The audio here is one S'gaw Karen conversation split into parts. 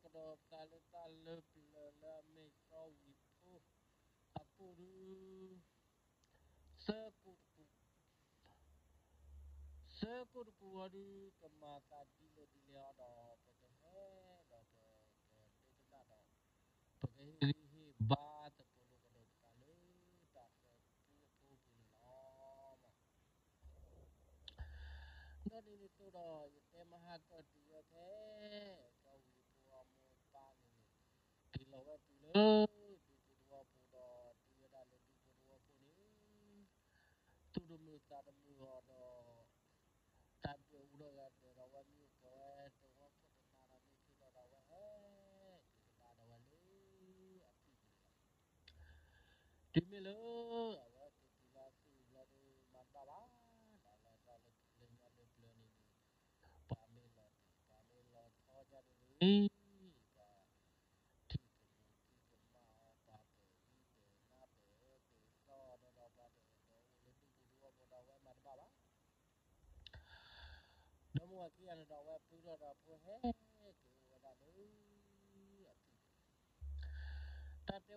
ကဒီးသးလၢတၢ်လၢပျၢၤလၢအမ့ၢ်စီၤဝံၤဖိအပူၤဒုး, သၢကိၣ်တပူၤ, သၢကိၣ်တပူၤအံၤဒုး ကမၤသးဒ်လဲၣ်ဒ်လဲၣ်အီၤဒီး ပကဟဲဒီးပကဒိကနၣ်ဒီး ပကဟ့ၣ်ဂံၢ်ဟ့ၣ်ဘါသကိးလိာ်ကဒီးပသးလၢတၢ်ဃၤပူအဖိအပူၤန့ၣ်လီၤ. ဒီးဒ်န့ၣ်အသိးဒီး ယတဲမဟါကတၢၢ်တုၤဝဲဖဲ စီၤဝံၤဖိအမိၢ်အပၢ်န့ၣ်န့ၣ် က့ၤလီၤဝဲတုၤလၢဒူဖိသဝီဖိဒီး တုၤဝဲဒၣ်လၢဒူဖိသဝီဖိန့ၣ် သူၣ်တမုာ်သးတမုာ်အီၤဒီး တၢ်ဒွဲၣ်အူဒီးဂၤဒၢးဒီး အဝဲမ့ၢ်အိၣ်ကီးဝဲတဝီခိၣ်တနၤဒီး မ့ၢ်ဆ့ၣ်နီၤဒီး အဝဲဟဲက့ၤကဒါဒီးဝဲလၢအဖံပူၤန့ၣ်လီၤ. တုၤမ့ၢ်လၢအဝဲက့ၤတုၤလၢအဖံပူၤလီၤဒီး မၤတဘၣ်ဘၣ်, ဒီးလၢတၢ်လၢညါလၢပျၢၤန့ၣ်န့ၣ် ပှၤမ့ၢ်လီၤတံၢ် ပှၤမ့ၢ်လီၤဆီဒ်န့ၣ်န့ၣ် ပှၤထံၣ်ကမူၣ်ထံၣ်ကမၣ်အီၤ ပှၤပဲာ်ဂံၢ်ပဲာ်နါပဲာ်အၢပဲာ်သီဒီး ပှၤတအဲၣ်ဒိးအိၣ်လၢဒူပူၤသဝီဖိဒီး အဝဲမၤတဘၣ်ဘၣ်. ဒီးမုၢ်ဝၤခံဂၤန့ၣ်ဒီး အဝဲပုၢ်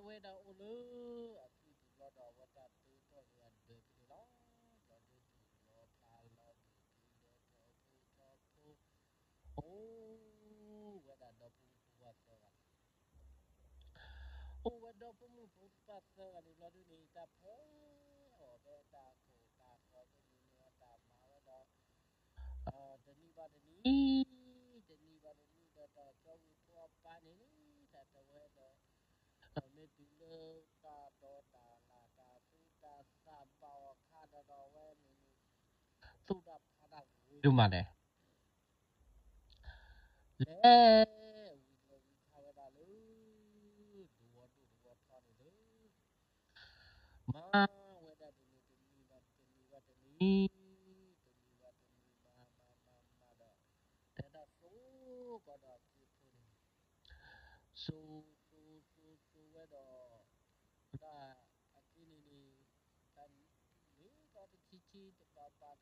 ထီၣ်ဒီးဖိဟဲက့ၤအိၣ်ဝဲဒၣ်လၢအဖံပူၤန့ၣ် တၢ်တဲဝဲဒၣ်အိၣ်လၢအဖံပူၤဘျီဒီး အဝဲတၢ်တ့ထီၣ်က့ၤအဒၢးဖဲန့ၣ်လီၤ. ဒီးဒုးသူၣ်လီၤဖျးလီၤ ဒုးက့ၤဒီးထီၣ်ဖိထီၣ်ဖိ အိၣ်ဝဲဒၣ်ဒီဖိမုၣ်ဖိခွါသၢဂၤန့ၣ် အိၣ်ဝဲဒီဖိမုၣ်ဖိခွါသၢဂၤန့ၣ်ဘျီဒုန့ၣ် တၢ်ဖဲအီၤဖဲတၢ်ကိၢ်တၢ်ဂီၤ တမံၤမ့ၢ်အတၢ်မၤဝဲဒီး တနံၤဘၣ်တနံၤ, တနံၤဘၣ်တနံၤဒီး တၢ်ကၠီဝံၤဖိအပၢ်န့ၣ် တၢ်တဲဝဲဒီး မ့ၢ်တုၤလၢတၢ်ဒိးတၢ်လၢ် တၢ်သူတၢ်သၣ်ဘၣ်အီၤအခါဒီး ဒီးအဝဲန့ၣ်န့ၣ် သူၣ်တၢ်ဖးတၢ်ဂ့ၤဒိၣ်မးလဲၣ် လဲၤဝံၤလဲၤဝံၤထါဝဲဒၣ်လၢ ဒဝီဒိၣ်ဒဝီထီန့ၣ်လၢ မၤဝဲဒၣ်ဒ်န့ၣ် တနံၤဘၣ်တနံၤဘၣ်တနံၤ, တနံၤဘၣ်တနံၤ မၤမၤမၤမၤဒီး တဲဒၣ်စိကီးဒီးအက့ဖိန့ၣ်န့ၣ် စိစိစိစိဝဲဒီး ဒၣ်အက့န့ၣ်န့ၣ် တၢ်န့ၣ်ဒီးတဆံးဆံး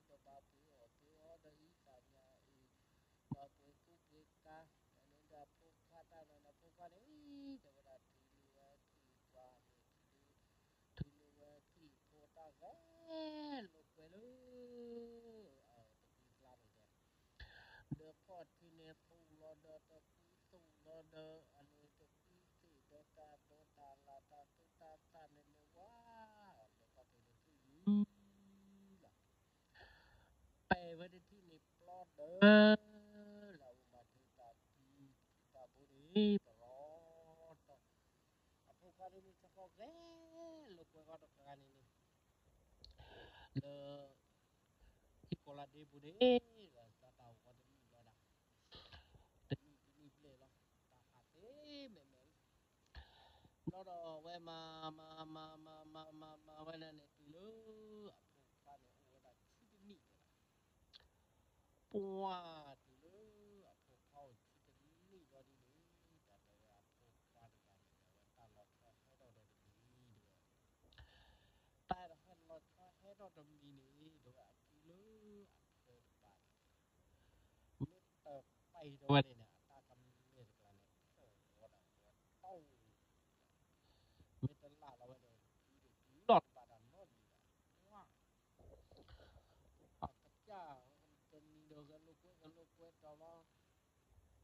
တဘၣ်ဘၣ်တကျ့ကျ့ တဘၣ်ပှ့ၤအီၣ်ပှ့ၤအီဒီးအံသၣ်ညါအံၤ ဒီးပှ့ၤကူပှ့ၤကၤ ဒီးန့ၣ်ဒီးအဖိခွါတၢ်န့ၣ်ဒီး ဖိခွါန့ၣ် တဲဝဲဒၣ်ထံၣ်န့ၢ်ဝဲထံၣ်ပှၤန့ၣ် ထံၣ်န့ၢ်ဝဲထံၣ်ဖိတၢ်ဂဲၤလိာ်ကွဲလၢ တကွံကျါန့ၣ်တဲ ဒီးဖီၣ်ထံန့ၣ်သူၣ်လီၤဒီးတကွံသူၣ်လီၤဒီး အန့ၣ်တကွံသ့ၣ်ဒီးတၢ်ဒိးတၢ်လၢ်တၢ်သူတၢ်သၣ်န့ၣ်န့ၣ်ဝါ လၢကီၢ်ပူၤန့ၣ်သူၣ်ယုၢ်လီၤ ပဲာ်ဝဲတထံၣ်န့ၣ်ပျီဒီး လၢအအိၣ်မၤဒၢတၢ်သူတၢ်ဘိန့ၣ် ပရီတီၢ် အဖိခွါဒ်န့ၣ် ဆၢကီးဂဲၤလိာ်ကွဲဃီတဂၤန့ၣ်န့ၣ် လၢ ဟံၣ်ကီၤလါဒ့ပူၤန့ၣ် လၢသးတၢ်အိၣ်ဃီတနံၣ်ဘျီဒၣ် တနံၣ်တနံၣ်ဘျဲၣ်လီၤ တၢ်ဟးသ့မဲာ်မဲာ်လံ ဘျီဒီးအဝဲမၤ မၤ မၤ မၤ မၤ မၤ မၤဝဲဒၣ်န့ၣ် တုၤလၢအဖိခွါန့ၣ် အိၣ်ဝဲဒၣ်ဆံတနံၣ်တဲဒၣ် ပှၢ်တုၤလၢအဖိခွါအိၣ်ဆံတနံၣ်ဘျီဒ်န့ၣ် တၢ်တဲဝဲအဖိခွါတဂၤန့ၣ် အဝဲတၢ်လီၤဆီဟဲထီၣ်ဒီးတမံၤတဲဝဲ တၢ်ဟဲလီၤဆီဟဲထီၣ်တမံၤန့ၣ် တဲဝဲအကုလၢအထွဲတပၤန့ၣ် မ့ၢ်တပာ်တဲဝဲန့ၣ်န့ၣ် အတၢ်ကမဲာ်တကျါန့ၣ် ဖီၣ်ဝဲဒၣ်ဝဲတီၢ် မ့ၢ်တလၢ်လီၤဝဲဒီး တုၤဒီးတုၤလီၤတဘၣ်တၢ်နီတမံၤဘၣ် ပှၢ် အကစၢ်တနံၤဒီးဂဲၤလိာ်ကွဲ ဂဲၤလိာ်ကွဲဒီး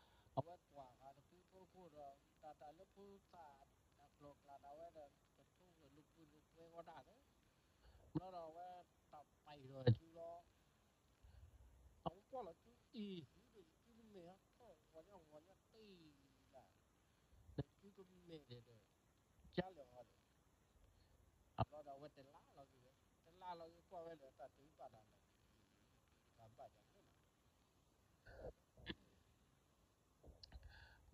လီၤ အဝဲကွၢ်ဃာ်တဖုဖိခိၣ်ဒီး တၢ်တၢ်လၢဖိသၣ်အကျိၤအကျဲဒၣ်ဝဲဒီး ကထိဂဲၤလိာ်ကွဲလိာ်ကွဲဝဲဒၣ်န့ၣ် ဘျီဒီးအဝဲတၢ်ပာ်အံၤဒီးစုလီၤ အဝဲကွၢ်လီၤစုအံၤ ဟံးဒီးယစုကမဲာ်ဟီထီၣ်ဂီၤညီဂီၤညီတ့ၢ်လၢ် ဒီးစုကမဲာ်ဒီး ကၢ်လၢာ်အီၤဒီး အဘျီဒီးအဝဲတလၢ်လီၤက့ၤဝဲ တလၢ်လီၤက့ၤကွၢ်ဝဲဒီးတၢ်တုၤဘၣ်တၢ်လီၤ တၢ်ဘၣ်ယၤန့ၣ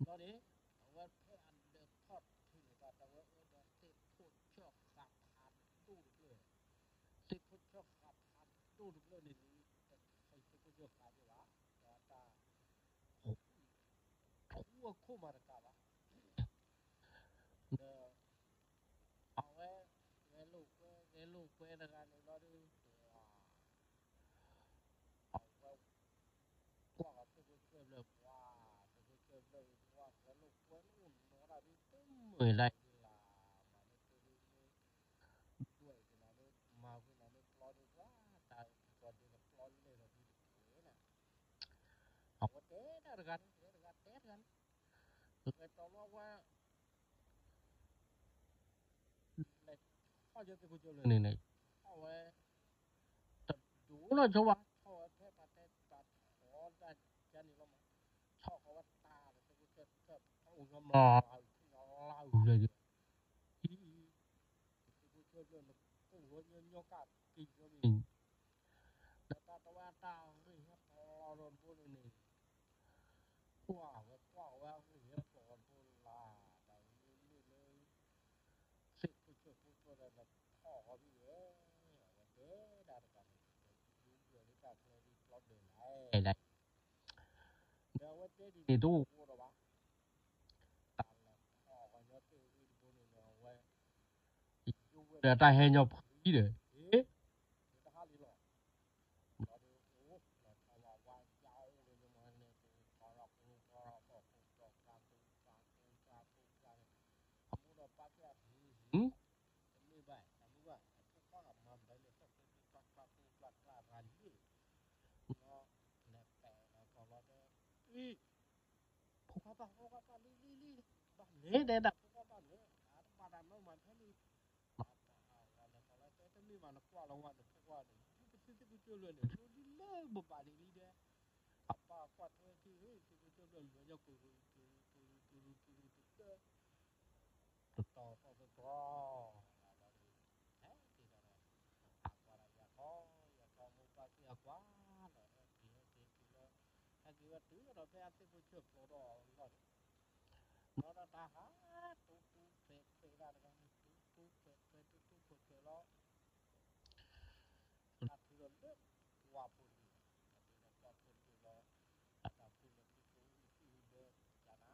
်လီၤ ဘျီန့ၣ် အဝဲဖဲအဒၢးဖီၣ်ထံန့ၣ် တၢ်တဝဲအိၣ်ဒီးသ့ၣ်ခိၣ်ဆၢၣ်ဃးဖးဒိၣ်တဖျၢၣ် သ့ၣ်ခိၣ်ဆၢၣ်ဃးဖးဒိၣ်တဖျၢၣ်န့ၣ်န့ၣ် တခါအံၤသ့ၣ်ခိၣ်ဆၢၣ်ဃးက့ၤဘၣ် ဒီးတၢ် ထူအခိၣ်မးတကးဘၣ် ဒီး အဝဲ ဂဲၤလိာ်ကွဲ ဂဲၤလိာ်ကွဲတဂၤန့ၣ်ဘျီဒီး အဝဲ ကွၢ်ဃီၤသ့ၣ်ခိၣ်ဆၢၣ်ဖျၢၣ် ပှၢ် သ့ၣ်ခိၣ်ဆၢၣ်ဖျၢၣ် မ့ၢ်လၢ မၤလၢတၢ်ဒုးမ့ၢ် ဒွဲၣ်ကနၤလၢ မၤဝဲနၤလၢပျီဒုး ပှၤတၢ်ကီၢ်ဒုးကပျီလဲၣ်ဒီးဒုးတကွဲးနၤ, အဝဲတဲတၢ်တဂၤန့ၣ် တဲတဂၤ တဲတဂၤန့ၣ်, လဲၤတီၤလီၤဝဲ လဲၤထီၣ်ကၠိသ့ၣ်ခိၣ်ကၠိလၢန့ၣ်န့ၣ် ထီၣ်ဝဲ တဒိၣ်နီၢ်ဆိဘၣ် ထီၣ်ဝဲဖဲပှၤတဲပှၤထီၣ်တၢ်ကန့ၣ်လီၤမး, ထီၣ်ဃီဝဲတၢ်လၢသ့ၣ်ခိၣ်ကၠိ ထီၣ်အိၣ်ညီမးအုၣ်ထံၣ်ညီလါအုၣ်လၢယၤ, အံၤ သ့ၣ်ခိၣ်ကၠိလၢနကိၢ်ဝဲညီညီကၢ်က့ၤယီမ့ၢ် ဒီးတၢ်တဝဲတၢ်ဂ့ၢ်ဟဲဖျိးဒီးတဘိန့ၣ်န့ၣ်, ကွၢ်ဝဲကွၢ်ဝဲအဂ့ၢ်ဟဲဖျိးဒီးတဘိလၢ်, တၢ်မ့ၢ်မ့ၢ်လၢ သ့ၣ်ခိၣ်ကၠိဖိဖိဒီးနထီၣ်ဃီဘံၣ်ဝဲ, အဝဲတဲဒၣ်တဂၤန့ၣ် ဒုးဒွဲၣ်လၢတၢ်ချၢဒုးပျီဒွဲၣ်လဲၣ်လဲၣ်, ဒီးအဝဲတဲဒ်န့ၣ်တအိၣ်ဃိဒီးဘၣ် တၢ်လဲၤထီၣ်ကညီသ့ၣ်ဂ့ၢ်တဘိန့ၣ်ဒီး အဝဲ ယိဝဲဒီးတၢ်ဟဲညီဖှံဒီး ဟ့ၣ် တဟါလံလီၤ, ဘျီဒီး အိၣ်လီၤထီၣ်ဝဲဝါယါအိၣ်လၢယမၤန့ၣ် ပူၤဖီရီၤပူၤဖီရီၤဖီၣ်ပူၤဖီၣ်ဖီၣ်ပူၤဖီၣ်ဖီၣ်ပူၤဖီၣ်ဖီၣ် အမိၢ်ဒီးပၢ်ကဲ တမ့ၢ်ဘၣ် တမ့ၢ်ဘၣ် အဖိခွါအမၤဘၣ်န့ၣ် ဖီၣ်ဖီၣ်ဖီၣ်ဖီၣ်ဖီၣ်ဖီၣ်ဖီၣ်ဖီၣ်ဖီၣ်ဖီၣ်လံ, ဒီးလဲၤပဲာ်လီၤကီၢ်လီၤဒီး အံၤ ဖိခွါဘၣ် ဖိခွါဘၣ်လံလံလံ, ဘၣ်လဲၤတဲဒၣ်ဖိခွါဘၣ်န့ၣ် အတဘၣ်တၢ်နီတမံၤဖဲန့ၣ်, အပၢ်အဝဲလဲၤကီၢ်လီၤတဲ တမ့ၢ်ဘၣ်နကွၢ်လီၤဝဲနဖိခွါန့ၣ် ဒ်ပသုသ့ၣ်ခိၣ်ကၠိလၢာ်န့ၣ် ဒ်လၢပဘၣ်န့ၣ်လံဒီး အပၢ်ကွၢ်ထွဲက့ၤ သ့ၣ်ခိၣ်ကၠိလၢာ် လၢညါကိၢ် တူၤတူၤတူၤတူၤတူၤ တတီၤသီၣ်သတြီၤ လၢဘျီဒီး ဟဲက့ၤဒီး အကွၢ်လၢယၤခီ ယၤခီမိၢ်ပၢ်က့ၤအကွၢ်လီၤ ဟဲက့ၤဟဲက့ၤက့ၤလီၤ ဟဲက့ၤဝဲတုၤဒီးဖဲအသ့ၣ်ခိၣ်ကၠိဖျိးဒီးလီၤန့ၣ် ဘျီဒီးတၢ်ဟး တူတူခွဲးခွဲးဒၣ်တဂၤန့ၣ် တူတူခွဲးခွဲး တူတူခွဲးခွဲးလီၤ တၢ်ထုးဒီးလၢပှၢ်ဖိတဘ့ၣ်လီၤ တၢ်ထုးဒီးပှၢ်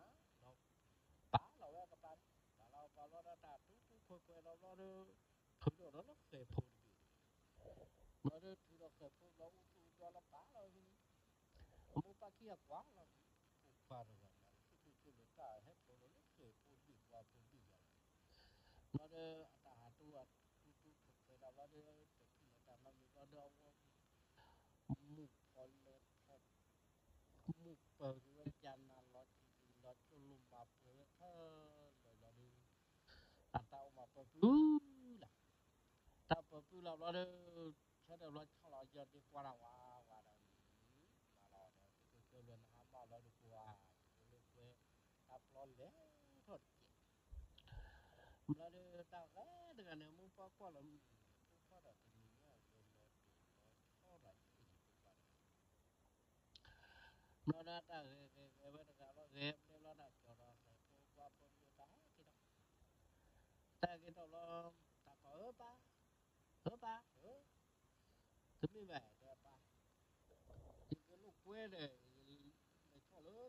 ဖိတဘ့ၣ်လီၤ အတၢ်ဖိလၢဖံဖိအူသံၣ်အူဘၢကနၤ ဒီး ပာ်လီၤဝဲကပၤန့ၣ် ပာ်လီၤပာ်လီၤဒီးတၢ်တူတူခွဲးခွဲးလီၤဘျီဒီး ထုးဒီးလၢဃဲၤဖိတဘ့ၣ်တဘ့ၣ် ဘျီဒီးထုးဒီးဃဲၤဖိလီၤအူသူၣ်အူသီလီၤပာ်လီၤဝဲန့ၣ် အမိၢ်ပၢ်ခံဂၤကွၢ်လီၤ ဖိခွါတဂၤမး သ့ၣ်ခိၣ်ကၠိလၢာ်တၢ်ဟဲဖျိးလီၤလၢဃဲၤဖိတဘ့ၣ်ပှၢ်ဖိတဘ့ၣ်ယၤလီၤ ဘျီဒီးအတၢ်ဟးတူၢ်တူတူခွဲးခွဲးဒၣ်ဘျီဒီး တထံၣ်လီၤတၢ်နီတမံၤဘျီဒီးအဝဲ မုၢ်ဖီလဲၤဖီ မုၢ်ပၢၤက့ၤဝဲကနၤလီၤတံၢ်လီၤကၠိလိာ်မၤပှဲၤဝဲခဲလၢာ်ဘျီဒီး အတၢ်အိၣ်မးပၢၤပုၢ်လၢ် တၢ်ပၢၤပုၢ်လၢ်ဘျီဒီး ဆၢထၢၣ်ဘျီဆီၣ်လီၤယီၤဒ့ကွၢ်တၢ်ဝးဝးဒီး မၤလီၤဒီး သ့ၣ်ခိၣ်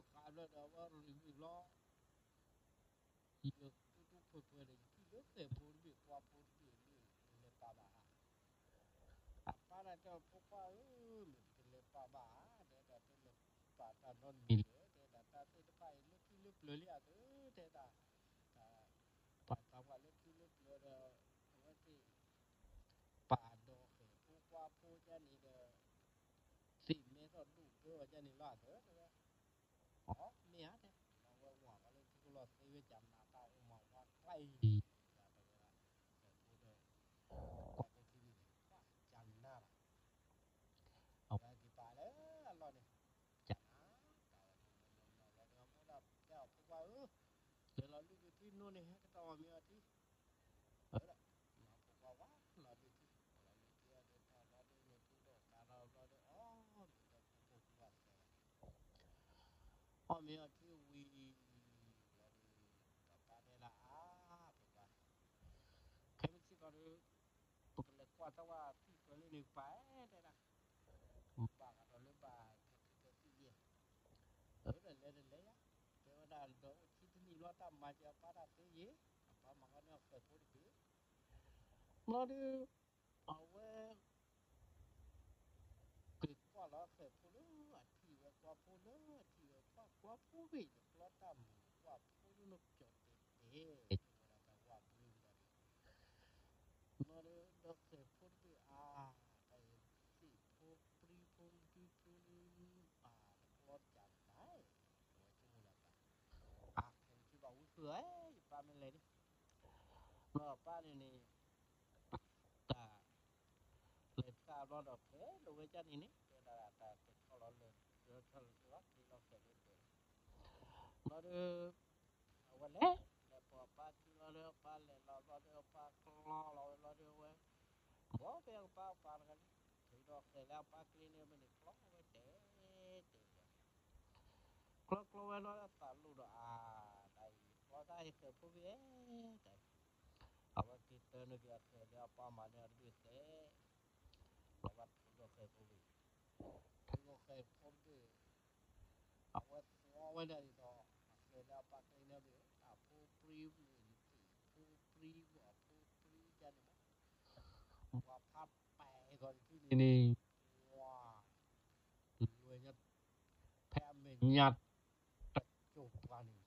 ကၠိလၢာ်နဟါမၢ်လီၤဒီးကွၢ် သ့ၣ်ခိၣ်လၢကွဲ တၢ်ပျီလဲၤထီၣ်တက့ၢ် ဘျီဒီးတၢ်ဂဲၤတဂၤန့ၣ် မိၢ်ပၢ်ကွၢ်လီၤမုၢ်ဖိခွါဒီးတနံၤညါဂဲၤလီၤဒိၣ်လီၤထီၣ်ဒီးယဖိခွါတဂၤ ဘျီဒီးတၢ်ဂဲၤဂဲၤဂဲၤဝဲတဂၤလီၤ ဂဲၤဘျဲလီၤတၢ်ကၠီၤဒီးဃဲၤဖိကွၢ်ဖိတဘ့ၣ်တၢ်ဟဲက့ၤဒီး တၢ်ဟဲက့ၤဒီးလီၤ တၢ်ကိးအၢပၢ် အၢပၢ် အၢ တမ့ၢ်ဘၣ်ဒီးပၢ် ယကလိာ်ကွဲဒီး လဲၤထီၣ်လၢသ့ၣ်ခိၣ်ကၠိဃာ်ဘျီဒီးအဝဲရံၣ်ဝံၣ်လီၤ ယတူၢ်တူၢ်ခွဲးခွဲးဒီး ယထံၣ်လၢဃဲၤဖိတဘ့ၣ်ကွၢ်ဖိတဘ့ၣ်န့ၣ် နလဲၤပာ်ဘၣ်ဧါ အပၢ်ဒၣ်တဲအီၤ ဖိခွါဧၢ, မ့ၢ်ပတလဲၤပာ်ဘၣ်ဧါ, တဲဒၣ်တဲလဲၤပာ်တၢ်နီတမံၤလဲၣ်, တဲဒၣ်တၢ်သ့ၣ်တဖၣ်အံၤလၢခံလၢပျၢၤလံဧါသ့ၣ်, တဲဒၣ် တၢ်ပာ်သးပှၢ်လၢခံလၢပျၢၤဒီး အဝဲသ့ၣ် ပာ်ဒီးဃဲၤဖိကွၢ်ဖိဒ်န့ၣ်ဒီး သ့ၣ်မဲထီၣ်ဒိၣ်ဘၢအီၤဒ်န့ၣ်လီၤသ့ၣ်, တဲဝဲ အီ မ့ၢ်ဧါတဲ, အဝဲဝံၤဘၣ်လၢထံကျိလီၤသ့ဝဲကနၤတၢ်အိၣ်မးဝါကျါအံၤ, တဲဝဲ ဃဲၤဖိဒီး ကွၢ်ဖိခံဘ့ၣ်န့ၣ် ကွၢ်ကနၤလီၤ, အဝဲက့ၤပာ်လၢအလီၢ်န့ၣ် ကနၤ, တၢ်ဝဲန့ၣ်နီၢ်နီၢ်နီၢ်လီၤဒီး အမိၢ်ဒၣ်တဲအီၤဖိခွါဧၢ, လဲၤလီၤလုၢ်ဒုးထံနိန့ၣ် ဟဲကတီၢ်အီၤမ့ၢ်အီၤထံ အၢဒီး မၤဖိခွါဝါလီၤဒုးထံ, လီၤလုၢ်ထံအီၤဒီးတၢ်လီၤဒုးန့ၣ် ထူဒီးကါလီၤဘျီဒီး အီၣ်မ့ၤဒီးဖိဖိခွါသဲ, အီၣ်မ့ၤအီၤထံဝံၤလီၤဒီး ပၢ်ပၢ်တဲဒၣ်အါ ဖိခွါ, ခဲမုၢ်ဆ့ၣ်ထီၣ်ဒီး ပကလဲၤကွၢ်ထီၣ်ဝဲသံၣ်ပၢၤလၢန့ၣ်ပၢ်တဲဒၣ် ဘၣ်ဃးဒီးလၢဘၣ်ဖဲဖဲဖဲသံၣ်ယဲၢ်, အၢဒီးလဲၤတလဲၤယါ, တဲဝဲဒၣ်ဒီးအိၣ်ခံတနံၣ်လီၤ တၢ်မၤက့ၤအပၢ်တၢ်သ့ယ့ၢ်, အပၢ်မၤဃီန့ၢ်အဃဲၤဖိတဘ့ၣ်, ဘျီဒီး အဝဲ က့ၤကွၢ်လီၤဃဲၤဖိလၢအထံၣ်ဝဲ ကွၢ်ဖိလၢအထံၣ်ဝဲ ကွၢ်ကွၢ်ဖိဂ့ၤ နပျီတၢ်မုာ် ကွၢ်ဖိလၢနကၠီၤတဲာ်တဲာ် ဆိကမိၣ်ဝဲဒၣ်တၢ်ဝၣ်ဘှ့ဝံၤဒီး ဘျီဒီး ဒီးဃဲၤဖိတဘ့ၣ်အါ, တၢ်အံၤ သ့ၣ်ဖိပြံဖိဒုဖိ အါ နကျီတကးနၤ, အဝဲဆိကမိၣ်လၢပၢ်, အါ ခဲအံၤက့ၤဘၣ်ဝံဃုဧၢ, ယပၢ်မ့ၢ်လဲၤဒၣ်, ဘျီပၢ်န့ၣ်န့ၣ် တၢ် လဲၤသးဘျီဒီး ဖဲလီၤဝဲကၢ်န့ၣ်န့ၣ် တဲဒၣ်တၢ်တဆီလီၤလၢ တဆီလီၤလၢ ချ့လီၤဃဲၤလၢဒၢးလီၤ, ဘျီဒီး အဝဲလဲၤ လဲၤပိာ်အပၢ်ခံလီၤဒီး အပၢ်လဲၤလီၤဘျီဒီး အပၢ်ကျီလီၤဝဲဘျီဒီး အဝဲ ဘီဖဲအကပၢ်ပၢ်တဂၤန့ၣ် ထုးဒီးဃဲၤလၢအပၢ်ကျ့န့ၣ် မ့ၢ်န့ၣ် ကျီဝဲတဲ တဲဝဲ ကျီကျီဝဲလီၤ အသးလိၣ်ဒီး အါ တၢ်အံၤ ကျီတၢ်အံၤဃဲၤဖိဘ့ၣ် တၢ်အံၤ အဝဲက့ၤတၢနုာ်က့ၤအဃဲၤလၢအပၢ်မၤန့ၢ်အီၤတဘ့ၣ်ဃဲၤ, အဝဲထုးဒီးဃဲၤဖိတဘ့ၣ်, ထုးဒီးဃဲၤဖိတဘ့ၣ်, အဝဲသီဝဲဒၣ်ဒ်သိး အဃဲၤလၢအပၢ်ကျ့န့ၣ်ဘ့ၣ်, အဖိပြံမ့ၢ်သ့ၣ်ဖိပြံမ့ၢ်အဖိပြံယါန့ၣ်မး, ပှၤဖးပဲာ်ဂီၤတထံၣ်န့ၣ်န့ၣ်, ဝါ လွဲၢ်ညါ ဖဲအမဲာ်ညါ တစိၤပှၤန့ၣ်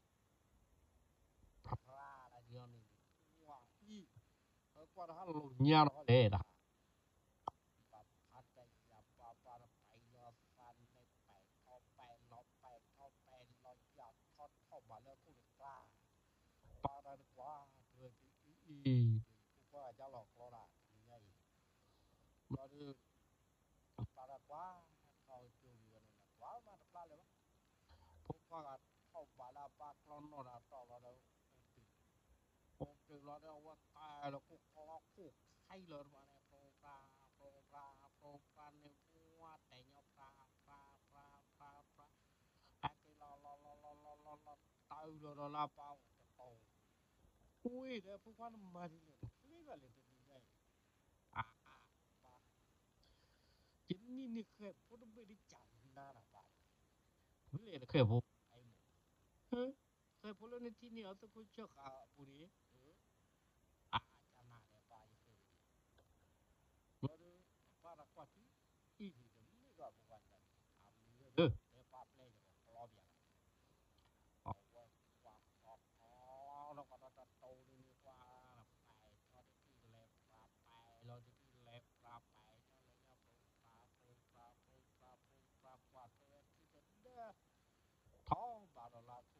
ဖရၤလၢဒ်အံၤန့ၣ်, ဝါအံၤ, ပကွၢ်တဟါလိာ်ညါလီၤလဲၣ်တဟါ, ဘၣ်ဖးတယၤဘၣ်ဘၣ်ဒီး ပဲာ်လီၤသးန့ၣ် ပဲာ်ထီၣ်ပဲာ်လီၤ ပဲာ်ထီၣ်ပဲာ်လီၤ ယၤထီၣ်ထီၣ်ဘၣ်လၢအခိၣ်တကျါ, ပၢ်တၢ်တကွၢ် တဝဲဒ်အံၤအံၤ, ဖိခွါဂၤကၢ်လီၤကျီတၢ်တနံၤညါအံၤ, ဘျီဒီး ပၢ်တၢ်ကွၢ် ထီၣ်ကၠိလံဝဲန့ၣ် ကွၢ်မးတပျၢ်လၢၤဘၣ်, ဖိခွါဂၤထီၣ်ဘၣ်လၢအပၢ်ကျီနီၢ်တၢ်တီၢ်လီၤဒီး အိၣ်တုာ်, အိၣ်တုာ်လီၤဒီး အဝဲကဲလီၤခိၣ်ကျီခိၣ်ခါလီၤတဘၣ်န့ၣ် ဖျိဖျါ ဖျိဖျါ ဖျိဖျါန့ၣ် ဝါတဲာ်ညီဖျါ ဖျါ ဖျါ ဖျါ ဖျါ, ဟဲက့ၤလီၤလီၤလီၤလီၤလီၤလီၤလီၤ တၢ်အုးလီၤဒီးလၢအပၢ်အိၣ်တတီၤ, ဝံၤဒီးဖိခွါနမၤဒ်လဲၣ်န့ၣ် ချ့ဘၣ်လဲၣ်တနံၤညါအံၤ, အါ ပၢ် ယနံၤန့ၣ်ဃဲၤဖိတဘ့ၣ်ဒ်ကၢ်နၤနၤဘၣ်, မ့ၢ်လဲၤတဃဲၤဖိ, ဃဲၤဖိလၢနထံၣ်န့ၢ်အီၤသုးခိၣ်ဆၢဃာ်အပူၤန့ၣ်, အါ ကၢ်နၤဒီးပၢ်ယဃဲၤဝဲန့ၣ်, ဘျီဒီး ပၢ်တၢ်ကွၢ်ထံ အံၤန့ၣ်တမ့ၢ်ဘၣ်ပှၤတဂၤန့ၣ် အမံၤဝဲလၢ တဲပၢ်ပျဲၢ်ယကကျီပယၤလီၤ, အဝဲကွၢ်ကွၢ်ကွၢ်ကွၢ်ဒီး ကဒီးတတိၤန့ၣ်န့ၣ် ပှၤ ပဲာ်ထီၣ်တထံၣ်လဲၤပြး ပဲာ်လီၤတထံၣ်လဲၤပြး ပဲာ်ထီၣ်လဲၤညါ ပြူပြး ပြူပြး ပြူပြး ပြူပြး ကွၢ်ထွဲဝဲထံတဒၢ ထီၣ်ဘၣ်ဒီးလၢခိၣ် ပှၤ ပှၤတဂၤဒ် သးခုလံနီၤ ဖိခွါတဂၤဒ် အံၤ မၤန့ၢ်ဃဲၤတဘ့ၣ်တမ့ၢ်ဃဲၤကလီၤဃဲၤကလီၤဘၣ် ဃဲၤဃုဃဲၤပူၤဝဲ နတၢ်ပှၤဖးတၢ်ပလၢ်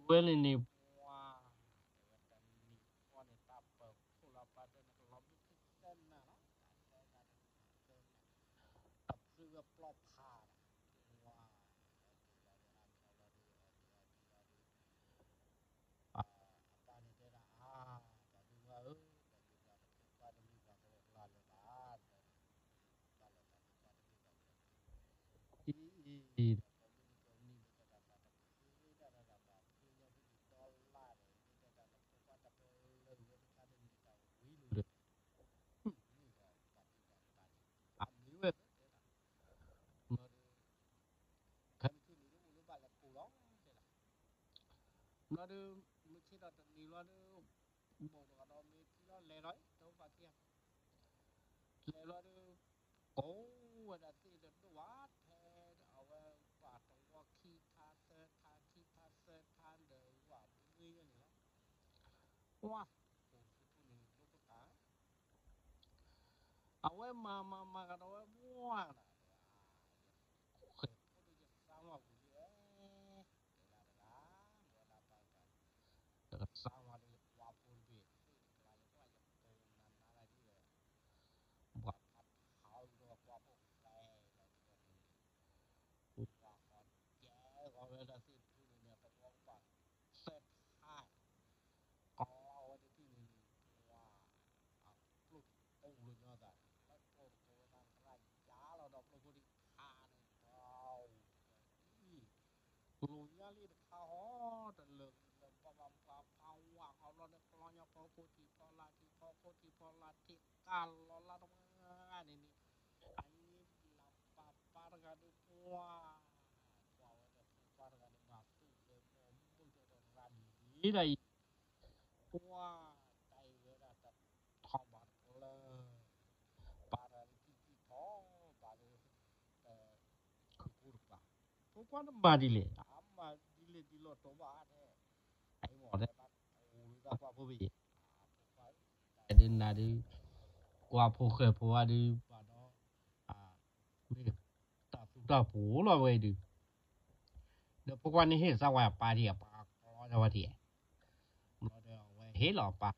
ဝဲန့ၣ်န့ၣ် ပှၤ တဲဝဲတနံၤဃီန့ၣ် တၢ်ပၢၤခိၣ်လၢပၢ်တဲန့ၣ် ကလီၤဘျုးဖုသၢနၤလီၤ တၢ်သၢနၤတနၤသၢနၤ တဖုဝဲပျီဖးဒၣ် ပှၤ က့ၤလီၤဒီးအါန့ၢ်အီၤလီၤဒီး အီၤဒီးအီၤဒီး အပၢ်န့ၣ်တဲဒၣ် အါ ပှၤဒုးဝါဧၢ ပှၤဒုးဝါတဖိခွါတမံၤပှၤသဝဲကလီၤလၢၤဘၣ် ဘၣ်လၢတၢ်ဖိခွါတမံၤဘၣ် အံၤ အံၤ ဒီးပမုၢ်နံၤပမုၢ်နံၤ မ့ၢ်တဲတၢ်သးတဖုတၢ်တၢ်ဘၣ် ဖုညါဖုဒံးဒီလၢ်ဒီး မ့ၢ်တဲတၢ်လၢဖိခွါတပလၢၢ်ဝဲတခါတမံၤတၢ်ဝံၤလိာ်ဒီး မ့ၢ်ဒီးပှၤဒုးဘၣ်တဘၣ်န့ၣ် အမံၤဝဲသ့တဲတၢ် ဘျီဒီး ခဲမုၢ်ထံၣ်န့ၣ်အိၣ်လၢဘၣ်လဲၤကိးလီၤတဲဒၣ် ဘျီဒီး မုၢ်ဆ့ၣ်ထီၣ်တနံၤဘျီဒီး ဘီၣ်တဂၤဒီးမ့ၢ်ထံလီၤလဲၤဒီး တၢ်အိၣ်ပာ်ခံဂၤ လဲၤဘျီဒီး ကိးဝဲဒၣ်သ့ၣ်တဒိၣ်ဝဲ ထဲအဝဲဘၣ်တဝီခံထါသၢထါခံထါသၢထါဒီးဝဲဘုမ့ၢ်ညါန့ၣ်လီၤ ဝါ ကိးဆူထူၣ်န့ၣ် ဒိၣ်ကတၢၢ် အဝဲမၤမၤမၤကဒီးဝဲဘှၣ်နၤဒီး ယဃဲၤဖိဒီးယသးဝါဝံၤလံ တဲဒၣ်တဂၤ မ့ၢ်ဝဲဒၣ်ပၢ်တၢ် ယကသးဝါဒီးယကွၢ်ဖိတဘ့ၣ်သ့ၣ်တကျါ ယကွၢ်ယကိးနၤနၤလၢဒ်လဲၣ် ဘၣ်ဖးဖးအီၤဒီးကွၢ်ဖိဃဲလီၤဒ်လဲၣ်န့ၣ် ပှၤဃီကဲဂီၤဝဲဒၣ်သ့ၣ်ထူန့ၣ်န့ၣ် တဝီကဘၣ်သၢထါ ကျီဝဲတထံၣ်န့ၣ်န့ၣ် ပှၤ အပျိၢ်တကိးလိာ်ညီသး ပျိၢ်တကိးဝဲသး သရၣ်ယါလီၤဒီးပျိၢ်ဖိဒံးဖးန့ၣ် ဘီဝဲအံၤ လိာ်ညါလံတခါဟီ တလၢာ်လၢာ်ဘၣ်ဘၣ်ပှၤဖးဝါဃီဘျီန့ၣ် ကျီညါဖီခိၣ်ထံးဖီလာ်ထံး ဖီခိၣ်ထံးဖီလာ်ထံး ကၢ်လီၤလၢတဝဲန့ၣ်န့ၣ် အန့ၣ်လၢပၢ်ပၢ်တဂၤဒုးပှၤ ကွၢ်ဝဲဒီးဖိခွါတဂၤန့ၣ် မၤသူၣ်လၢမိၢ်မုၢ်ဒီးတရၣ်လံဒၣ်အံၤ ပှၤ တၢ် ကွၢ်တမၤဒ်လဲၣ်, အမၤဒ်လဲၣ်ဒ်လဲၣ်တဘၣ်တဲ, အမ့ၢ်တဲတၢ်ကိၢ်လၢတၢ်ကွၢ်ဖိဘ့ၣ်, ဖိခွါဧၢ, တၢ်ဒုးနၤဒုး, ကွၢ်ဖိဃဲဖိဝဲဒုး ပှၤဒီး မ့ၢ်တၢ်သူတၢ်ပှိၤလီၤဝဲဒုး, ဒီးဖိခွါန့ၣ်ဟ့ၣ်သးဝဲအပၢ်ဒံး အပၢ်ကျီဝဲဒံး, ဘျီဒီးအဝဲဟ့ၣ်လီၤအပၢ်, ဟ့ၣ်လီၤအပၢ်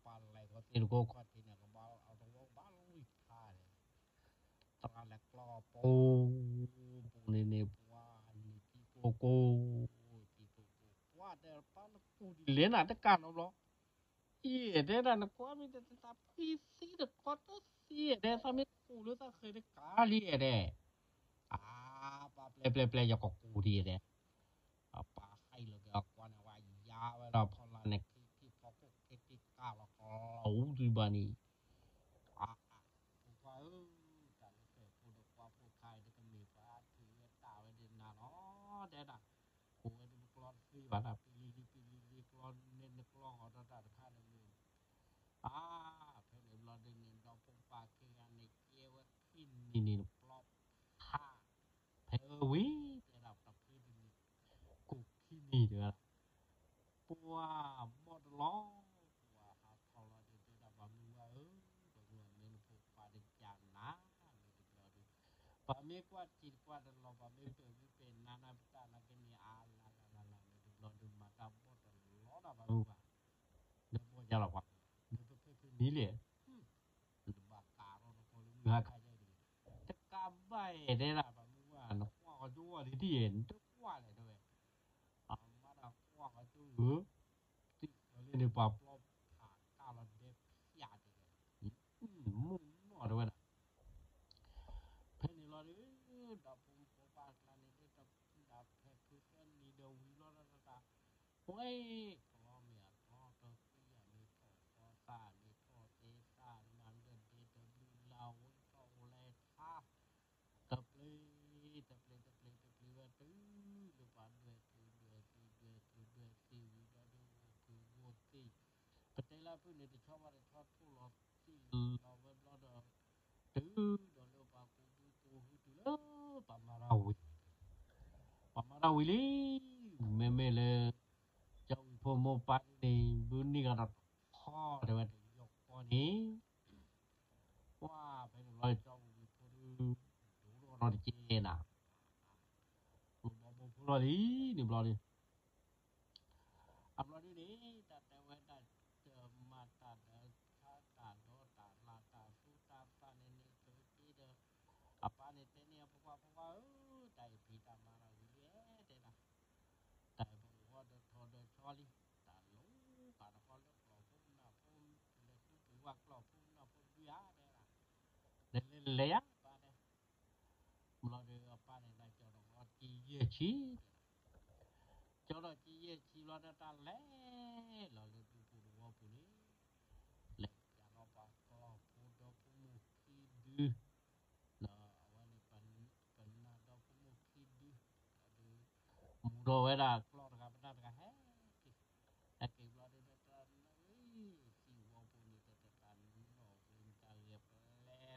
ပၢ်လဲၤခီသ့ၣ်တခိၣ်ခီၣ်ထံးန့ၣ် ကဘၣ်အတဝီကဘၣ်လီၤဝံၣ်ထါန့ၣ်, သရၣ်လဲၤကျီပူၤ, ပူၤန့ၣ်န့ၣ် ပှၤနံၤတံကိၢ်ကိၢ်, တံကိၢ်ကိၢ် ပှၤတဲပၢ်နကူၣ်ဒ်လဲၣ်နၤတကးနီတဘျီ ယဲၢ်တဲဒၣ်နကွၢ်မ့ၢ်တသးဖှံသံတခီတသ့ဧါတဲ သးမ့ၢ်ကူၣ်လၢသးဃဲၤတကးလံဧါတဲ, အါ ပၢ်ပျဲပျဲပျဲ ယကကူၣ်ဒံးဧါတဲ, အပၢ်ဟဲလီၤက့ၤအကွၢ်န့ၣ် ဝဲယါဝဲဒီးဖီလာ်န့ၣ် ခံထံၣ်ဖီခိၣ်ခံထံၣ်ကးလီၤကလီၤအူဒံးဘၣ်န့ၣ်, အါ ဖိခွါဧၢ, တၢ်လၢဃဲၤဖိဒီးကွၢ်ဖိခါအံၤ တကမ့ၢ်ပှၤအါထုးဝဲတၢ်ဝဲဒၣ်နၤလီၤ တဲဒၣ်, အိၣ်ဝဲဒၣ်ပကျီတသ့ဘၣ် တၢ်ပံလံလံပံလံလံကျီန့ၣ်နကျီဂီၤဒီးတၢ်တခါန့ၣ်မ့ၢ် အါ ဖဲန့ၣ်ဘျီဒုးန့ၣ် ဒီဖိပၢ်ခံဂၤန့ၣ် ကဲဝဲခံနံၤန့ၣ် ပျီဖး ဖဲဝဲဝံၤ တဲဒၣ်တဖုတနံၤ ကိၢ်ခံနံၤတဲဝဲဒၣ်, ပှၤဘီၣ်တလီၤ, ပှၤဟးထီၣ်လီၤဒုး တဲဒၣ်ပှၤမုၢ်ဝါဧၢ, ပှၤမုၢ်ဝါမ့ၢ်နဖိခွါတကးနၤ မ့ၢ်တဘျီဒုး ပှၤမ့ၢ်ကွၢ်စံးတကွၢ်တလီၤ ပှၤမ့ၢ်ပဲာ်မ့ၢ်ပဲာ်နါနါပတၢ်နာ်က့န့ၣ် အါလါလါလါလါ မ့ၢ်တဘျီဒုး မၤတၢ်ဘီၣ်တလီၤဒၣ်ပှၤမုၢ်ဝါ, ဒီးဘီၣ်ယါလီၤပှၤ, ဒီးပဖဲဖဲနံၤလဲၣ်, နဘၣ်ကးထီၣ်နဃီလၢမုၢ်ဟါခါယဲၢ်န့ၣ်, တကးဘၣ်အဲၣ်တဲဒၣ်ပှၤမုၢ်ဝါ နကွၢ်ဃီကၠိဝီၤဒ်တံၢ်အဲၣ် နတကွၢ်လဲၣ်တဲဝဲ, အမါတၢ်ကွၢ်ဃီကၠိဧၢ သ့ၣ်ဃၢၤလၢန့ၣ် ပှၤပျီဖးကးလီၤဒဲဖၠးတဂၤ, မုၢ်နီၢ်တဝဲဒၣ်, ဖဲန့ၣ်လီၤဒုး ဒီးဖိမုၣ်ဖိခွါအကျါန့ၣ် ဒ်တဒၣ်ဖဲဖုသၢနံၤဒီးဝံၤလီၤဒီးတၢ်, ဝဲ ကျီမ့ၢ်အကျီတသ့ အမ့ၢ်ထီၣ်ဃီသၣ် မ့ၢ်ထီၣ်တဲသၣ်မၤလၢဒဲတဘျုးလၢ် အိၣ်ထီၣ်အိၣ်လဲၤထါ တပျ့ၤ တပျ့ၤ တပျ့ၤ တပျ့ၤဝဲတုၤလၢပှၤဒွဲၣ်သုး ဒွဲၣ်သုး ဒွဲၣ်သုး ဒွဲၣ်သုးဝံၤဒီးဒုးအိၣ်ဖုးအိၣ်သ့ၣ်, ပတဲလၢဖုန့ၣ် တဆီဘၣ်တဆီထိၣ်လီၤသံၣ်လီၤဝဲဘျီဒီး တုၤဒီးလၢပှၤကူးဘုကူးဟုတုၤလၢ ပှၤမၤတၢ်ဝံၤ, ပှၤမၤတၢ်ဝံၤလံ, မ့မ့ၢ်လၢ ကၠီဝံၤဖိမိၢ်ပၢ်န့ၣ် ဘုန့ၢ်ကဒီးထီတဲဝဲတယီၢ်ကီန့ၣ် ပှၤဖဲန့ၣ်ဘျီ ကၠီဝံၤဖိဒုး ဒိၣ်ထီၣ်ဒီးတကဲနၤ, ကျိဘီဘိဖိလီၤလံ န့ၣ်ဘျီဒုး, အဘျီဒုးန့ၣ် တၢ်တဲဝဲဒၣ် တမၤတၢ်ဒီးဆါတၢ်ဒီးတၢ်လၢ်တၢ်သူတၢ်သၣ်န့ၣ်န့ၣ် က့ၤဒီး အပၢ်န့ၣ်တဲန့ၢ်အဖိခွါ ဖိခွါဧၢ, တၢ်အံၤဖံးတၢ်မၤတၢ်ဝံၤလံ တဲဒၣ် တၢ်အံၤပအိၣ်ဃီဒီးထီဒီးဆီလံ, တၢ်လိၣ်ဘၣ်တခီလၢကျီၢ်ဖိမနၢ်ဖိ, ပလဲၤဃုပှ့ၤဝဲကျီၢ်ဖိမနၢ်ဖိတဒုဧါ တဲဒၣ်, လဲၤလဲၤလဲၤယါပၢ်တဲ, ဘျီဒီးအပၢ်န့ၣ် တၢ်ကၠီၤထီၣ်ဃီက့ၤယဲၢ်ဆံ, ကၠီၤထီၣ်က့ၤယဲၢ်ဆံဘျီဒီး တၢ်လဲၤလီၤ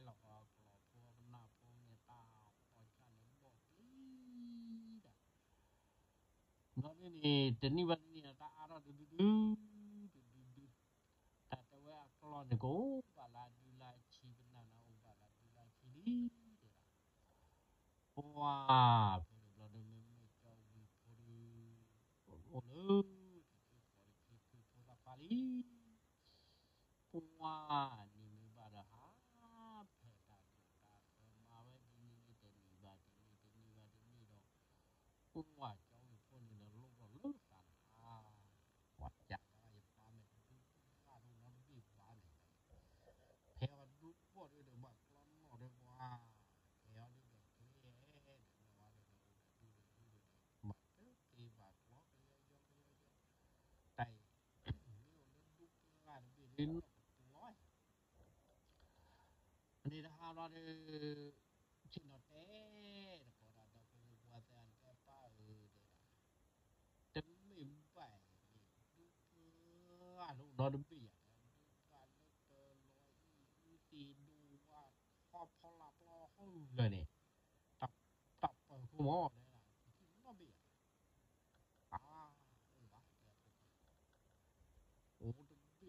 လၢဒူပူၤသဝီပူၤန့ၣ်, လဲၤကၠီၤထီၣ်ပှၤကျီၢ်ဖိဒီဖိမိၢ်ခံဒု ဒီးအဝဲန့ၣ် ပနၢ်ဒီဖိမိၢ်ခံဒု, ဒီးဒုး မူဒီးဝဲဒၣ်ကျီၢ်တဂၤပနၢ်တဂၤဟဲက့ၤ, ဟဲက့ၤဘျီဒုး တၢ်နၢ်ဝဲ သံၣ်ဝီပူၤန့ၣ် တတၢ်နီၣ်ဝဲတၢ်ဂဲၤပလဲလီၤကျီၢ်ဖိပနၢ်ဖိန့ၣ် တၢ်ဟီၣ်ဆၣ်န့ၣ်ဘီၣ်ပျံၤဒၣ် ဘျီဒုးန့ၣ် တနံၣ်ဘၣ်တနံၣ်န့ၣ် တၢ်အါထီၣ်တဒုဒု, တဒုဒု, တၢ်တဲဝဲအကျီၢ်န့ၣ် ကအိၣ်ဘၣ်လၢအဒုလၢအဆံ ပနၢ်န့ၣ်အိၣ်ဘၣ်လၢအဒုလၢအဆံလံ တဲဒၣ်, ပှၤ ဖဲန့ၣ်ဘျီဒုး မ့မ့ၢ်ကၠီဝံၤဖိဒုး အိၣ်လၢ တဆံဃိးတဆံခွံဖိသၣ်ခွါလံ ပှၤန့ၣ်မ့ၢ်ဘၣ်ဒီးဟး ဖဲတၢ်ဒိၣ်တၢ်ဆၢမၤဝဲဒ်န့ၣ်န့ၣ် တနံၣ်ဘၣ်တနံၣ် တနံၣ်ဘၣ်တနံၣ်ဒီး ပှၤကၠီဝံၤဖိန့ၣ်ဒီး လိၣ်ထီၣ်လၢသးန့ၣ် ပှၤကၠီဝံၤယပၢ်မဲာ်တဒူၣ်ပှၢ်ဒိၣ်နီတဘ့ၣ်ပှၤန့ၣ် ဖဲအီၤဒူၣ်ဘီၣ်ဒုးဒီး ဘၣ်ကျီနီၣ်ဒီးပှၤ ဖဲအီၤဒုးဒီး ဖဲဒီးဝဲဒီး အိၣ်ဒီးဒူၣ်ဒီးဒူၣ်ဒီး ဘၣ်တက့ၢ်ဘၣ်ကျီကယီကယီကယီ တၢ်အံၤ မ့ၢ်အိၣ်လၢဒူၣ်ပှၢ်တဘ့ၣ်ဒုးနီၣ်ကပူၤလီၤ န့ၣ်တဟါဘျီဒီး ဆ့ၣ်နီၤတဲ တကိးတၢ်ဒီပုၢ်ဝဲၢ်သ့ၣ်တဖၣ်ဧၢ တဲဒၣ် တမ့ၢ်ဘၣ်န့ၣ် ဒူၣ်ပှၢ်လၢအိၣ်နီတဘ့ၣ်ယၤ ဒူၣ်ပှၢ်လၢတလီၤအံၤ အုသံးဒိၣ်ဝါထီဖီလာ်ပျီဟီၣ်လၢာ်န့ၣ် တၢ်ပၢၢ်ခိၣ်မီၢ်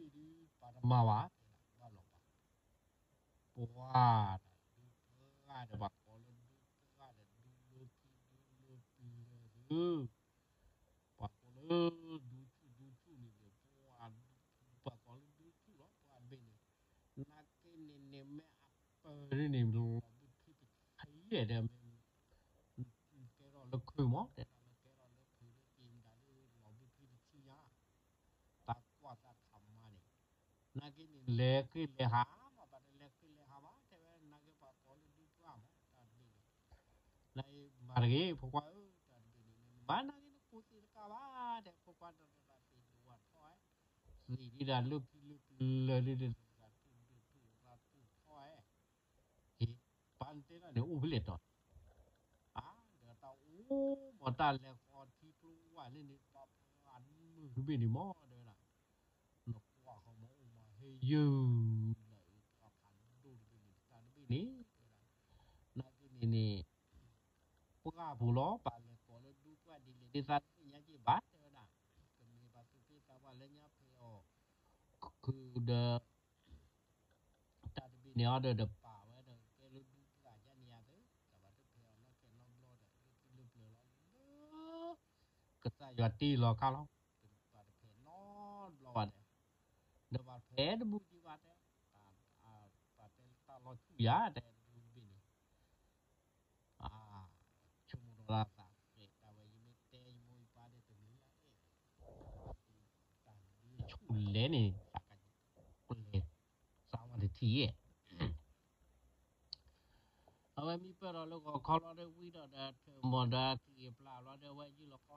နမ့ၢ်ဒုးပာ်တမၤဘၣ် တဲဒၣ် ဘၣ်လီၤပာ် ပှၤတၢ်ဒူပှၢ်ဒီး ပှၤကိးလၢဒူပှၢ်ဒီး ဒူလၢခံဒူလၢပျၢၤသု ပှၤကိးလၢဒူဆူၣ်ဒူဆူၣ်န့ၣ်ဒီး ပှၤ ပှၤကိးလၢဒူဆူၣ်လီၤ ပှၤတဘ့ၣ်န့ၣ် နာ်က့န့ၣ်န့ၣ်မ့ၢ်အပၢၤန့ၣ်န့ၣ် လီၤဘုဖံတဆံယဲၢ်ဒီး မ့ၢ် ကဲထီၣ်လၢခုၣ်မး တဲဒၣ်လၢကဲထီၣ်လၢခုၣ်လၢက့ၤမတၤလၢလီၤဘုဖံတဆံညါ တၢ်ကွၢ်သးခးမါန့ၣ် နာ်က့န့ၣ် လဲၤဃ့လဲၤဟးမး ဘၣ်တလဲၤဃ့လဲၤဟးဘၣ် တဲဝဲနာ်က့ပှၤကိးလၢဒူပှၢ်မး တၢ်တဘ့ၣ်န့ၣ် နမၤတဂ့ၤ ဖိခွါဧၢ တၢ်တဘ့ၣ်န့ၣ် နမၤနာ်က့နကိးသ့ၣ်တကးဘၣ် တဲဖိခွါဒီးတၢ်သ့ၣ်ဒိၣ်ဝဲထီၣ်ဝဲ သ့ၣ်ဒံးဒၣ်လၢဖံလၢပျၢၤလၢဒၣ်တၢ်သူၣ်ဒိၣ်ထူၣ်ရၤထူၣ်ထီၣ်ဝဲ ဟ့ၣ် ပၢ်နတဲဒၣ်န့ၣ်အိၣ်ဖဲလဲၣ်တီၤ အါ ဒီးတၢ်အိၣ်မး တၢ်လဲၤဃီထံကျိဝဲလၢန့ၣ် တၢ်ပှၤမုၢ်တဘ့ၣ်န့ၣ်မး တဲဝဲဒၣ် နကွၢ်ဃီမးအိၣ်မး ဟ့ၣ်ယုၢ် လၢအပှၤဖးဒိၣ်တဘ့ၣ်န့ၣ် တၢ်တဘ့ၣ်န့ၣ် တဲဝဲဒၣ် နာ်က့န့ၣ်န့ၣ် ပှၢ်ပူၤလီၤ ပှၤလဲၤကိးလၢဒူပှၢ်ဒ်လဲၣ်ဒ်သးတသ့ၣ်ညါက့ၤဘၣ် တဲဝဲဒၣ် ကမ့ၢ်ပှၤသူၣ်က့သးပှၢ်လၢညါဖဲအီၤ ခုဒီး တၢ်တဘ့ၣ်န့ၣ်အီၤဒီး တပာ်ဝဲဒီးကဲလၢဒူပှၢ်ကန့ၣ်ယါသ့ တၢ်ဘၣ်တဖဲးအီၤနီၢ်ခဲနီတဘျီဒီး လၢခံလၢပျၢၤလီၤ လၢကစၢ်ယွၤတ့လီၤခါလီၤ ပှၤတဖဲးနီတဘျီဘၣ်ဒီး ဒီးဘၣ်ဖဲးတဘူးက့ၤဘၣ်တဲ ပှၤတဲတၢ်လီၤဆူၣ်ယါ တဲဒူတဘ့ၣ်န့ၣ် ဆိကမိၣ်ဒီးသးဃဲးတၢ်ဝဲ ယမ့ၢ်တဲယမိၢ်ယပၢ်ဒီးတမံၤလၢအဲၣ် တၢ်ဒ်ဆူၣ်လဲၣ်န့ၣ် သးကလဲၤ စါ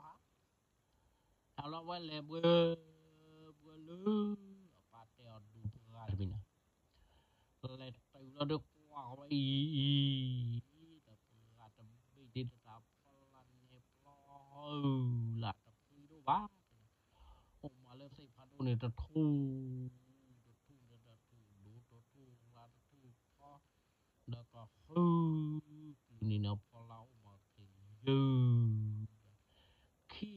ဝါတထံၣ် အဝဲမ့ၢ်ပၢၢ်ဒီးလၢဂီၤခီလီၤဒီး ဝံၤဒီးဒီးထၢၣ်မီၢ်ဒီးက့ၤပျၢ်လီၤဒီး အဝဲယုၢ်လီၤခီဟး ဟးလီၤဝဲလဲၤဘှဲ ဘှဲလၢ အပၢ်တဲအီၤဒူပှၢ်တဘ့ၣ်န့ၣ် လဲၤတုၤလီၤဒီးကွၢ်ဃီဝဲအံၤအံၤ ဒီးပှၢ်တဘ့ၣ်ဒ်တၢ်ဖီလာ်နဲၣ်ပျီ လၢတဖှံဒိၣ်ဘၣ် အိၣ်မးလၢသ့ၣ်ဖးဒိၣ်န့ၣ် တထူၣ် တထူၣ်လၢတထူၣ်ဒိၣ် တထူၣ်ရၤ တထူၣ်ဖီ ဒီးကဟု တုၤန့ၣ်န့ၣ် ဖီလာ်အိၣ်မးက့ၤယုၢ် ခံး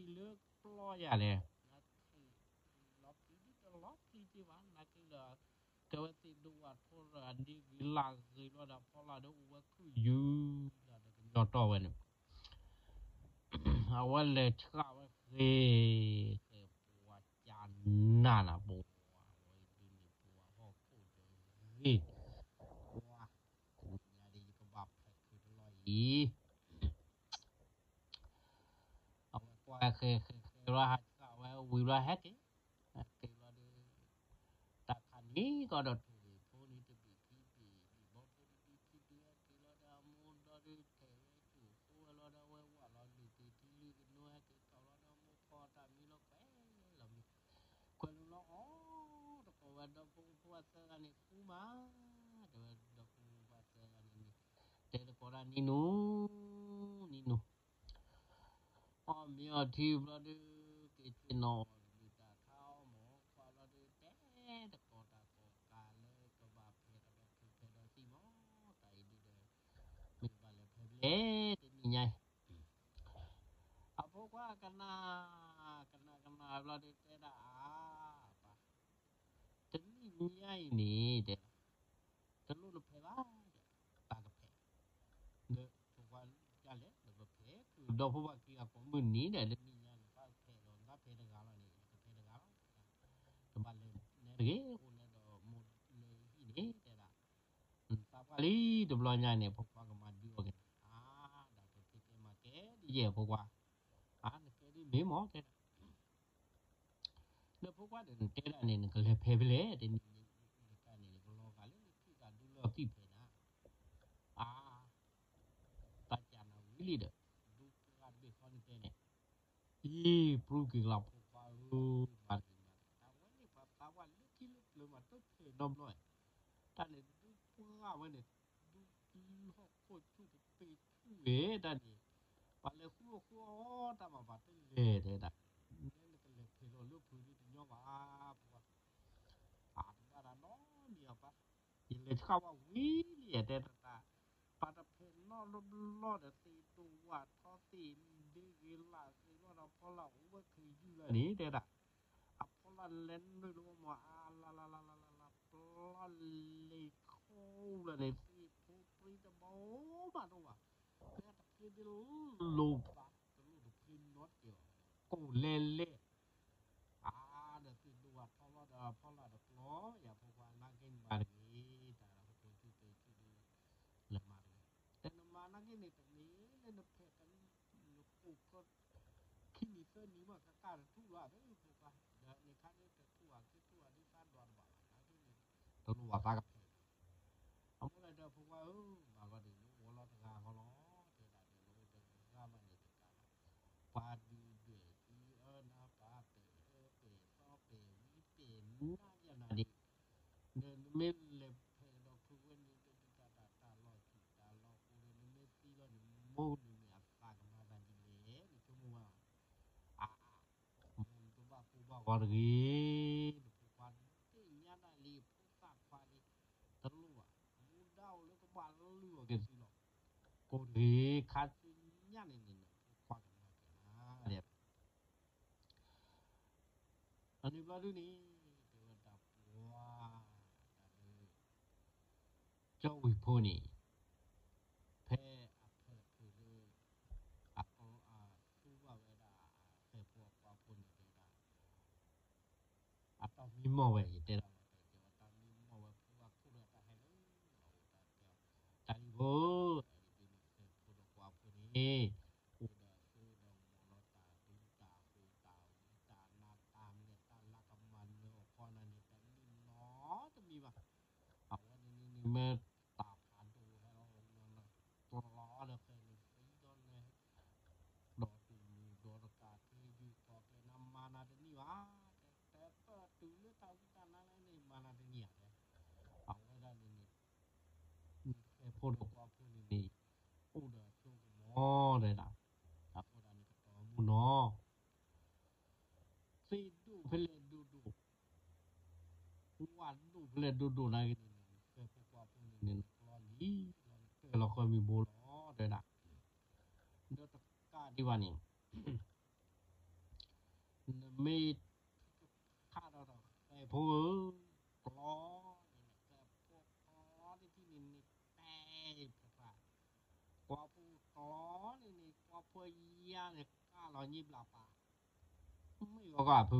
လၢပျီယၤလဲၣ် လီၤပျံၤဒ်တလီၤပျံၤက့ၤဘၣ် နာ်က့ဒီး ကဲဝဲသ့ၣ်ဒိၣ်ဝၣ်ထီၣ်ဒီးအဒ့ဂ့ၤလၢဂ့ၤလီၤဒီး ဖီလာ်ဒီးအိၣ်ဝဲခုၣ်ယုၢ်လီၤဒီးကညီတီၢ်ဝဲန့ၣ် အဝဲလဲၤဆှၣ်ဝဲဃ့ ဃ့ပှၤကနၣ်နၤ ပဝဲဒုးန့ၣ် ပဝဲဟီၣ်ခိၣ်ဒီးဂ့ၤ ပှၤ ညါဒ်ယကဘၣ်ဖဲးခုးတလီၢ်အံၤ အဝဲကွၢ်ဃဲဃဲဃဲဘျီ ဟးဆှၣ်ဝဲဝံၤဘျီဟဲက့ၤ ဟဲက့ၤဘျီဒီး တၢ်ခါန့ၣ်ကီးဒီးထိၣ်ဂ့ၤဖိန့ၣ်တဘ့ၣ်ခံဘ့ၣ် ဘံၣ်ဘီဖိတဒုခံဒု ဟဲက့ၤလီၤဒီးအမိၢ်ဒီး ထဲးဝဲကၠိၣ်ဃိဝဲလီၤဒီးအဝဲဝၣ်လီၤလုၢ်သ့ၣ်ထံလုၢ်ကနိဟဲက့ၤကီးလီၤဒီးအမိၢ်ဖီတၢ်မံလီၤကွဲးလီၤမံ ကွဲးလီၤလီၤအီၤ တကိးဝဲဒီဖိသၣ်သၢဂၤန့ၣ် ဃူမး တဲဝဲဒီဖိသၣ်သၢဂၤန့ၣ်န့ၣ် တဲတကိးဒၣ်နံၤနူၤ နံၤနူၤ အီၣ်မ့ၤအီထံဘျီဒီး က့ၤဆ့ၣ်နီၤအီၣ်ကလုၢ်တၢ်ထါအီၣ်မ့ၤခွါဘျီဒီး တဲတကိးတၢ်ကိးကၤလၢကဘၣ်ဖဲးကဘၣ်ထုးဖဲးဒီးသံမး တၢ်အံၤဒုးဒီး မ့ၢ်ဘၣ်လဲၤဖဲးဖဲလဲၣ် တနံၤညါအံၤ အဖိခွါကနၣ် ကနၣ်ကနၣ်ဘျီဒီးတဲဒၣ်အါ ပၢ် တနံၤညါအံၤန့ၣ် တဲဒၣ် တလိၣ်နဖဲးဘၣ် ပၢ်ကဖဲး ဒီးဖိခွါဒ်လဲၣ် ဒီးပဖဲး ဒီဖိပှၤခံဂၤကိးမုၢ်နံၤဒီး တနံၤညါန့ၣ် ပၢ်ကဖဲးဒီး နဘၣ်ဖဲးတဂၤလီၤန့ၣ် ယကဖဲးတဂၤလီၤ တဘၣ်လဲၤနဲတဂ့ၤ အိၣ်နဲဒီးမိၢ်လၢဟံၣ်န့ၣ် တဲဒၣ် သးပှၢ်လံ တဘျီညါန့ၣ် ဖိခွါကမၤဒုးအီၣ်က့ၤနၤ အါ ဒီးပဖံးကဲမၤကဲဒ်ယဲၢ်ဖိခွါ အါ နကဲဒ်မ့ၢ်မး တဲဒၣ် ဒီးဖိခွါဒီးနတဲဒၣ်န့ၣ် နကလဲၤဖဲးဖဲလဲၣ် တနံၤန့ၣ် နကန့ၣ် နကလီၤဂာ်လၢနခံဂၤဒူလီၢ်ခံဖဲးနၤ အါ တၢ်ကနၣ်ဝံၤလံဒီး ဒူပှၢ်တဘ့ၣ်ဃီနတဲန့ၣ် အံၤ ပျူက့ၤကလီၤဖိခွါဧၢ မၤတဂ့ၤမၤတဂ့ၤ တၢ်ဝဲန့ၣ် ပှၤသးပှၢ်လၢခံလၢပျၢၤမး တဖဲးနီတဘျီ တၢ်န့ၣ်ဒူပှၢ်ဝဲန့ၣ် ဒူဟီၣ်ခိၣ်ဆူၣ်ကပ့ၤဆူၣ်ဝဲ တၢ်န့ၣ် ပှၤလဲၤဃုအီၣ်ဃုအီ တၢ်မၤဘၣ်တလဲၤတဲဒၣ် နဲနကလဲၤဖဲးလီၤလၢဖုးဒုတညီဘၣ် ပှၤ အတဘၣ်တၢ်နီတမံၤအပၢ် ယလဲၤဆှၣ်ဝဲဝံၤလံ တဲတၢ် ပှၤတဖဲးနီတဘျီဒီး သ့ၣ်ဒိၣ်ဝၣ်ထီသ့ၣ် ဒ့ဂ့ၤလၢ်ဂ့ၤလီၤဒီး ဖီလာ်အိၣ်ဝဲခုၣ်ယုၢ်လီၤန့ၣ် တဲဒၣ် အဖီလာ်လဲၤနုာ်လီၤမး အါလၢ လဲၤခီလၢန့ၣ် သ့ၣ်ဖိပြံတဘိဘၣ်တအိၣ်ဘၣ်, ဖဲတဖ့ဒ်လိၤဘၣ် တလိၣ်တဖ့နီတကဲဘၣ်, ကိၢ်လဲၣ်လဲၣ် အါ ဒီးသ့ၣ်ဒိၣ်ဝဲထီလီၤဒီးဖီလာ်တကျီ ယၤဖိခွါနာ်က့န့ၣ်မၤတဂ့ၤ, တၢ်ဟီၣ်ခိၣ်ဆူၣ်တဲဆူၣ်ဒု လဲၤမၤတဂ့ၤ, တနမၤနာ်က့န့ၣ် တမ့ၢ်လၢနဖဲး နကိၢ်ခီ ခံနံၤသၢနံၤမး ကကၢ်တထူၣ်လီၤ ဒီးဖိခွါ ဒီးန့ၣ်ခါန့ၣ် တထူၣ်ဘၣ် ကထူၣ်ဘၣ်ဒ်သးဒွးတဘၣ်ဘၣ် နာ်က့န့ၣ် တလိၣ်ဘၣ်သးကဖဲးဘၣ်, အမိၢ်လၢဒီးဖိခွါဧၢ မၤဂီၤဒံး နအိၣ်လီၤတဂၤဃီလီၤ တဲဒၣ်ဒီး နအိၣ်တဂၤမးန့ၣ်တကးဘၣ်, ပှၤဒုၣ်ဒွဲၣ်သံအၢနၤ ပှၤပဲာ်အၢပဲာ်သီ ပဲာ်ဝံပဲာ်နါယနၤဒံး ဒီးနမ့ၢ်လဲၤဖဲးဒီးဖုဝဲန့ၣ် ဒ်တၢ်တၢ်တၢ်လီၢ်ဆူၣ်တၢ်လီၢ်ဃိဒီး နမ့ၢ်သံလီၤန့ၣ် မိၢ်န့ၣ်မ့ၢ်အသးကမၤသးဒ်လဲၣ် နဆိကမိၣ်ဝဲ, အါ မိၢ်နတဘၣ်ကိၢ်ဘၣ်ဂီၤတဂ့ၤ, နဖိခွါသ့ၣ်ညါနၤလံ ဖိသၣ်ခွါလံ, တလိၣ်ဘၣ်, မူဒါအိၣ်လၢကဘၣ်လုၢ်အီၣ်က့ၤသုလီၤ, ကိၢ်တဂ့ၤ, ခါဆူညါန့ၣ်န့ၣ် နဖိခွါကမၤက့ၤနၤ အန့ၣ်ဘျီဒုန့ၣ် တဲဝဲတၢ်ပှၤ တၢ်လၢ ကၠီဝ့ၢ်ဖိန့ၣ် ဖဲအဖၢၣ်ဖုးလၢ အကီအသူဘၣ်ဝဲဒၣ် အဃဲၢ်ဖိအကွၢ်ဖိန့ၣ်တဲဒၣ် အတၢ်မံမီၢ်ဝဲ ယတဲဒၣ်လီၤတဲာ်ကဲဝဲ တၢ်မံမီၢ်ဝဲ ဖိဝဲခိၣ်ဒီးတၢ်ဟဲလၢ အအိၣ်တၢ်တဲအီၤ တၢ်အံၤဖိ အအံၤဒ်န့ၣ် ဃဲၢ်ဖိဒီးကွၢ်ဖိန့ၣ် အိၣ်ဒီးအစိဒီးမီၤလီၤ တၢ်ဒူတၢ်ဃိတၢ်ဝံတၢ်နါတၢ်မဲာ် တၢ်လၢကမၤနၢၤအီၤခီနၤန့ၣ် တမံနီတမံဘၣ်. အဝဲန့ၣ်န့ၣ်မ့ၢ်တၢ်ဖးဒိၣ်ဟဲလီၤ ကျီဒီးဃဲၤန့ၣ် သံဒီးနဲ ဒီးတူၢ်မူဒီးတကး ထံယူၢ်ကီၢ်ကျဲနၤ မၤနၤတန့ၢ်ဘၣ်, တဲပၢၢ်တုၤလၢတၢ်ဝံတၢ်နါလဲၣ်န့ၣ် မၤနၤတန့ၢ်ဧါတဲ, အဝဲဒၣ်န့ၣ်န့ၣ် ဃဲၢ်ဖိဒီးကွၢ်ဖိန့ၣ်န့ၣ် အိၣ်ဒီးအစိကမီၤတဲဒၣ်, အဃိဒၣ်န့ၣ်ကတီၤမုၢ်နီၤ သ့ၣ်ဒိၣ်ဖဲလဲၣ်ဒိၣ်ဒိၣ်, ဝၣ်ဒိၣ်ဖဲလဲၣ်ဒိၣ်ဒိၣ်နာ်က့န့ၣ်န့ၣ် ဃဲၢ်ဖိကွၢ်ဖိန့ၣ်န့ၣ် နကျီလံလီၤ နတဲလီၤဃီမံၤဘိလီၤ တဲဒၣ်, ဒီးတကးဒံးဘၣ်န့ၣ် နမ့ၢ်ထံၣ်တခါဒီးဒီး ဃဲၢ်ဖိဧၢ, ကျီန့ၣ်န့ၣ် ဃဲၢ်ဖိကျီတထံၣ်န့ၣ်န့ၣ် တဲဖျါဖျါ, ကွၢ်ဖိကျီန့ၣ်န့ၣ် ကွၢ်ဖိယါန့ၣ် ကၢ်လီၤညံဘျးပၤ မ့ၢ်ဂီၤကီၢ်အဖု, အ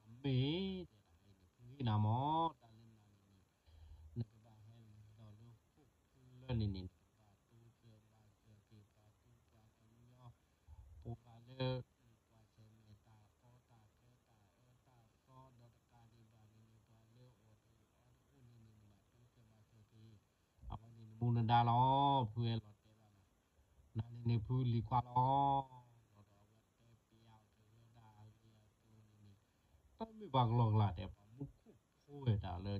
မ့ၢ်တဲဒၣ်အံၤန့ၣ် ဖုဟ့ၣ်နၤမၢ် တၢ်လၢနၤန့ၣ်န့ၣ် နကဘၣ်ဟဲလီၤလၢဟီၣ်ခိၣ်ချၢန့ၣ်န့ၣ် နကဘၣ်တိစၢၤမၤစၢၤက့ၤပှၤကူပှၤကညီ ပှၤလၢ ပှၤဆဲးမဲာ်တၢ်ကီတၢ်ခဲတၢ်အၢတၢ်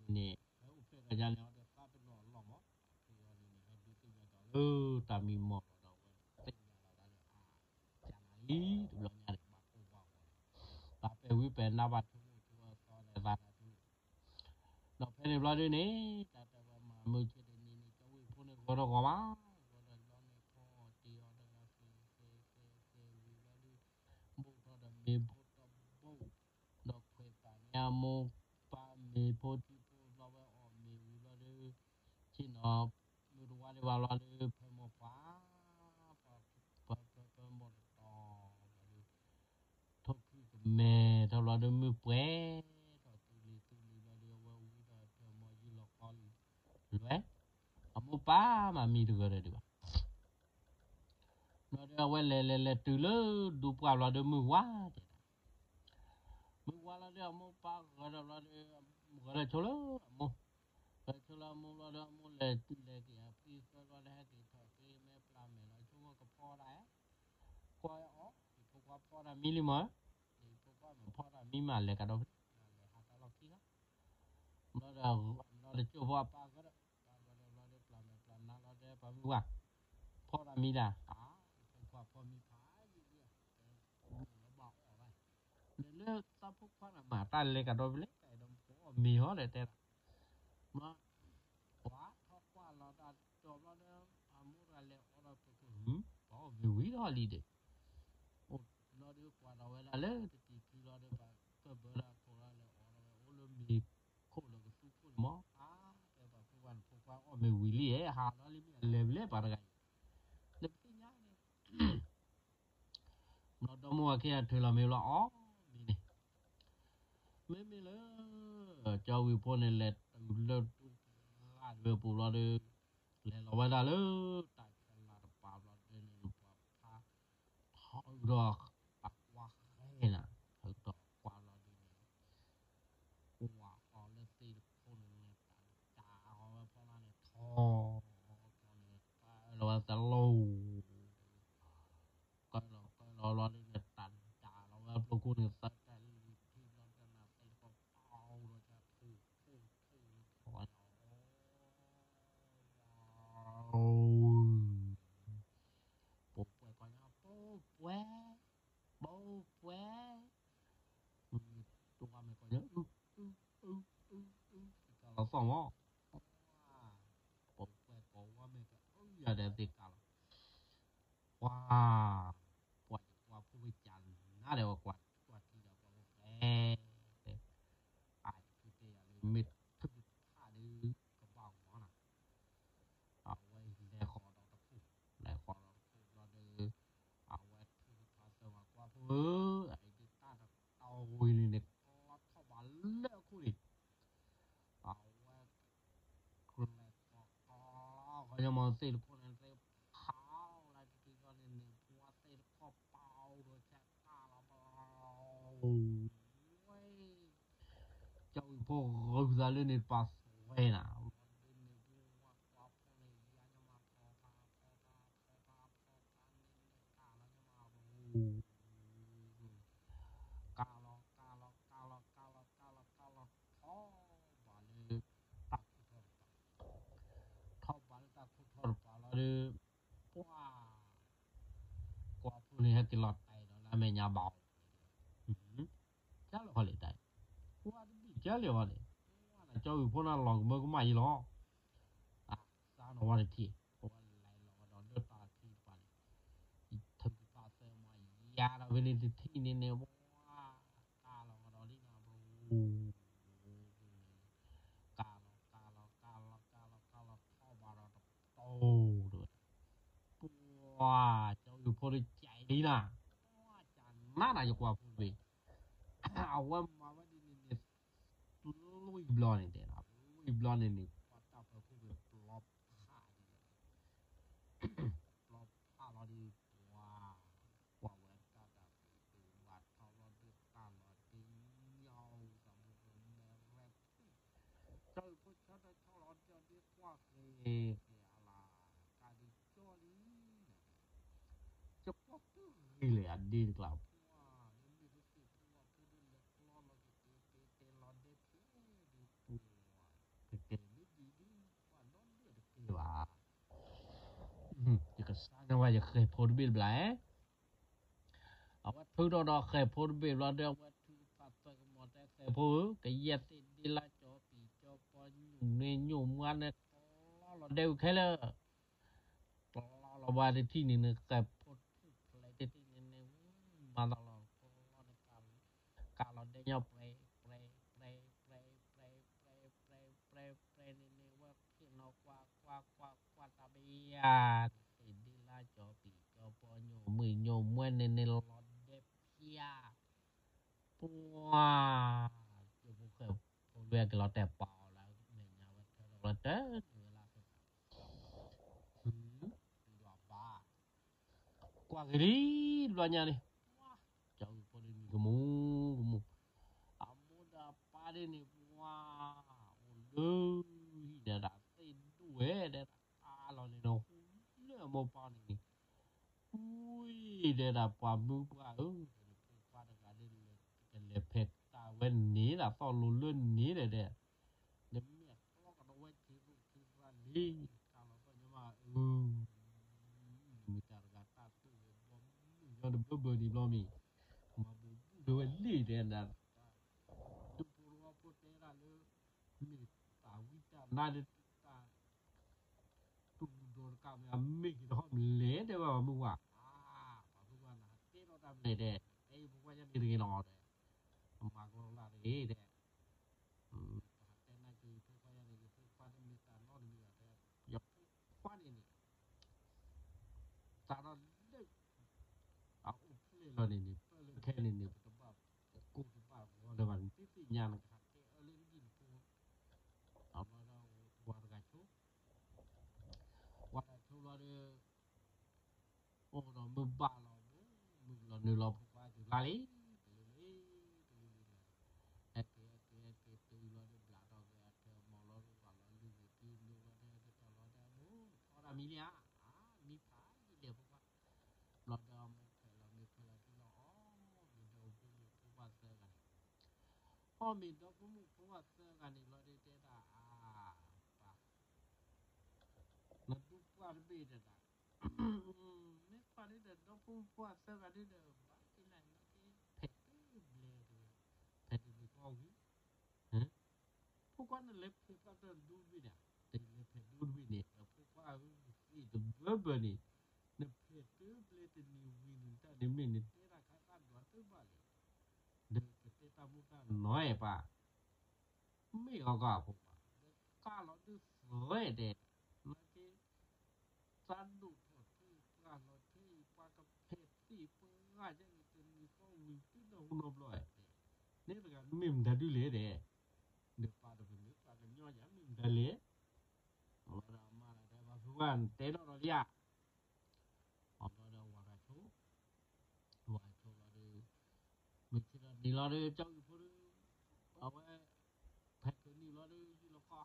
သီ ဒီးတကးဒံးဘၣ်န့ၣ်န့ၣ် ပှၤလၢအီၣ်တၢ်အီတအိၣ်န့ၣ်န့ၣ် နဘၣ်တိစၢၤမၤစၢၤက့ၤ အဝဲန့ၣ်နမူနဒါလီၤ ဖုအဲၣ်လီၤတဲဘၣ်နၤ, နၤန့ၣ်န့ၣ်ဖုလံၤခွါလီၤ, ဒီးဒီးအဝဲတဲပျးအီၤက့ၤဝဲဒၣ်အဂ့ၢ်အကျိၤန့ၣ်န့ၣ်, တမ့ၢ်ပှၤကလီကလီတဲ ပှၤမူခိၣ်ဖိဝဲဒၣ်လၢကၠီဝံၤဖိန့ၣ်တဲ အဃိသတးန့ၣ်န့ၣ် ဟဲအိၣ်ဖျဲၣ်ဒီးယၤန့ၣ် အီၤဒီးသးပ့ၤနီၣ်အလီၢ်မး, အဖုအံၤန့ၣ်န့ၣ် ဟဲဒုးသ့ၣ်ညါဒီးလၢတၢ်မံမီၢ်လီၤဒီး အဝဲသ့ၣ်ညါလီၤဒၣ်လၢအါ ကနၤလံ တဘျီညါန့ၣ် ဘၣ်ကိၢ်ဘၣ်ဂီၤန့ၣ် ဘၣ်ပဲာ်ဝံပဲာ်နါ ဘၣ်ဆိကမိၣ်ဆိအသီဒီးသးနၤထူ ဒီးဖဲန့ၣ်ဘျီဒုန့ၣ် တၢ်တဲဝဲမၤမုာ်ဆ့တနံၤန့ၣ် ကၠီဝံၤဖိန့ၣ် ဂီၤဒီးဂီၤမး, ဂီၤဒီးလီန့ၣ်ဖီအီၤတ့ၢ်အီၤဒီး ဃ့ဃ့ဃ့ဃ့ဝံၤဘျီဒု ဘိၣ်ထီၣ်ဒီးမ့ၤဘိၣ်တဘိၣ်, ဒီးခွဲးပာ်န့ၢ်အမိၢ်ပၢ်မ့ၤဖိထံဖိဘျီဝဲအီၣ်မ့ၤဝံၤဘျီဒု ဆ့ၣ်နီၤ မုၢ်တဝါဒံးဘၣ်ဘျီဒု ဖဲမိၢ်ပှၢ် ပၢဖၢဖၢမိၢ်တတီၤဘျီဒု ထိၣ်ခုကမဲာ်ထီၣ်ဘျီဒု မုၢ်ပှဲၤထီၣ်သူလံၤသူလံၤဘျီဒု အဝဲဝံထီၣ်ဖဲမိၢ်ယုၢ်လီၤကီလံၤ လွဲၢ် အမိၢ်ပၢ်မၤမံတဂၢၢ်ဒီးဒံးဘၣ် ဘျီဒု အဝဲလဲၤလဲၤလဲၤတုၤလၢဒူပှၢ်ဘျီဒု မုၢ်ဝါတဲဒၣ် မုၢ်ဝါလီၤဒု အမိၢ်ပၢ်ဂၢၢ်ဒီးဘျီဒု ဂၢၢ်ဒီးဆိလၢအမိၢ် ဂၢၢ်ဆိလၢအမိၢ်ဘျီဒု အမိၢ်လဲၤလဲၤက့ၤအဖံသၢဘျီဒု ဟဲက့ၤထီၣ်က့ၤမဲာ်ပျၢ်မဲာ်လီၤ ဆိကမိၣ်ကဖီဒၣ် ကွၢ်အီၤ ယဖိခွါဖီဒၣ်မံလံမး ယဖိခွါမ့ၢ်ဖီဒၣ်မံမး လဲၤကဒီးဖဲလဲၣ် လဲၤဟးတၢ်လီၢ်ခံလီၤ ဘျီဒီး ဘျီဒီးကၠိဖိအပၢ်ဂၢၢ်ဒီး ပၢ်ဂၢၢ်ဒီးဘျီဒီး ပျၢ်မဲာ်ပျၢ်နါလီၤဒီး ပှၤမုၢ်ဝါ ဖီဒၣ်မံဒၣ် အါ ယဖိခွါဖီမံဖးယံာ်ယံာ် တဲ လၢဘၣ်အီၣ်ဘၣ် ဒီးလၢသးဖိခွါန့ၣ်မၤတၢ်လဲၤကဒီးဖဲလဲၣ် ကဒီးပအီၣ်မ့ၤဟီဒီးတဲဒၣ် ပှၤထီၣ်ကွၢ်လီၤတၢ်တီၤဘျီဒီး အမိၢ်တဂၤလဲၤအီၣ်ဒီးပကဟု ပှၤအီၣ်မ့ၤဝံၤထီၣ်လံဒီး ဘျီဒီးကွၢ်ဒီးဝဲဒၣ်လၢတတံၤခံလီၤဒီး ဘၢဒၣ်ခိၣ်လီၤလဲၤအီၣ်ထီၣ်ဝဲအိၣ်လၢမ့ၤခိၣ်လၢကသူခိၣ်န့ၣ်မး, အါ တဲပှၤဖိခွါန့ၣ် ဖိခွါအီၣ်မ့ၤဝံၤလံဧါ, ဟးလီၤလံမ့ၢ်အလဲၤဘျဲၣ်ပှၤတဂၤအံၤ, နပသ့ၣ်ညါန့ၣ် ဘျီဒီမါဝၤခံဂၤထုးလီၤမ့ၤဘျီအီၣ်မ့ၤန့ၣ်, မ့မ့ၢ်လၢ ကၠီဝံၤဖိန့ၣ် လဲၤတုၤလၢဒူၣ်ဂၤတဝဲပူၤဘျီဒီး လဲၤလီၤဝဲဒၣ်လၢတၢ်ခဲလၢာ်တပၤဘျီဒီးန့ၣ် ပှၤဖးထီၣ်ဒီးအကွၢ်ဃဲနၤ, ထုးထီၣ်ကွၢ်ဘျီဒီးန့ၣ် ကွၢ်အီၤလၢသ့ၣ်တခိၣ်န့ၣ်န့ၣ် တၢ်တၢ်အီၤဝဲဖီလာ်န့ၣ် ထီၣ်ကီန့ၣ် ကလီၤဝဲသလိၤ ကလီၤကလီၤလီၤဒ်န့ၣ် တၢ်ဒၣ်လီၤဝဲဖျိခိၣ်န့ၣ် သၢတၢ်လံထံဘျီတၢ်နၢ်သ့ၣ်တခီပာ်အိၣ်ဒီး ထူၣ်ထူၣ်ထူၣ်လီၤ ပိာ်ပှဲၤကီၢ်ညါ ပိာ်ပှဲၤ ပိာ်ပှဲၤ မ့ၢ်တဝါမဲာ်ကီၢ်ညါ အု အု အု အု အု သ့ၣ်ကးလီၤသီၣ်မး ပိာ်ပှဲၤကီၢ်ဝါမဲာ်ကီၢ် အု ယၤဒီးသ့ၣ်ကးလီၤ ပှၤ ပှၤယကွၢ်ဖိဝဲကၢ်နါဒီးဝဲကွၢ်ကွၢ်ထံဒီးပှၤဖိဃဲ အါယဖုတဲယၤလၢ မ့ၢ်ထုကဖၣ်ဒီး ကဘၣ်မၤနၤ အဝဲလဲၤဃီၤဒီးတခိၣ် လဲၤဃီၤဒီးတခိၣ်ဘျီဒီး အဝဲထုကဖၣ်သၢဝဲကွၢ်ဖိဧၢ အအံၤဒၣ်တၢ်တတီၤဝံၤန့ၣ်န့ၣ် ကလီထီၣ်ဘးလၢအခိၣ်န့ၣ် အဝဲ ကျဲၤကီၤကီၤ ကညီမီၤသ့ၣ်တခိၣ်န့ၣ် သ့ၣ်ဖးလၢတထံၣ်ဃီန့ၣ်န့ၣ် ပှၤသ့ၣ်တခီပာ်အိၣ်ဒီးဆဲးကၢ်လီၤပလီၤ ဝဲ ကၠီဝံၤဖိဂုာ်သးလၢန့ၣ်ပာ်သွဲနၤ ဘျီဒ်န့ၣ် ပှၤကွၢ်ဖိန့ၣ် ယၤညီမးဖီဖးဖီဖးဖီဖးဖီဖးန့ၣ်န့ၣ် ကၢ်လီၤညီမး ကၢ်လီၤကၢ်လီၤကၢ်လီၤကၢ်လီၤကၢ်လီၤကၢ်လီၤ ထီၣ်ဘးလၢတၢ်ခိၣ်ထီၣ်တပၤ ထီၣ်ဘးလၢတၢ်ခိၣ်ထီၣ်တပၤလီၤဒီး ပှၤ ကွၢ်ဖိန့ၣ်ဟဲက့ၤလီၤတဲာ်ဒီးလၢအမဲာ်ညါဘၣ်အီၤ ကၢ်လီၤဃီလံတၢ် ကွၢ်တဘ့ၣ်ကၢ်လံဃီန့ၣ် ပှၤနကၠီဝံၤဖိန့ၣ်လီၤကမၢကမၣ်ယံၤလီၤ အသးနီၢ်ဝဲတထံၣ် ပဝဲလဲၤလီၤကဒီးလၢတၢ်ထံတပၤန့ၣ် ထုကဖၣ်သၢမၤယၤဒီးဖဲန့ၣ်တထံၣ်န့ၣ်န့ၣ် ပှၤ ကၢ်လီၤကဒီးလံနီၤ ပရူ ကၢ်လီၤကၢ်လီၤကၢ်လီၤကၢ်လီၤကၢ်လီၤထီၣ်ဘးဒီးတတီၤဒိၣ် ပှၤ ကၠီဝံၤဖိတကဲးလံနီၤ ပှၤကနၣ်နၤယကွၢ်ဖိတဘ့ၣ် အဝဲမၤဝဲဒ်န့ၣ်န့ၣ် လွံၢ်ဘျီန့ၣ်တဲ လွံၢ်ဘျီန့ၣ်န့ၣ် ပှၤတၢ်ပၢၤခိၣ်ပှ့ၤပျီဖးဒ်လဲၣ် ပျီဖးလီၤဒ်ပှၤ ကွၢ်ဝဲတၢ်တၢ်ပှ့ၤပှ့ၤဝါထီၣ်လီၤဒ်တၢ်လီၤဒ် ညၣ်သးမူကမဲရဲၣ်ဖုၣ် တၢ်အုၣ်ဖိဆီတဆီလီၤဒီးဒ်ကွၢ်ဃဲၤဃဲၤအလၤ ကးဒ်ကၠီလံ ကကွၢ်ပုၢ်ဂ့ၤလဲၣ်အဒ့တကျါ ပှၤ လၢမ့ၢ်တသ့ၣ်ဖိဝဲဖိဒ်လဲၤကျီလီၤကကဲကဲကဲလီၤဒဲဖျဲဒ်ပှၤ ကကဲမ့ၢ်ဒ်ဒ်ပှၤဒီဒဲတကဲဘၣ် ယကစၢ်န့ၢ်ဝဲယဃဲၤဖိတဘ့ၣ်တဘျီ အဝဲထုးထီၣ်ဒီးဃဲၤဖိတဘ့ၣ်ဘျီဒီး အဝဲထုကဖၣ်သၢကမီၤတဲဃဲၤဖိဧၢ ကယဲၢ်သ့ၣ်ဒ့လါကၠီပံၤကၠီပီညိၣ်မ့ၢ်ညိၣ်မွါန့ၣ် ကျီလီၤဒဲဝံၤခဲလၢာ် ကျီလီၤဘၣ်တထံၣ်န့ၣ်န့ၣ် ဃဲၤဖိထူၣ်ဖျဲးတထံၣ်န့ၣ်န့ၣ် မၤသးလီၤကျီလီၤန့ၣ် ကးလီၤဒဲညီ ပြဲ ပြဲ ပြဲ ပြဲ ပြဲ ပြဲ ပြဲ ပြဲ ပြဲ ပြဲ န့ၣ်န့ၣ် ဝဲဖံးနီၢ်ကွၢ်ကွၢ်ကွၢ်ကွၢ်တၢ်ဘယါ သ့ၣ်ဒ့လါကၠီပံၤကၠီပီညိၣ်မ့ၢ်ညိၣ်မွဲန့ၣ်န့ၣ် လီၤဒဲဖျါ ပှၤ ကၠိဖိဃဲၤဖိဝဲက့ၤလီၤတဲာ်ပာ်အီၤလၢမဲာ်ညါဝဲထၢထီၣ်လီၤတၢ်န့ၣ်ဝဲလၢဖဲ ဘၣ် ကွၢ်က့ၤလံ တဘျီညါန့ၣ် ကၠီဖိဒ်န့ၣ်ကမူၣ်ကမူၣ် အမိၢ်ဒီးအပၢ်ဒ်န့ၣ် ပှၤ အိၣ်လၢဟံၣ်ဒီးဒၣ်သ့ၣ်ဒိၣ်ဝဲဒီးတၢ်လီၤန့ၣ်ဒီး ဟူလၢအမိၢ်ပၢ်န့ၣ်န့ၣ် ဝံၤဒီးဒၣ်ပှၤမုၢ်ပှၢ်ဧၢ ကလဲၤဖဲတၢ်ဝဲန့ၣ် ဒၣ်သီၣ်လိၤလၢန့ၣ်ဒီး နမ့ၢ်အကျီကဒီးဝဲ ထံရူၢ်ထံရၢ်လံ တၢ်လီၤသီၣ်ညီမး အၢ မ့ၢ်တၢ်တဂၤတၢ်သိၣ်ဝဲဘီမုၢ်ညီတဘၢဘၢန့ၣ်ဘျီမ့ၢ် မၤဘူးဘူးဒီးဝဲလံတဲဒၣ် ဒူဖိတဝီဖိတဲဒၣ်လၢ မ့ၢ်တၢ်ဝံတၢ်နါဒီးတၢ် တူၢ်ဒိးတကးမ့ၢ်အမ့ၢ်က့ၤတဟီၣ်မလဲၣ် တဲဝဲပှၤမုၢ်ဝါ ပှၤမုၢ်ဝါနၤတဲလီၤတၢ်မလဲၣ်တဲ တဲဖိခွါညါန့ၣ်တဂ့ၤနီၤတဲ အမၤ တၢ်လီၢ်လၢ်တဂ့ၤတဲ, ပဟးတဲနၢ်က့ၤယဖိခွါယၤန့ၣ် ယဖိခွါတမ့ၢ်တၢ်နီတမံၤဘၣ်တဲ, ယဖိခွါန့ၣ်န့ၣ် စးထီၣ်လၢ အအိၣ်ဖျဲၣ်လီၤန့ၣ်န့ၣ် ပၢၢ်လၢခဲန့ၣ်န့ၣ် ပတဘၣ်ကိၢ်တဘၣ်ဂီၤလၢၤဘၣ်န့ၣ် သ့ၣ်သ့ၣ်ညါနကဟးတဲအၢလၢနဂံၢ်နဖိ, အဘျီဒီးဝၤတဂၤဆိ, ဝၤတဂၤဆိဘျီဒီး အိၣ်ဒီးမုၢ်ဘၣ်လီၤမုၢ်, မုၢ်လီၤနုာ်လီၤဖိခွါတုၤလါလံ, တလံၤလံ, တလံၤလံဒီး ဟဲက့ၤဟဲက့ၤဟဲက့ၤတုၤလီၤဒီးဘျးထီၣ်က့ၤအထၢမီၤလီၤဒီးဝၤလီၤလုၢ်ဂ့ၤတုၤနုာ်လီၤဒီးဟဲက့ၤထီၣ်လီၤဒီးအမိၢ် ထီၣ်ဝဲဒၣ်မံလံဧါ, မံဖးယံာ်လံဖိခွါ, ဘျီဒီးအမိၢ်ဖဲးလီၤမ့ၤဖဲးလီၤထံလီၤအီၣ်မ့ၤဒီးဖိမုၣ်ဖိခွါသၢဂၤန့ၣ်, အီၣ်မ့ၤဒီးဖိမုၣ်ဖိခွါသၢဂၤန့ၣ်လီၤဒီးတဲဒၣ်အါ, ပၢ် နဒူပှၢ်တဘ့ၣ်တဒၣ်, မ့ၢ်ကွၢ်ဒ်ဒီး ဒီဖိမုၣ်ဖိခွါသၢဂၤဒ်ဒီး ဘၣ်က့ၤလဲၣ်နီၢ်က့ၤ ဖဲးတဘျဲၣ်တဂ့ၤ, ဖဲးတဘျဲၣ်ကီၢ်ဝံၤ, ဖိခွါနလဲၤဖဲးပှၢ်တဒူတဘ့ၣ်န့ၣ်, တလဲၤဖဲးဒူတဘ့ၣ်န့ၣ် ဒီးဖိခွါဧၢ သ့ၣ်တဘၢဘၢန့ၣ်, နဖဲးတဘျဲၣ်တနံၤဝံၤန့ၣ်တၢ်န့ၣ်မ့ၢ်နတဲတၢ်ခါသၣ်ဒွးတဘၣ်လၢၤ, ဒီးကတဲတၢ်မူတၢ်နီၢ်အဲၣ်ပၢ် မ့ၢ်အီၤကီၢ်အဖိခွါ, ဒီးကၢ်လီၤဒုးသၢတဲ, နာ်က့, သးဒိၣ်ထီၣ်ထဲအံၤပှၢ်လီၤထဲအံၤ ပှၤကဖဲးသ့ၣ်ပှၢ်ယဲန့ၣ် တနံၤဃီဝံၤတုၤနီၢ်ဟူနီတဘျီတဲ, နဲတဂၤမ့ၢ်မတၤဒုလဲၣ်တဲ, ဒီးပၢ်ဒီးပမ့ၢ်ပှၤကညီယၤမ့ၢ်မတၤလဲၣ်, အဝဲဒၣ်မၤဒၣ်တဲဘၣ်ဖုဝဲတဲနီၣ်ဒီးလံဧါ အဘျီဒီးဝၤတဂၤဆိ, ဝၤဆိလီၤဒီး, မုၢ်ဆ့ၣ်ထီၣ်နံၤလီၤဒီး ကၠီဝံၤဖိဒီး, အဝဲ, ဖဲးကနံၤလီၤဒီး ယံာ်လီၤကီၢ်ဟါ,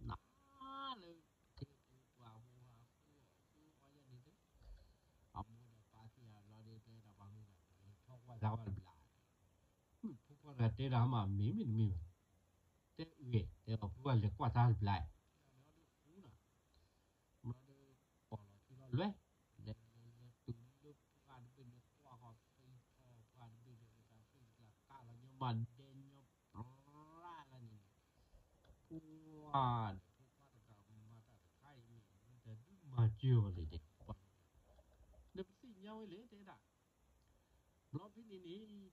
နၤလၢ, က့ၤက့ၤပှၤဖိဟါဃုအီၣ်ဃုအီယဲန့ၣ်သ့, အမိၢ်ဒီးပၢ်သံအဘျီဒီး တဲဒၣ်ပှၤမုၣ်ဂၤ လဲၤထီၣ်ကွၢ်တၢ်ဝဲတဘျီ, မုၣ်ဖိခွါတဂၤတဲဒၣ်မး မ့ၢ်မ့ၢ်တမ့ၢ်ဘၣ်, တဲအုၣ်ဂ့ၤ တဲအီၤဖိခွါလဲၤကွၢ်တၢ်တဘျီ, လီၤဒီးဃူနၤ ဘျီဒီး, ပီၣ်လီၤ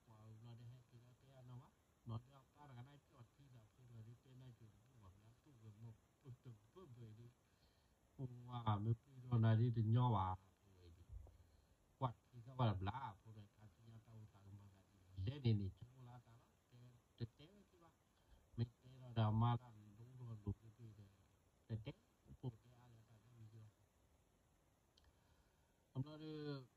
ထံလီၤလွဲ, လဲၤလဲၤလဲၤတုၤလၢပှၢ်တဘ့ၣ်န့ၣ် ကွၢ်ဃီၤသံထီၣ်ပှၢ်တဘ့ၣ်ဒီး အသးသံတကျါ ကၢ်လီၤညီမးဒဲညီပြၢ်လၢန့ၣ်န့ၣ်, ပှၢ်ဒီးဖိခွါတဂၤမၤတၢ်တခါအံၤန့ၣ် မ့ၢ်တၢ်ဒုးမၤစၢၤအီၤလံန့ၣ်, ပှၢ်, နပသ့ၣ်ညါဝဲလဲၣ်တဲဒၣ် ဘျီဖဲန့ၣ်န့ၣ် တၢ်တဲဝဲဒၣ်ဝဲကွၢ်ဝံၤဘျီဒီး ဟဲက့ၤလီၤတဲအနီၢ်ဘၣ်, ဘျီဒီးအပၢ်တဂၤန့ၣ် ကၠီၣ်ထံသးဖိတဂၤဒီး တဲနၢ်ကၠိ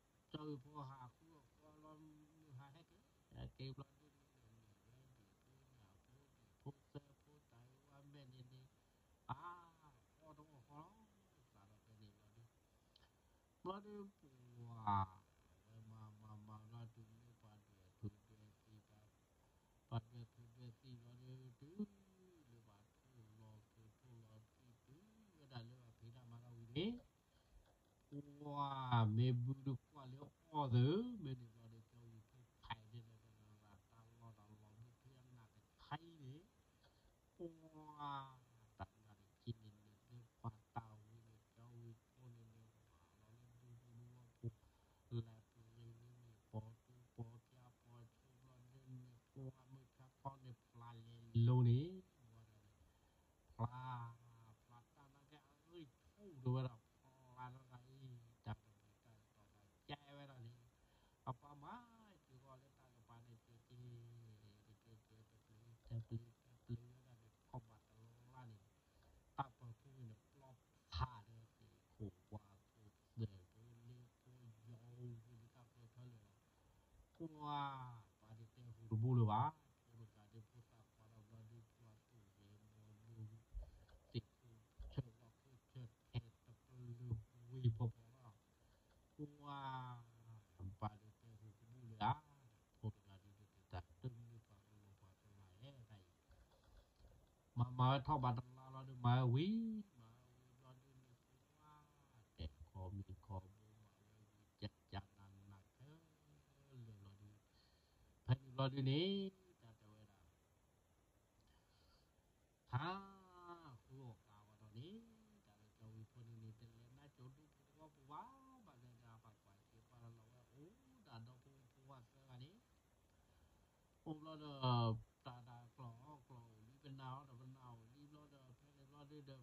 တဘူၣ်ဘၣ် မ့ၢ်အတူၢ်ဝဲမီၢ်ပတဘၢဘၢအံၤဒီး, ပှၤမ့ၢ်ပှံၢ်ထီၣ်နၤဒ်တညီဘၣ် ဖိဝဲအံၤဒီး, ကွၢ်ထံသၣ်ဝဲတဘျီ ဖိဒီး တၢ်သ့ၣ်ညါတၢ်အိၣ်သးကမၤသးဒ်လဲၣ်န့ၣ်န့ၣ် ဆိကမိၣ်လၢအသးလီၤ တဲတတဲဝဲသ့ၣ်ဘၣ်, မ့ၢ်တဲထီၣ်ဒီးအမါတၢ်ဒိၣ်ထီၣ်လိၤတဘ့ၣ်ဒီး, တတဲ, ဖိတဲအါလၢတၢ်ဒိၣ်မံၤလီၤ အဘျီဒီး, ကၠီဝံၤဖိဟးဃုအီၣ်ဃုအီလီၤမုၢ်ဟါဟဲက့ၤ, ဟဲက့ၤဘျီဒုးန့ၣ်န့ၣ် မ့ၢ်ဝဲဒံးဖိညၣ်ဖိဒံးဖိသၢဖိတၢ်အံၤဝဲမဲာ်န့ၣ်န့ၣ်, အါ, အီၣ်တအီၣ်ဃီလီၤ, စးထီၣ်ဖဲန့ၣ်ဘျီဒုး, ဘျီဒုးပှၤ, ဝဲမၤမၤမၤဘျီတုၤလၢပှၤဒွဲၣ်ထူၣ်ဒွဲၣ်သံၣ်တၢ် ပှၤဒွဲၣ်ထူၣ်ဒွဲၣ်သံၣ်ဘျီဒုး တုၤလၢပှၤထိၣ်လီၤထိၣ်ထိၣ်လီၤသံၣ်တုၤဝဲဒၣ်လၢပှၤဖံးတၢ်မၤတၢ်ဝံၤန့ၣ်, ပှၤမ့ၢ်ဘုတကွၢ်လၢအီၣ်သၢ, မ့ၢ်န့ၣ်ဘျီဒုး ကၠီဝံၤဖိဖးဒဲးလၢ တၢ်လီၢ်တၢ်လီၢ်မုၢ်ဖံးအနၢ်တခါအံၤန့ၣ်, ပှၤ, တၢ်နၢ်တခါန့ၣ်န့ၣ် လၢပှၤတၢ်ဝံၤန့ၣ် ကၠီဝံၤဖိန့ၣ်န့ၣ် ပှၤလီၤလၢဒူပူၤဒူဝီပူၤ, လဲၤပူၤန့ၣ်န့ၣ် ပိာ်တူပိာ်ကၠါပိာ်ဆူဘျီဒုးန့ၣ် ပှၤမုၢ်ဆါခီန့ၣ် ဖျါလဲၤလိၤန့ၣ်, ဝဲဒၣ်န့ၣ်, ဖျါ, ဖျါတၢ်နာ်က့အဂ့ၢ်ဆိၣ်ဒၣ်ဝဲဒၣ် ဖျါလီၤဂာ်အံၤ တၢ်တမုာ်တၢ်တတီၤဘၣ် ကဲဝဲဒၣ်န့ၣ်, အပၢ်မၤစၢၤဃီၤလၢတၢ်ကပၤန့ၣ် ကဲကဲ, တကဲကဲတပျ့ၤ တပျ့ၤ တပျ့ၤဝဲဒၣ်န့ၣ် ထီၣ်ဘးတလါန့ၣ်, တၢ်ပၢၤဖိန့ၣ် ပျီဖးဒီးသ့ၣ်ခိၣ်ဝါဖိ သဲးဖိလ့ဖိယီၤဝံၤန့ၣ် တၢ်ပၢၤဖၢလၢာ်လီၤ. ပှၤ, ပၢ်ဒုးတဲဟူးတဘူၣ်လၢၤဘၣ်, ဖိတဂၤဒုးဖိသၣ်ခွါဒီးဘျီဒုး ဖိအသူၣ်ဂဲၤမီၤမုၢ်, သ့ၣ်ခိၣ်ဆၢလီၤခိၣ်ဆၢထဲတပလုာ်ဝံၤဖီဖီလီၤ. ပှၤ, ပၢ်ဒုးတဲဟူးတဘူၣ်လၢၤဧါ, ဖိတဂၤဒုးဒုးတၢ်တမုာ်ပှၤကလီၤပှၤကလၤဧဲတၢ်အံၤ မၤမၤဝဲထီၣ်ဘးတလါလီၤဒုး မၤဝဲဝံၤ, မၤဝဲဝံၤဘျီဒုးန့ၣ် ပှၤ, တဲခီမံၤခီဘိမၤဝဲဝံၤ ကကနးနးခဲလၢာ်ဘျီဒုး, ဖဲန့ၣ်ဘျီဒုးန့ၣ် တၢ်တဲဝဲဒၣ် ဟးဃုအီၣ်ဃုအီဒီးန့ၣ်, တၢ်လၢကၠီဝံၤဖိန့ၣ်န့ၣ် တလဲၤနါကၠိဒူပူၤတဝီပူၤဘၣ်, ဘၣ်လဲၤဒီးအပာ်ကွၢ်စ့ၢ်ကီးလီၤဝဲအိၣ်ဒၣ်ဒီဖိဖိဝဲသၢဂၤန့ၣ်, အိၣ်ဘျီဒီး တၢ်တၢ်ကျီၢ်အီၣ်ကျီၢ်အိၣ်လံ ပနၢ်အီၣ်ဒီးပနၢ်အိၣ်လံဘျီဒီး ဖဲန့ၣ်ဘျီဒုဒီး ပှၤတဲဒၣ်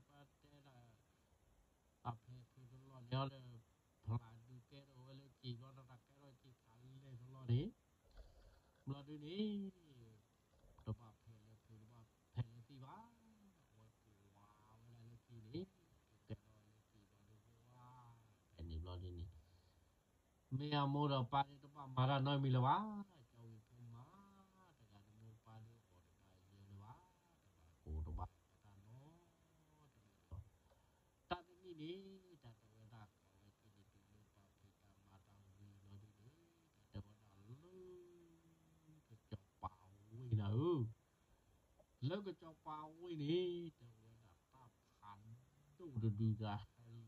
အဖဲဖုတလီၢ်န့ၣ်အီၤဒီး ဖျးဒုးကဲထီၣ်ဝဲလၢက့ၤဘျီဒီး တၢ်ကဲထီၣ်က့ၤဖးလဲၢ်တလီၢ်န့ၣ် ဘျီဒုန့ၣ် တဘၣ်ဖဲးလၢဖုး တဘၣ်ဖဲးလၢသံဘၣ်, အဝဲကွၢ်ဝဲဒၣ်လၢက့ၤန့ၣ် ကဲထီၣ်လၢက့ၤဘျီဒု ဝါ ဖဲန့ၣ်ဘျီဒုန့ၣ် မ့ၢ်အမိၢ်ဒီးပၢ်န့ၣ်တဘၣ်မၤတၢ်နီတမံၤလၢၤဘၣ်, ကၠီဝံၤဖိမါတဂၤန့ၣ် မိၢ်ပၢ်ဒုးအီၤတဘၣ်ယဲလၢၤဘၣ်, တဘၣ်ကိၢ်တဘၣ်ဂီၤတၢ်နီတမံၤလီၤ. တၢ်တနံၤန့ၣ် တၢ်တဲဝဲဒၣ် ကိးဝဲက့ၤန့ၣ်တုၤလၢပှၤဖံးတၢ်မၤတၢ်ဝံၤလီၤဒုန့ၣ် တၢ်တဲဝဲဒၣ်လၢ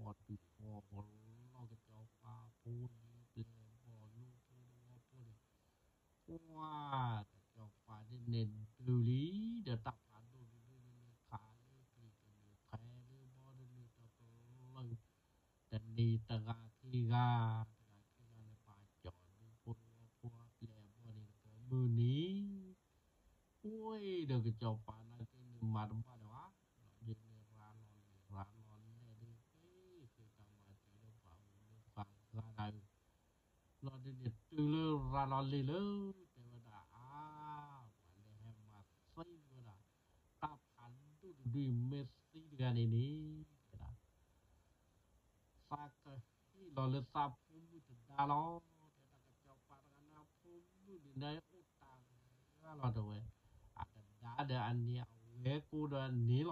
ကစီၤပၤဝ့ၢ်နၤဧၢ လၢကစီၤပၤဝ့ၢ်န့ၣ် တဲဝဲဒၣ်တၢ်ဖးဒိၣ်တဒုတၢ်ဟဲလီၤအီၣ်တုၤအီၣ်လီၤ ကစီၤပၤဖိလံၤပျဲၢ်ဘီၣ်လူဖိသဝီဖိန့ၣ် ပှၤ ကစီၤပၤဒ်န့ၣ်ဒုးလံ ဒီးတၢ်ဖးဒိၣ်တဒုန့ၣ် ခးလၢပျံၤတနုာ် ဖဲလၢဘီတနုာ် တကလၢာ် တနံၤတဂၤခံဂၤ တဂၤခံဂၤန့ၣ် ပာ်ကၠီၤဒုဖိသဝီဖိအပျဲၢ်အဘီၣ်န့ၣ် တကိးမုၢ်နံၤ ဝ့ၢ်ဒီးကစီၤပၤနာ်က့န့ၣ် မၤတဘၣ်လၢၤဘၣ်, လီၤဒုန့ၣ်ရၤလီၤလံာ်ရၤလီၤလဲၢ်ဒု ဃ့ဃ့တၢ်မၤစၢၤလၢပှၤမုၣ်လၢပှၤဂၤဒၣ်အုး လီၤဒုန့ၣ်တုၤလၢရၤလီၤလံာ်လၢ တဲဝဲဒၣ်အါ ပှၤလၢဟဲမၤသံဝဲဒၣ် တၢ်ဖးဒိၣ်တဒုအံၤမ့ၢ်သံတဂၤန့ၣ်န့ၣ် တဲဒၣ် သးကဟ့ၣ်လီၤလၢသးဖိမုၣ်တဒါလီၤ, တဲဒၣ်ကစီၤပၤတဂၤန့ၣ် အဖိမုၣ်န့ၣ် အိၣ်တၢ်ဂၤလီၤတဲဝဲ, အတဒါဒီးအန့ၣ်အဝဲကိးဒီးအန့ၣ်လီၤ,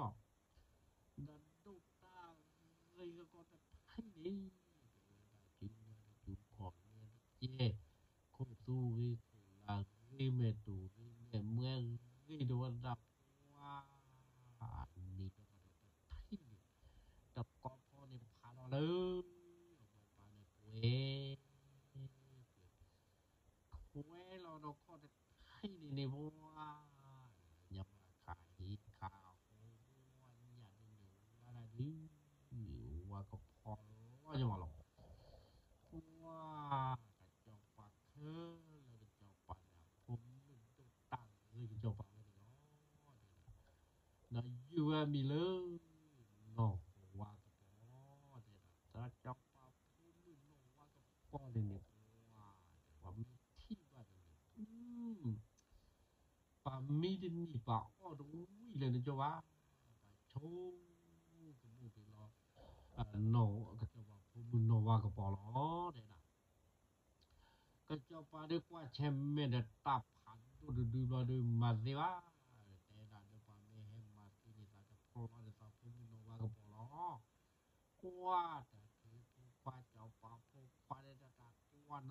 ဒီးဒိၣ်တၢ်ဂ့ၤကကီတထံၣ်န့ၣ် တဲဝဲဒၣ် စုညါတစု ခီၣ်ညါတကဲ, ခိၣ်သူဂ့ၤခိၣ်လၢ်ဂ့ၤ မဲာ်တူၢ်ဂ့ၤမဲာ်မှဲဂ့ၤ တဲဝဲဒၣ်ပှၤ န့ၣ်တကီတထံၣ်န့ၣ် တကီဖီန့ၣ်ဖးလီၤလၢ အမိၢ်ပၢ်န့ၣ်ကွဲး ကွဲးလီၤဒီးခီၣ်တထံၣ်န့ၣ်န့ၣ် ပှၤ ညါမၤခးဟံးခးဟီ ညၣ်ဒ်န့ၣ်ဝါဒၣ်ဒု ဝါကဖီလီၤညါမးလီၤ, ပှၤ ကစီၤပၤခဲလၢာ် ကစီၤပၤန့ၣ် အဖိမုၣ်ဒိၣ်တၢ်ဂ့ၤ ကစီၤပၤဝဲန့ၣ်လီၤ တဲဒၣ် ဒီးယုၢ်ဝဲအမံၤလၢ နီၢ်ဝါကပီၤ တဲဒၣ် ကစီၤပၤဖိမုၣ်နီၢ်ဝါကပီၤန့ၣ်န့ၣ် ပှၤ ပှၤမ့ၢ်ထံၣ်ဘၣ်န့ၣ်န့ၣ် ပှၤမံတနံၣ်ပှၤအီၣ်တဝံၣ်လၢနကၠီဘၣ်, ပှၤဆိကမိၣ်က့ၤလီၤ ကစီၤပၤဖိမုၣ်နီၢ်ဝါကပီၤလီၤ တဲဒၣ် ကစီၤပၤဒုးကွၢ်ဆၢၣ်မဲာ်ဒီး တၢ်ဖးဒိၣ်တဒုဘျီဒုး မၤသ့ဘၣ်, တဲဒၣ်ဒီး ပှၤမ့ၢ်ဟဲမၤသံန့ၣ် သးတဖျီလီၤဒီးသးဖိမုၣ်နီၢ်ဝါကပီၤလီၤ, ကွၢ်တၢ်ထံဖိခွါ စီၤပၤဖိခွါဒီး တၢ်ကွၢ်နီၢ်ဝါက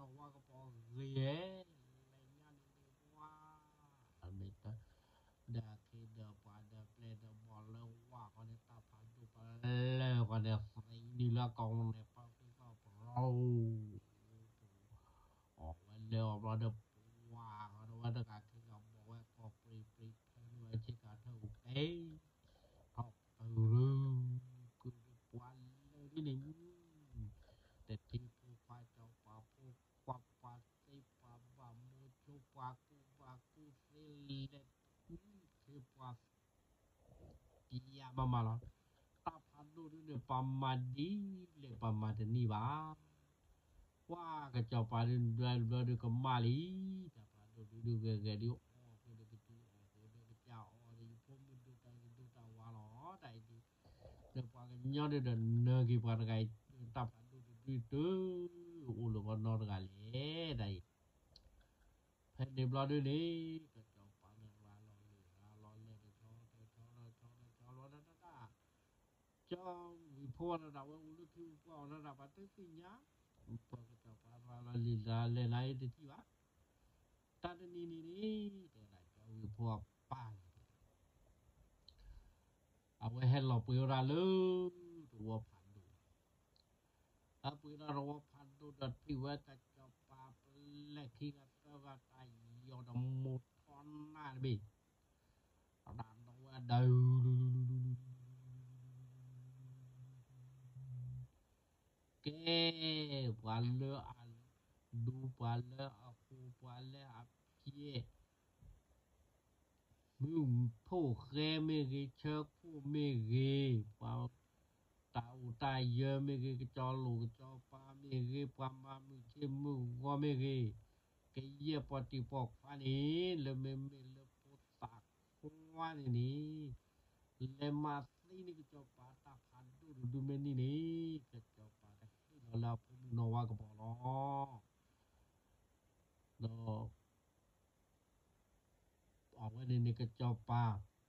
ပီၤဂ့ၤဧဲ, လဲၤညါန့ၣ်န့ၣ်ဝါ မ့ၢ်တၢ် ဒီးအခ့ဒီးပှၤဒီးပျဲၢ်ဒီးဘီၣ်လၢဝၣ်ဃီန့ၣ် တၢ်ဖးဒိၣ်ပှၤလၢဃီန့ၣ် သံနုာ်လၢအကိာ်န့ၣ် ပှၤဃ့ကီၢ်ပရီ အီၣ်ဝဲလၢအီၤဘျီဒီး ပှၤဃီဒီးဝဲတဂၤခံဂၤဘီၣ်ဝဲကီၢ်ပြံပြံ ဖဲန့ၣ်ဝဲဆ့ကၤထၢၣ်အိၣ်ကဲ ထီၣ်ကရူၢ် ကုၢ်ပှၤလၢာ်ဒ်န့ၣ် တထံဖိခွါ စီၤပၤဖိခွါ ပှၤသ့ပှၤဘၣ် မိၤဆိပှၤကူၣ်ဘၣ်ကူၣ်သ့လဲၤ ခ့ပှၤ ပျၢ်မးမးလီၤ, တၢ်ဖးဒိၣ်ဒုန့ၣ် ပှၤမၤဒ်လဲၣ်ပှၤမၤတန့ၢ်ဘၣ်, ကွၢ်ကစီၤပၤဒုး ဘျီဒုးကမၣ်လံ, တၢ်ဖးဒိၣ်ဒုဒုဂဲၤဂဲၤဒုး အီၣ်ဃုာ်ဒီးကတုၤအီၣ်ဃုာ်ဒီးကစၢ်အီၣ်ဒီး ယဖိမုၣ်ဒိၣ်တၢ်ဂ့ၤဒိၣ်တၢ်ဝါလီၤ, တၢ်အံၤဒုး ဒီးပှၤကညီဒုးဒီးနၢၤက့ၤပှၤတဂၤအံၤ တၢ်ဖးဒိၣ်တဒုတုၤ အိၣ်လၢကီၢ်နီတဂၤလဲၣ် တၢ်အံၤ ဖဲန့ၣ်ဘျီဒုန့ၣ် ကစီၤပၤန့ၣ် ရၤလီၤလံာ်ရၤလီၤလဲၢ် တဆီတဆီတဆီတဆီလီၤတၢ်တၢ် ကၠီဝံၤဖိအီၤတၢ် ဝဲအိၣ်လၢခံပှၤအီၤတၢ် ပှၤတသ့ၣ်ညါ, ပှၤကစီၤပၤရၤလီၤလံာ်ရၤလီၤလဲၢ်န့ၣ်တထံၣ်ဘၣ်, တၢ်တနံၤန့ၣ်န့ၣ် တဲဒၣ်ကၠီဝံၤဖိအပၢ်န့ၣ် အဝဲဟဲလီၤပှ့ၤဝဲဒၣ်လၢ သဝီဖးဒိၣ် အပှ့ၤဒီးသဝီဖးဒိၣ်ဒီးထံၣ်ဝဲကစီၤပၤပျဲၢ်ခံဂၤသၢဂၤတၢ်ယီၤဒီးမိၢ်ထီၣ်နၢ်တဘ့ၣ်, တၢ်ဒီးဝဲဒၣ် ကဲ ပှၤလၢအဒူ ပှၤလၢအဃိ ပှၤလၢအဖျဲး မုၣ်ဖိၣ်ဃဲမ့ၢ်ဂ့ၤ, ဆၢခိၣ်မ့ၢ်ဂ့ၤ, ပှၤတၢ်အိၣ်တၢ်ယၢၤမ့ၢ်ဂ့ၤ, ကစီၤလိၣ်ကစီၤပၤမ့ၢ်ဂ့ၤ, ပှၤမၤမုၢ်ဆ့ၣ်မုၢ်ဂီၤမ့ၢ်ဂ့ၤ, ကယဲၢ်ပှၤတံၤပှၤခွါန့ၣ် လၢမ့မ့ၢ်လၢဖိသၣ်ခွါန့ၣ်န့ၣ် လဲၤမၤသံန့ၢ်ကစီၤပၤတၢ်ဖးဒိၣ်တဒုမ့ၢ်န့ၣ်န့ၣ် ကစီၤပၤကဟ့ၣ်လီၤလၢအဖိမုၣ်နီၢ်ဝါကပီၤလီၤ. ဒီး အဝဲန့ၣ်န့ၣ် ကစီၤပၤ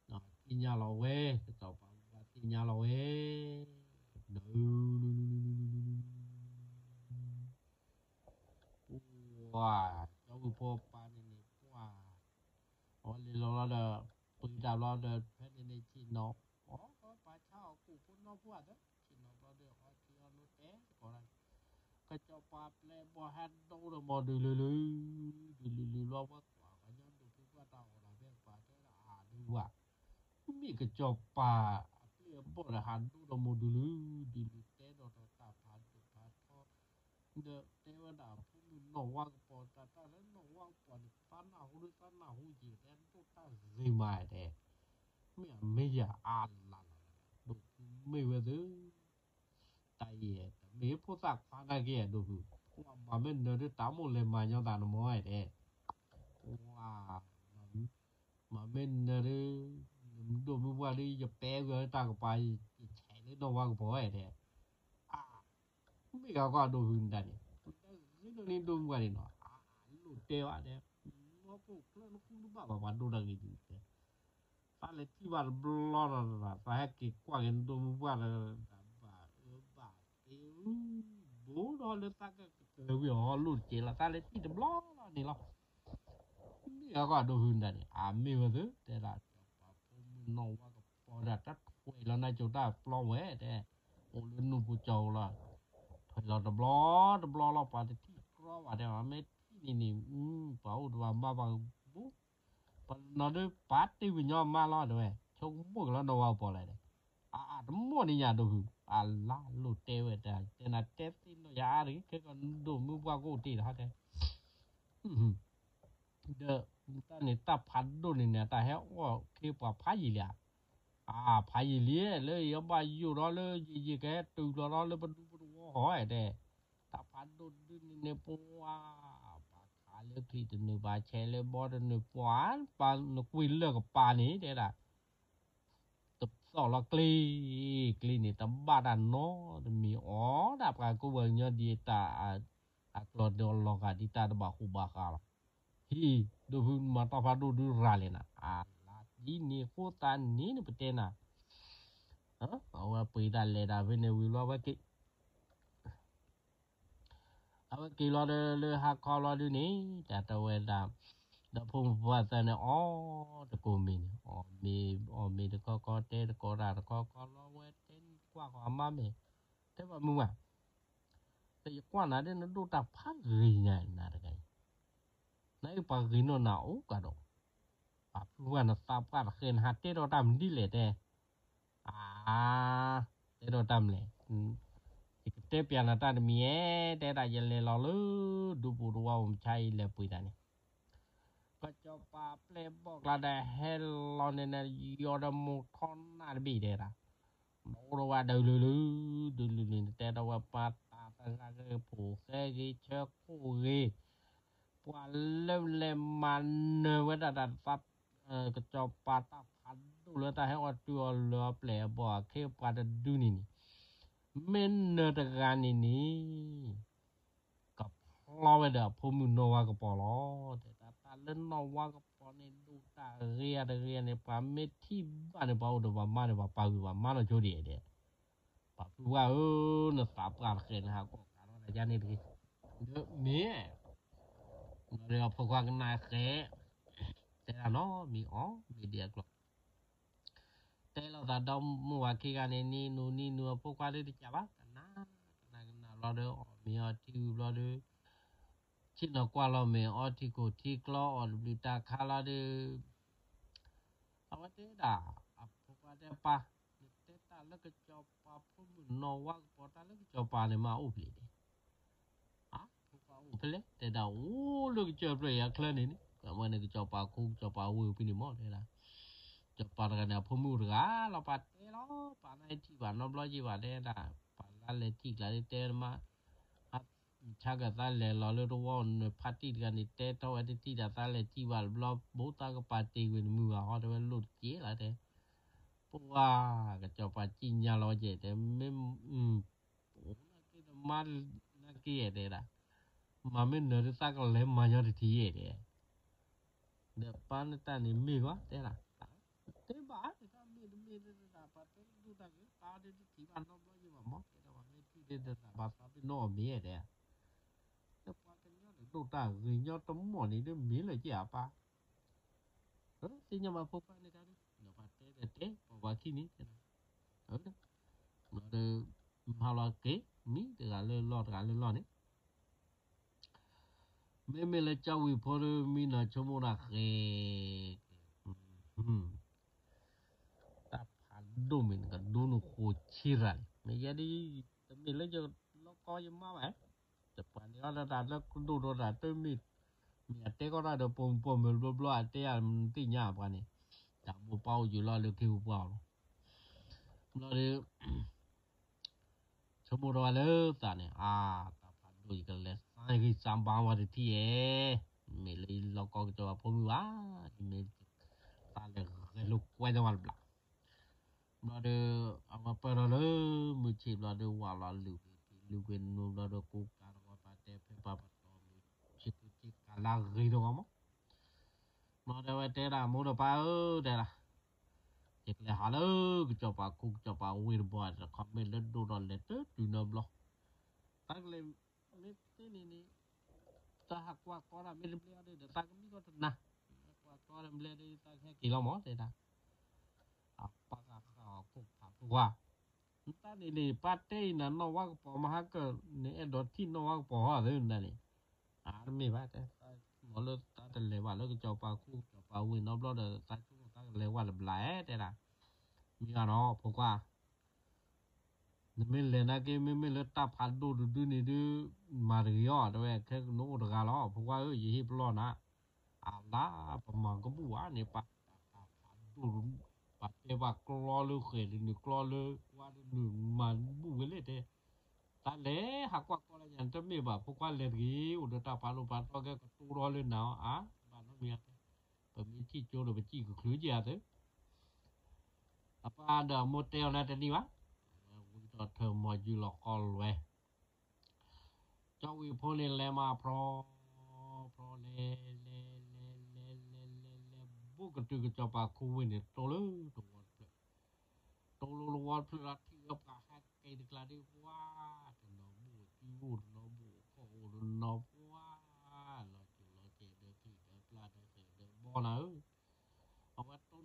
သ့ၣ်ညါလီၤဝဲ, ကစီၤပၤသ့ၣ်ညါလီၤဝဲ, ဒီး ပှၤ ကၠီဝံၤဖိပၢ်န့ၣ်န့ၣ် ပှၤ အဝဲလဲၤလီၤလီၤဒီး ပှ့ၤတၢ်ဘျီဒီး ဖဲန့ၣ်န့ၣ်ဆ့ၣ်နီၤ အီၣ်ပာ်ဆါအီၣ်ကူၣ်ဖိနီၢ်ဖိအသး ဆ့ၣ်နီၤဘျီဒီး အီထံအီနိတဲသကိးတၢ်န့ၣ် ကစီၤပၤပျဲဘီၣ်ဟဲဒိဒီးမီၤဒုးလုာ်လုာ်, ဒုးလုာ်လုာ်လီၤ ဝဲကွၢ်ကညီဒိၣ်ဖုဘၣ်တၢ်အီၣ်တၢ်ဖဲ ပှၤတဲဒၣ်အဒုးဝဲ မ့ၢ်ကစီၤပၤအပျဲၢ်အဘီၣ်ဒီး ဟးဒိဒီးမီၤဒုးလုာ်, ဒုးလုာ်တဲဒီးတၢ်ဖးဒိၣ်ဖးထီ ဒီးတဲဝဲဒၣ်အဖိမုၣ်နီၢ်ဝါကပီၤ တၢ်တၢ်လၢနီၢ်ဝါကပီၤန့ၣ် သးနၢ်ဟူဒုးသးနၢ်ဟူက့ၤ တဲဒိၣ်တၢ်ဂ့ၤမးတဲ, မ့ၢ်အမ့ၢ်ယၤအါလါလီၤ, ဒိၣ်ဖုမ့ၢ်ဝဲသ့ တၢ်အံၤ တမ့ၢ်ဖိသၣ်ခွါနာ်က့ ဒိၣ်ဖု, ပှၤမၤမ့ၢ်နၢၤဒုး တၢ်မိၣ်လဲၤမၤညီသးနမီၤတဲ, ပှၤ မၤမ့ၢ်နၢၤဒုး နဒိၣ်မုၢ်ပှၢ်ဒုး ယပဲဂ့ၤတၢ်ကပၤ ယဆဲးလၢနီၢ်ဝါကပီၤဝဲတဲ, အါ မ့ၢ်ဂၤကွၢ်ဒိၣ်ဖုနတၢ်န့ၣ် တဂ့ၤနီၢ်န့ၣ်ဒိၣ်မုၢ်ပှၢ်န့ၣ်နီၤ, အါ လိၣ်တဲဘၣ်တဲ, မီၢ်ခိၣ်ချၢနဃုနဘၣ်ဘၣ် ပှၤဒိၣ်တၢ်ဂ့ၤဒုးတဲ သးလဲၤထံၣ်ဘၣ်တဘျီလီၤ, သးဟဲက့ၤကွၢ်က့ၤနဒိၣ်မုၢ်ပှၢ်ဒီး တၢ်ဘၣ်အၢဘၣ်သီ ဘိဒီးလၢသးကကတၢၢ်ဝံၤအီၤလိၣ်တက့ၢ်လီၤ, သးလဲၤထံၣ်တဘျီလီၤန့ၣ်လီၤ. မ့ၢ်ဂၤကွၢ်ဒိၣ်ဖုနတၢ်န့ၣ် အါမ့ၢ်ဝဲသ့ တဲဒၣ် စီၤပၤဖိမုၣ်နီၢ်ဝါကပီၤဒီး တၢ်ထွဲလီၤနၤကၠိတၢ်ပျီဝဲတဲ, အိၣ်လၢနူၢ်ပူၤကၠီၤဧိၤလီၤ, ထွဲလီၤတဘျီတဘျီလီၤ ပှၤတထံၣ်ကြီဘၣ်တဲ, မ့ၢ်ထံၣ်န့ၣ်န့ၣ် ပှၤအိၣ်တဘၣ်မၤဘၣ်ကဘူ ပနီၤဒုးပာ်တ့ၢ်ဝံၤညီမါလီၤတဲဝဲ, ဆိကမိၣ်က့ၤလီၤနီၢ်ဝါကပီၤလဲၣ်တဲ, အါ တမိၣ်န့ၣ်ညါဒိၣ်ဖု, အလါလိၣ်တဲဝဲတဲ, တဲနၤတဲသ့ၣ်နီၣ်ယၤအါတဂ့ၤ, ခဲကီးဒိၣ်မုၢ်ပှၢ်ကအိၣ်တ့ၢ်တဟီတဲ ဒီး တၢ်န့ၣ်တၢ်ဖးဒိၣ်န့ၣ်န့ၣ် တၢ်ဟဲအီၣ်ခ့ပှၤဖးယံာ်လံဧါ, အါ ဖးယံာ်လံ, လၢယဘၣ်ယိၣ်ဒီးလၢယယံာ်ကဟဲတုၤလီၤဒီးလၢပဒူပတဝီဃီတဲ, တၢ်ဖးဒိၣ်ဒုန့ၣ်န့ၣ် ပှၤ ပှၤခးလၢချံတနုာ် ပှၤဆဲးလၢဘီတနုာ် ပှၤ ပှၤနကွံာ်လၢၢ်ကပၤန့ၣ်တဲဒၣ် တသီၣ်လီၤကျ့, ကျ့န့ၣ် တဘၣ်တၢ်နီတမံၤအီၤဒၣ် ပှၤကိးပှၤကညီဒ်တၢ် အကျိၤဒီးလီၤဂာ်ဒ်တၢ်တဘၣ်ဃူဘၣ်ဃးလီၤ. ဟံၣ် ဒိၣ်ဖုမၤတၢ်ဖးဒိၣ်ဒုရၤလဲၣ်နၤ, အလါဒ်န့ၣ်အဃိသတးန့ၣ်န့ၣ် ပတဲနၤ, အဝဲပှ့ၤတၢ်လဲၤတၢ်ဖဲန့ၣ်ဝံၤလီၤဝဲက့ၤ အဝဲက့ၤလီၤဒီး လၢဟါခီလီၤဒုန့ၣ် တၢ်တဲဝဲဒၣ်, ဒီးဖိမုၣ်ဖိခွါသၢန့ၣ် အီၣ်တကိးမ့ၤန့ၣ် အီၣ်မ့ၤ အီၣ်မ့ၤတခီခီ တဲတကိးတၢ်တခီခီလီၤ ဝဲတဲနကွၢ်ဃီအမါမ့ၢ်, တဲဘၣ်မုၢ်ဝါ, ဒီးယကွၢ်နၤဒ်နဒိၣ်တၢ်ဖးဂ့ၤညါနၤတဂၤအံၤ, နအံၤပှၤဂ့ၤနီၢ်နၤအိၣ်ကဒီး, ပာ်ဖုဝဲနသးပှၢ်တဃဲနဟးတဲဒီးတၢ်မနုၤလဲၣ်တဲ အါ, တဲဒီးတၢ်မနုၤလဲၣ်, ယကတဲပျးနၤတၢ်တမံၤဧဲ, တဲဒၣ်ယလဲၤလီၤလၢ ဒူပူၤတဝီပူၤမဆါအံၤလဲၤပှ့ၤတၢ်န့ၣ်, ကစီၤပၤပျဲၢ်ဘီၣ်ကျါဒီးဟဲလီၤန့ၣ်န့ၣ် ယီၤဒီးမိၢ်ထီၣ်နၢ်တဘ့ၣ်တဲဒၣ်, ဒီးအိၣ်ဒီးဝဲဒၢးလုာ်လုာ်, ဒၢးလုာ်လုာ်န့ၣ် တဲဒီးဝဲပှၤတၢ်တဂၤဂ့ၤ ဖိၣ်ဃဲဂ့ၤ ဆၢခိၣ်ဂ့ၤ ပှၤလၢလဲၤမၤနၢၤဝဲဒၣ်တၢ်သး ကစီၤပၤတၢ်ဖးဒိၣ်လၢတၢ်ဟဲအီၣ်တုၤအီၤလၢအပျဲၢ်အဘီၣ်အခ့အပှၤတဒုန့ၣ်န့ၣ်, မ့ၢ်နၢၤတဂၤန့ၣ်န့ၣ် ကဖျီဝဲဒီးအဖိမုၣ်နီၢ်ဝါကပီၤလီၤ. တဲတၢ်တၢ်လၢနီၢ်ဝါကပီၤန့ၣ် ဒိၣ်တၢ်ဂ့ၤအါတဂ့ၤန့ၣ် ပှၤမ့ၢ်ထံၣ်ဘၣ်န့ၣ် ပှၤအိၣ်ဒီးပှၤမါန့ၣ် ပှၤပာ်ဂုၤပှၤမါနီၢ်ဆိဒံးဒဲး ပာ်ဖုဝါဧၢ, နသးပှၢ်တဃဲး နဟးကိးကးထီၣ်တၢ်ယါန့ၣ်တဂ့ၤ. ဒီးမ့ၢ် ဒီးအဖိခွါကနၣ်ဃဲး တဲဒၣ်နီၢ်မံၤအီၤ မ့ၢ်ဒ်အကျိၤ တဲလိာ်သးဒီးမိၢ်ဝၤခံဂၤန့ၣ် နံၤနူၤနံၤနူၤ အဖိခွါဒုးတကးဘၣ် ကနၣ် ကနၣ်ကနၣ်ဘျီဒီး အီၣ်မ့ၤအီထံဝံၤဘျီဒီး ဆ့ၣ်နီၤကွၢ်လီၤမ့ၤ အီထံခိၣ်ထံကျီ အီၣ်တဘျုးတၢ်ခါလီၤဒီး အဝဲတဲဒၣ် အဖိခွါတဲပၢ် နတဲတၢ်လၢကစီၤပၤဖိမုၣ်နီၢ်ဝါကပီၤ တၢ်လၢကစီၤပၤန့ၣ် မ့ၢ်အိၣ်ဖျဲၣ်န့ၣ် အဖိခွါအိၣ်ဖဲလဲၣ် တဲဒၣ်အိၣ်လၢကစၢၢ်ဖျၢၣ်အံၤအချၢန့ၣ်န့ၣ် အဝဲန့ၣ်ကစီၤပၤခိ ကစီၤပၤဝ့ၢ်ဖဲန့ၣ်မ့ၢ်တဲဒၣ် ဒီးပှၤတဂၤန့ၣ် အဖိမုၣ်တဂၤလီၤ ပှၤတဲလီၤ ပှၤနၢ်ဟဲထံၣ်ဘၣ်နီတဘျီယံၤဘၣ်တဲဒၣ် ပှၤလၢလဲၤထံၣ်ကျါဒ်တဲမး ဆါကၢၤသးလဲၤလီၤလၢတဝီန့ၣ် ဖါတံၢ်တဂၤန့ၣ် တဲထီၣ်ဝဲတထံၣ်ဒီးသးလဲၤထံၣ်ဘၣ်တဘျီ ဘိသးကပာ်တ့ၢ်ကွံာ်နမုၢ်ဘၣ်ဟီ တဲဝဲလိၣ်တက့ၢ်လီၤတဲ ပဝါ ကစီၤပၤစံၣ်ညါလီၤကဲတဲ မ့ၢ် ပအိၣ်နာ်က့တမါနာ်က့တဲဒၣ် မၤမ့ၢ်နၢၤဒ်သးကလဲၤမၤညီတထံၣ်ယဲတဲ ဒီးပၢ်နတၢ်န့ၣ်မ့ၢ်ဂီၤတဲဒၣ် တဲဘၣ်တၢ်မ့ၢ်တမ့ၢ်ဒ်တၢ် ပှၤတဲဒိၣ်တၢ်ဂ့ၤ ပၢ်ဒ်တထံၣ်ဘၣ်နီတဘျီယံၤဘၣ်မး တဲဒၣ်ပှၤမ့ၢ်ထံၣ်ဒ်တၢ် ပှၤသးပ့ၤနီၣ်အီၤမ့ၢ်တဲ ဒီးပှၤကညီန့ၣ်ဒိၣ်တၢ်ဂ့ၤညီတမီၢ်န့ၣ် ဒ်မ့ၢ်လၢက့ၤအပၢ် သ့ၣ်ညါဘၣ်ဖိခွါန့ၣ်တခါဒီး ဒီးပှၤတဲဒီးတဲ ပှၤဝၤခံန့ၣ်တဲဒၣ် ဒီး မၤလီၤက့ၤ မံတဂၤလၢလီၢ်တဂၤလၢလီၢ်န့ၣ် မ့မ့ၢ်လၢကၠီဝံၤဖိဒီး မံနီၤဆိကမိၣ်တၢ်ဃဲ တၢ်ဖးဒိၣ်မ့ၢ်နကဒိနဃိဆံရၤန့ၣ် မ့ၢ်ယဲဒ် တမ့ၢ်လၢယလီၢ်ကီယမါဘၣ် တပှၤန့ၣ်အီၤလၢတၢ်လၢကဒိၣ်ဒီးတၢ်တမ့ၢ် မ့ၢ်အတဲကီးတၢ်ဒီးပိာ်မုၣ်ပိာ်မုၣ်ဘျီဘျီ အတဲယၤသ့ၣ်ညါပှၤန့ၣ် တၢ်မိၢ်ပၢ်အိၣ်ယုာ်လီၤလၢက့ၤဟူပှၤအီၤလီၤ ဘျီဒီး ဆိကမိၣ်ဒီးဝဲလၢသးန့ၣ် အါ တၢ်ဖးဒိၣ်ယကလဲၤသးဂံၢ်စၢ်ဘါဝဲတထံၣ်ဧဲ, မ့ၢ်လၢယလီၢ်ကီကစီၤပၤဖိမုၣ်ဘၣ်, ယမ့ၢ် သးလဲၤဂဲၤလိာ်ကွဲတဝဲတဘျီ, ဘျီဒီး အဝဲပၢၢ်ထီၣ်လၢမုၢ်ဆ့ၣ်ဘျီဒီး ဝးလီၤလုၢ်ကွံာ်ထံလုၢ်ကွံာ်နိဘျီဒီး ကိးကးတဂီၤပာ်တဲဖဲပှၤပတီၢ်မုၢ် ဆ့ကူဆ့ကၤလၢအဂ့ၤတဂီၤမး, ဘျီဒီးအဝဲတဲဒၣ် မိၢ်ဒီးပၢ်ဧၢ တဲဒၣ် ယကလဲၤဟးလၢကစီၤပၤခူကစီၤပၤဝ့ၢ်တဘီ တခီမ့ၢ်လၢဒိၣ်ထီၣ်လဲၤတတုၤနီတဘျီ, တၢ်ကလဲၤ မ့ၢ်သ့န့ၣ်န့ၣ် တၢ်ဟးကွၢ်ကီတၢ်မ့ၢ်တဘျဲအီၤဒီး တၢ်ကမံကီၢ်တနၤ, ကွၢ်ကီတဘျဲဒီး တၢ်ကဟဲက့ၤလီၤမးတဲဒၣ်, အပၢ်ဃးဃးအီၤခိၣ်ဖးဖိခွါ, နတၢ်န့ၣ်န့ၣ် ပၢ်တဲအံၤနၤနီၢ်ဝါကပီၤမဟါကၢၢ် နအဲၣ်ဒိးထံၣ်နီၢ်ဝါကပီၤဟီသ့နတၢ်န့ၣ်, အါတမ့ၢ်ဘၣ်တဲ, မ့ၢ်လၢတၢ်တလဲၤဘၣ်လၢကစီၤပၤခူကစီၤပၤဝ့ၢ်နီတဘျီဒီး တၢ်ဆိကမိၣ်တၢ်ကလဲၤဝဲတဘျီဧဲတဲဒၣ်, မ့ၢ်ဂ့ၤနီၤဖိခွါ နမ့ၢ်လဲၤနာ်က့ မ့မ့ၢ်လၢတၢ်ဖးဒိၣ်တဒုန့ၣ်ဒုး မၤတဂ့ၤအီၤ တဲဝဲ ခဲကနအိၣ်တဂၤလီၤ ဖိခွါဧၢ ယဟ့ၣ်ပလီၢ်နၤ, အလါ ပမၤကဘူၣ်ဧါန့ၣ် ပှၤတၢ်ဖးဒိၣ် ပှၤတဲပှၤကျီလၢဃဲၤတနုာ် ကျီလၢကွၢ်တနုာ် မၤဘူၣ်ဝဲလဲၣ်တဲ, တၢ်လဲၤဟးကွၢ်ကီလၢညါ တမ့ၢ်ဘၣ် ဖိခွါလဲၤတဂ့ၤ အိၣ်ဒီးတၢ်ဖးဒိၣ်ဖးထီကဲကတိၤထီလၢနၤအီၤ အါ ဘၣ်နီတမံၤဧါတဲ, ပမ့ၢ်ထံၣ်ကၠိဒီးပစံၣ်ကချုးက့ၤဧါသ့ အပၢ်ဒီးအမိၢ်တဲအီၤနၤတနံၤဘၣ်, ဝံထီၣ်ထၢၣ်မီၤယုၢ်လီၤကီလွဲ, ကၠီဝံၤဖိန့ၣ်လဲၤမးဖျီ, ဖျီလဲၤ လဲၤ လဲၤ လဲၤ လဲၤ လဲၤ လဲၤ ဘူးကတုၤကစီၤပၤခူဝ့ၢ်န့ၣ် တိၢ်လၢတဝီတဖျၢၣ်, တိၢ်လၢတဝီတဖျၢၣ်လီၤ ထံၣ်ဝဲပှၤဟဲက့ၤတကျါဒုး ပှၤ တနီၤဘူၣ်စုအိၣ် တနီၤဘူၣ်ခီၣ်အိၣ် တနီၤပှၤ လီၤစိၤလီၤကဲၤဒီးချံၣ်ဒီးပျၢ်ဒီးဃဲၤဒီးဘီနၤ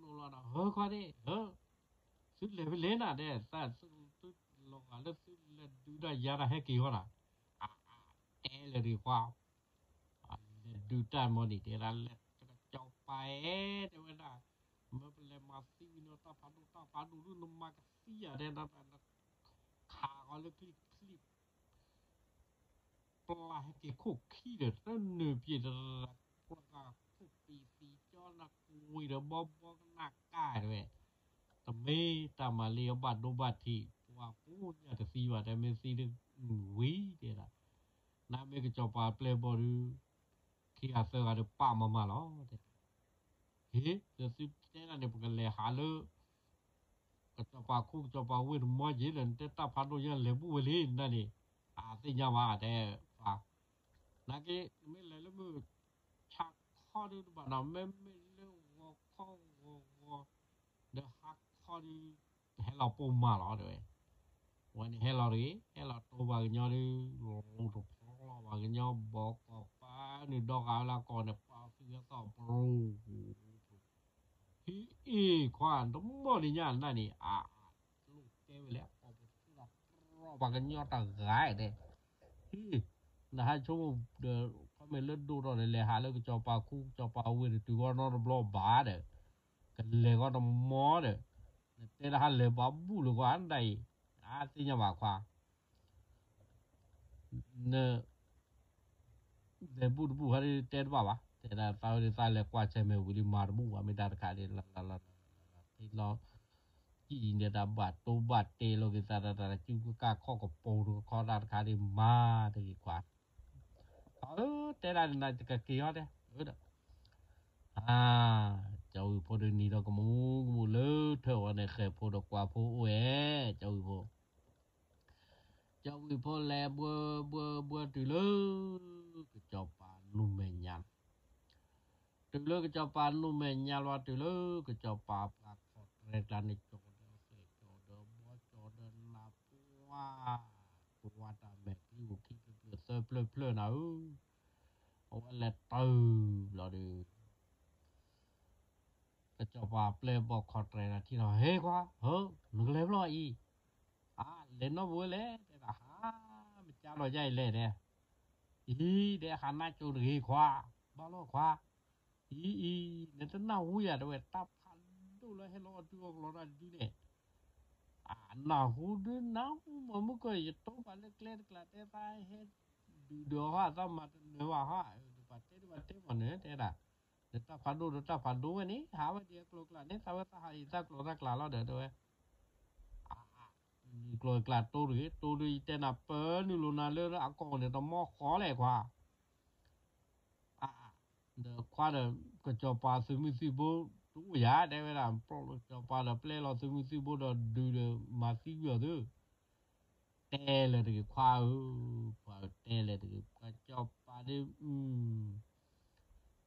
ဧၢ, အဝဲတိၢ်နီၣ်လီၤဒီး ဟၢခွါန့ၣ် ဟၢ သုလဲၤဖဲလဲၣ်နၤဒဲး သုလီၤဂာ်လၢသုလဲၤဒုးတၢ်ယါတၢ်ဟဲက့ၤဃီနၤ, အတဲလၢဒုးခွါ, လဲၤဒုးတၢ်မီၤန့ၣ် တဲဒၣ်လဲၤကစီၤပၤဧၢ တဲဝဲဒၣ်, မ့ၢ်ပလဲၤမၤသံဝံၤန့ၣ် တၢ်ဖးဒိၣ်တၢ်ဖးဒိၣ်ဒုး နမၤကသံယၤဒဲး နခးဃီလၢချံချံ ပျၢ်ဟဲက့ၤခိၣ်ခံဒီး တနၢၤပျံၤတရၤ ပျၢ်ဃာ်ခိၣ်ပံၤသံကၠီနၤ ကွံာ်ဒီးဘီဘီကနၣ်ကါတဲဝဲ, တမ့ၢ်တၢ်မၤလံအဘၣ်ဒိဘၣ်ထံး ပှၤကိးညါတသံဘၣ် တဲမ့ၢ်သံဒုးဝံၤတဲဒၣ်, နမ့ၢ်ကစီၤပၤပျဲၢ်ဘီဒုး ခံဂၤသၢဂၤဒီးပာ်မၤမၤလီၤတဲ, ဟ့ၣ် လၢသုတဲဒၣ်န့ၣ် ပကလဲၤဟးလၢ ကစီၤပၤခူကစီၤပၤဝ့ၢ်တမီၤက့ၤဒီး နတဲတၢ်ဖးဒိၣ်ညါလဲၤဘူၣ်ဝဲလံနၤန့ၣ်, အသ့ၣ်ညါဘၣ်တဲခွါ, နာ်က့ နမ့ၢ်လဲၤလၢမုၢ်ဆါခီဒုးတဘၣ်နီၤ မ့မ့ၢ်လၢဂီၤခီဂီၤဂီၤ ဒီးဟါခီဒုး ဟဲလီၤပိာ်မၢ်လီၤတဲဝဲ, ဝဲန့ၣ်ဟဲလီၤတဂ့ၤ ဟဲလီၤတိၢ်ပှၤကညီဒုး လိၤတဖျီပှၤကညီ ဘီကီၢ်ပၢနုာ်ဒီဂၤဝဲလၢကီၢ်န့ၣ် ပာ်သံဝဲသီၣ်ပရိ ဟံးအ့ၣ်ခွါ တမီၢ်လံညါနၤန့ၣ် အလိၣ်တဲဝဲလဲၣ် အီၣ်ပသူၣ်လီၤ ပှၤကညီတဂၤတဲ, ဟံး နဟးဆိကမိၣ်ဒီး ခီမ့ၢ်လၢဒိၣ်ထီၣ်ဒီး လဲၤဟးလၢကစီၤပၤခူကစီၤပၤဝ့ၢ်တတုၤဃီနီတဘျီဘၣ်ဒီး, ကလဲၤဃီတမီၢ်ဒီး, နတဲဒၣ်ဟးလဲၤဘၣ်ဘူၣ်လၢၤကွၢ်ဒၣ်အံၤ, အါသ့ၣ်ညါဘၣ်ခွါ န လဲၤဘူၣ်တဘူၣ်ဟဲဒ်တဲတဘၣ်ဘၣ်, တဲဒၣ်သးဝဲဒ်သးလဲၤကွၢ်ဆဲးမဲာ်ဝံၤလံမၤတဘူၣ်ဘၣ် မ့ၢ်တၢ်တခါဒ်လၢလၢလၢလၢလၢ ဟ့ၣ်လီၤ ကံၣ်န့ၣ်တၢ်ဘၣ်တိၢ်ဘၣ်တဲာ်လီၤက့ၤသးတၢ်တၢ်တၢ် စုကကၢ်ခီၣ်ကပိၤတခီတၢ်တခါဒ်မၤတဂ့ၤခွါ, ခွါဧၢ, တဲဒၣ်န့ၣ်နကက့ၤအီၤတဲ, ဒီး အါ, ကၠီဝံၤဖိဒုးနံၤဒီးကမူးကမူးလၢထၢၣ်ဝဲန့ၣ် ဃဲၤဖိဒီးကွၢ်ဖိအိၣ်ဝဲ, ကၠီဝံၤဖိ ကၠီဝံၤဖိလဲၤဘှၢဘှၢဘှၢတုၤလၢ ကစီၤပၤနူမဲာ်ညါလီၤ. တုၤလၢကစီၤပၤနူမဲာ်ညါလီၤ တုၤလၢကစီၤပၤပှၤခီၣ်တြဲၤကျါန့ၣ် ကၠီဒီးဃဲၤ ကၠီဒီးဘီ ကၠီဒီးနးပှၢ်, ပှၤတၢ်မဲာ်ချံအိၣ်ခံဖျၢၣ်ဖျၢၣ်သၢဖျၢၣ်ဖျၢၣ်နၤဧၢ, အဝဲလဲၤတုၤဘျီဒီး ကစီၤပၤပျဲၢ်ဘီၣ်ခီၣ်တြဲၤဒီးထံၣ်လီၤ ဟ့ခွါဧၢ, နကလဲၤဖျီအံၤ, အါ, လဲၤနီတဘျီဝဲလဲၣ် တဲဒၣ် ဟါ, မကၢ်လီၤယါအံၤလဲၣ်တဲ, အံၤ တဲဟးနါကၠိတဂ့ၤခွါ, ဘၣ်လီၤခွါ, အံၤအံၤ နတနၢ်ဟူယၤတဲဝဲ တၢ်ဖးဒိၣ်လၢဟဲလီၤအီၣ်တုၤအီၣ်ကျီၤတၢ်ဒုန့ၣ်, အနၢ်ဟူဒုနၢ်ဟူမၤမုၢ်ကီၢ် ယတိၢ်ပာ်လၢကျဲတကျးတဲသးဟဲ ဒုးဒီးဟီ သးမၤတနၢၤဘၣ်ဟီ, ပှၤတဲတဘၣ်တဲမၤနၢၤတဲဒၣ်, ဒီးတၢ်ဖးဒိၣ်ဒီးတၢ်ဖးဒိၣ်ဝဲန့ၣ် ဟးဝဲဒ်အကျိၤကျါန့ၣ် သးဝဲသးဟးအံၤသးကျိၤသးကျါလီၤဒီးတဲဝဲ, အါ, နကျိၤကျါတိၢ်တဂ့ၤ တိၢ်ဒုးယတဲနၤပၢနုာ်လိာ်နၤလၢအကီၢ်န့ၣ် တမီၢ်ဃီလဲၣ်ခွါ အါ, ဒီးခွါဒီး ကစီၤပၤသုးမုၢ်သံၣ်ဘိတအိၣ်ယၤ တဲဝဲဒၣ် ပျီၢ်လီၤကစီၤပၤဒီးပျဲလီၤသုးမုၢ်သံၣ်ဘိဒီးဒုးဒီးမၤသံကွံာ်အီၤသု, တဲလၢၤတဂ့ၤခွါဧၢ, ခွါဧၢ တဲလၢၤတဂ့ၤ ကစီၤပၤဒ်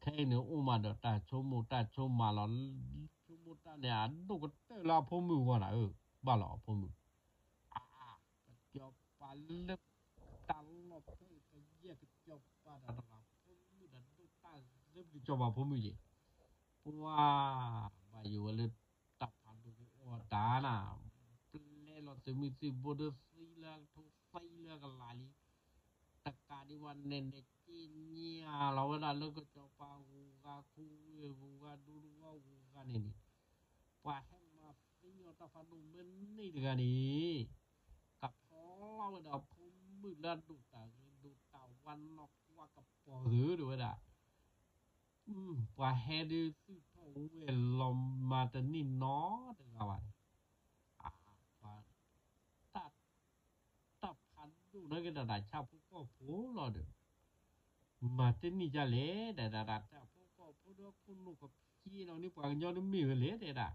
ခဲအံၤန့ၣ်အိၣ်မးဒီးတၢ်ဆိကမိၣ်တၢ်ဆိကမးလီၤ, ဆိကမိၣ်တၢ်န့ၣ် အဒိၣ်ကတၢၢ်လၢအဖိမုၣ်အဂီၢ်နၤဧၢ, ဘၣ်လီၤအဖိမုၣ်, အါ, ကစီၤပၤလၢ တၢ်လီၢ်ဖဲကယဲၢ်ကစီၤပၤတၢ်တဂၤဖိမုၣ်ဒီးဒိၣ်တၢ်ဂ့ၤကစီၤပၤဖိမုၣ်ယဲၢ်, ပှၤ ဘၣ်ယိၣ်ဝဲလၢတၢ်ဖးဒိၣ်ကအိၣ်တၢ်နၤ, ပျဲလီၤသုးမုၢ်သံၣ်ဘိဒီးသံလၢကထိသံလၢကလးလံ, တကးဒံးဘၣ်နဲၣ်နဲၣ်က့ညါလီၤဝဲဒၣ်လၢကစီၤပၤဂုၤဂၤခူဝ့ၢ်ဂုၤဂၤဒူတဂီၢ်ဂုၤဂၤန့ၣ်န့ၣ်, ပှၤဟဲမၤသံအီၤတၢ်ဖးဒိၣ်မ့ၢ်န့ၢ်တဂၤန့ၣ် ကဖီလီၤဝဲဒီးဖိမုၣ်လၢအဒိၣ်တၢ်ဂ့ၤဒိၣ်တၢ်ဝါနီၢ်ကွၢ်ကပီၤသုးဒၣ်ဝဲဒၣ်, ပှၤဟဲဒုးသုးထီၣ်ဝဲလီၤမၤတန့ၢ်နီတဂၤဘၣ်န့ၣ်, အါ, ပှၤ တၢ် တၢ်ဖးဒိၣ်န့ၣ်က့ၤတၢ်ဆၣ်ဖိကီၢ်ဖိလီၤဒီး မၤတန့ၢ်ဒ်လဲၣ် တဲဒၣ် တၢ်ဆၣ်ဖိကီၢ်ဖိဒီးခိၣ်နူာ်ကဖံးနီၣ်န့ၢ်ပှၤကညီတမ့ၢ်ဝဲလဲၣ် တဲဒၣ်,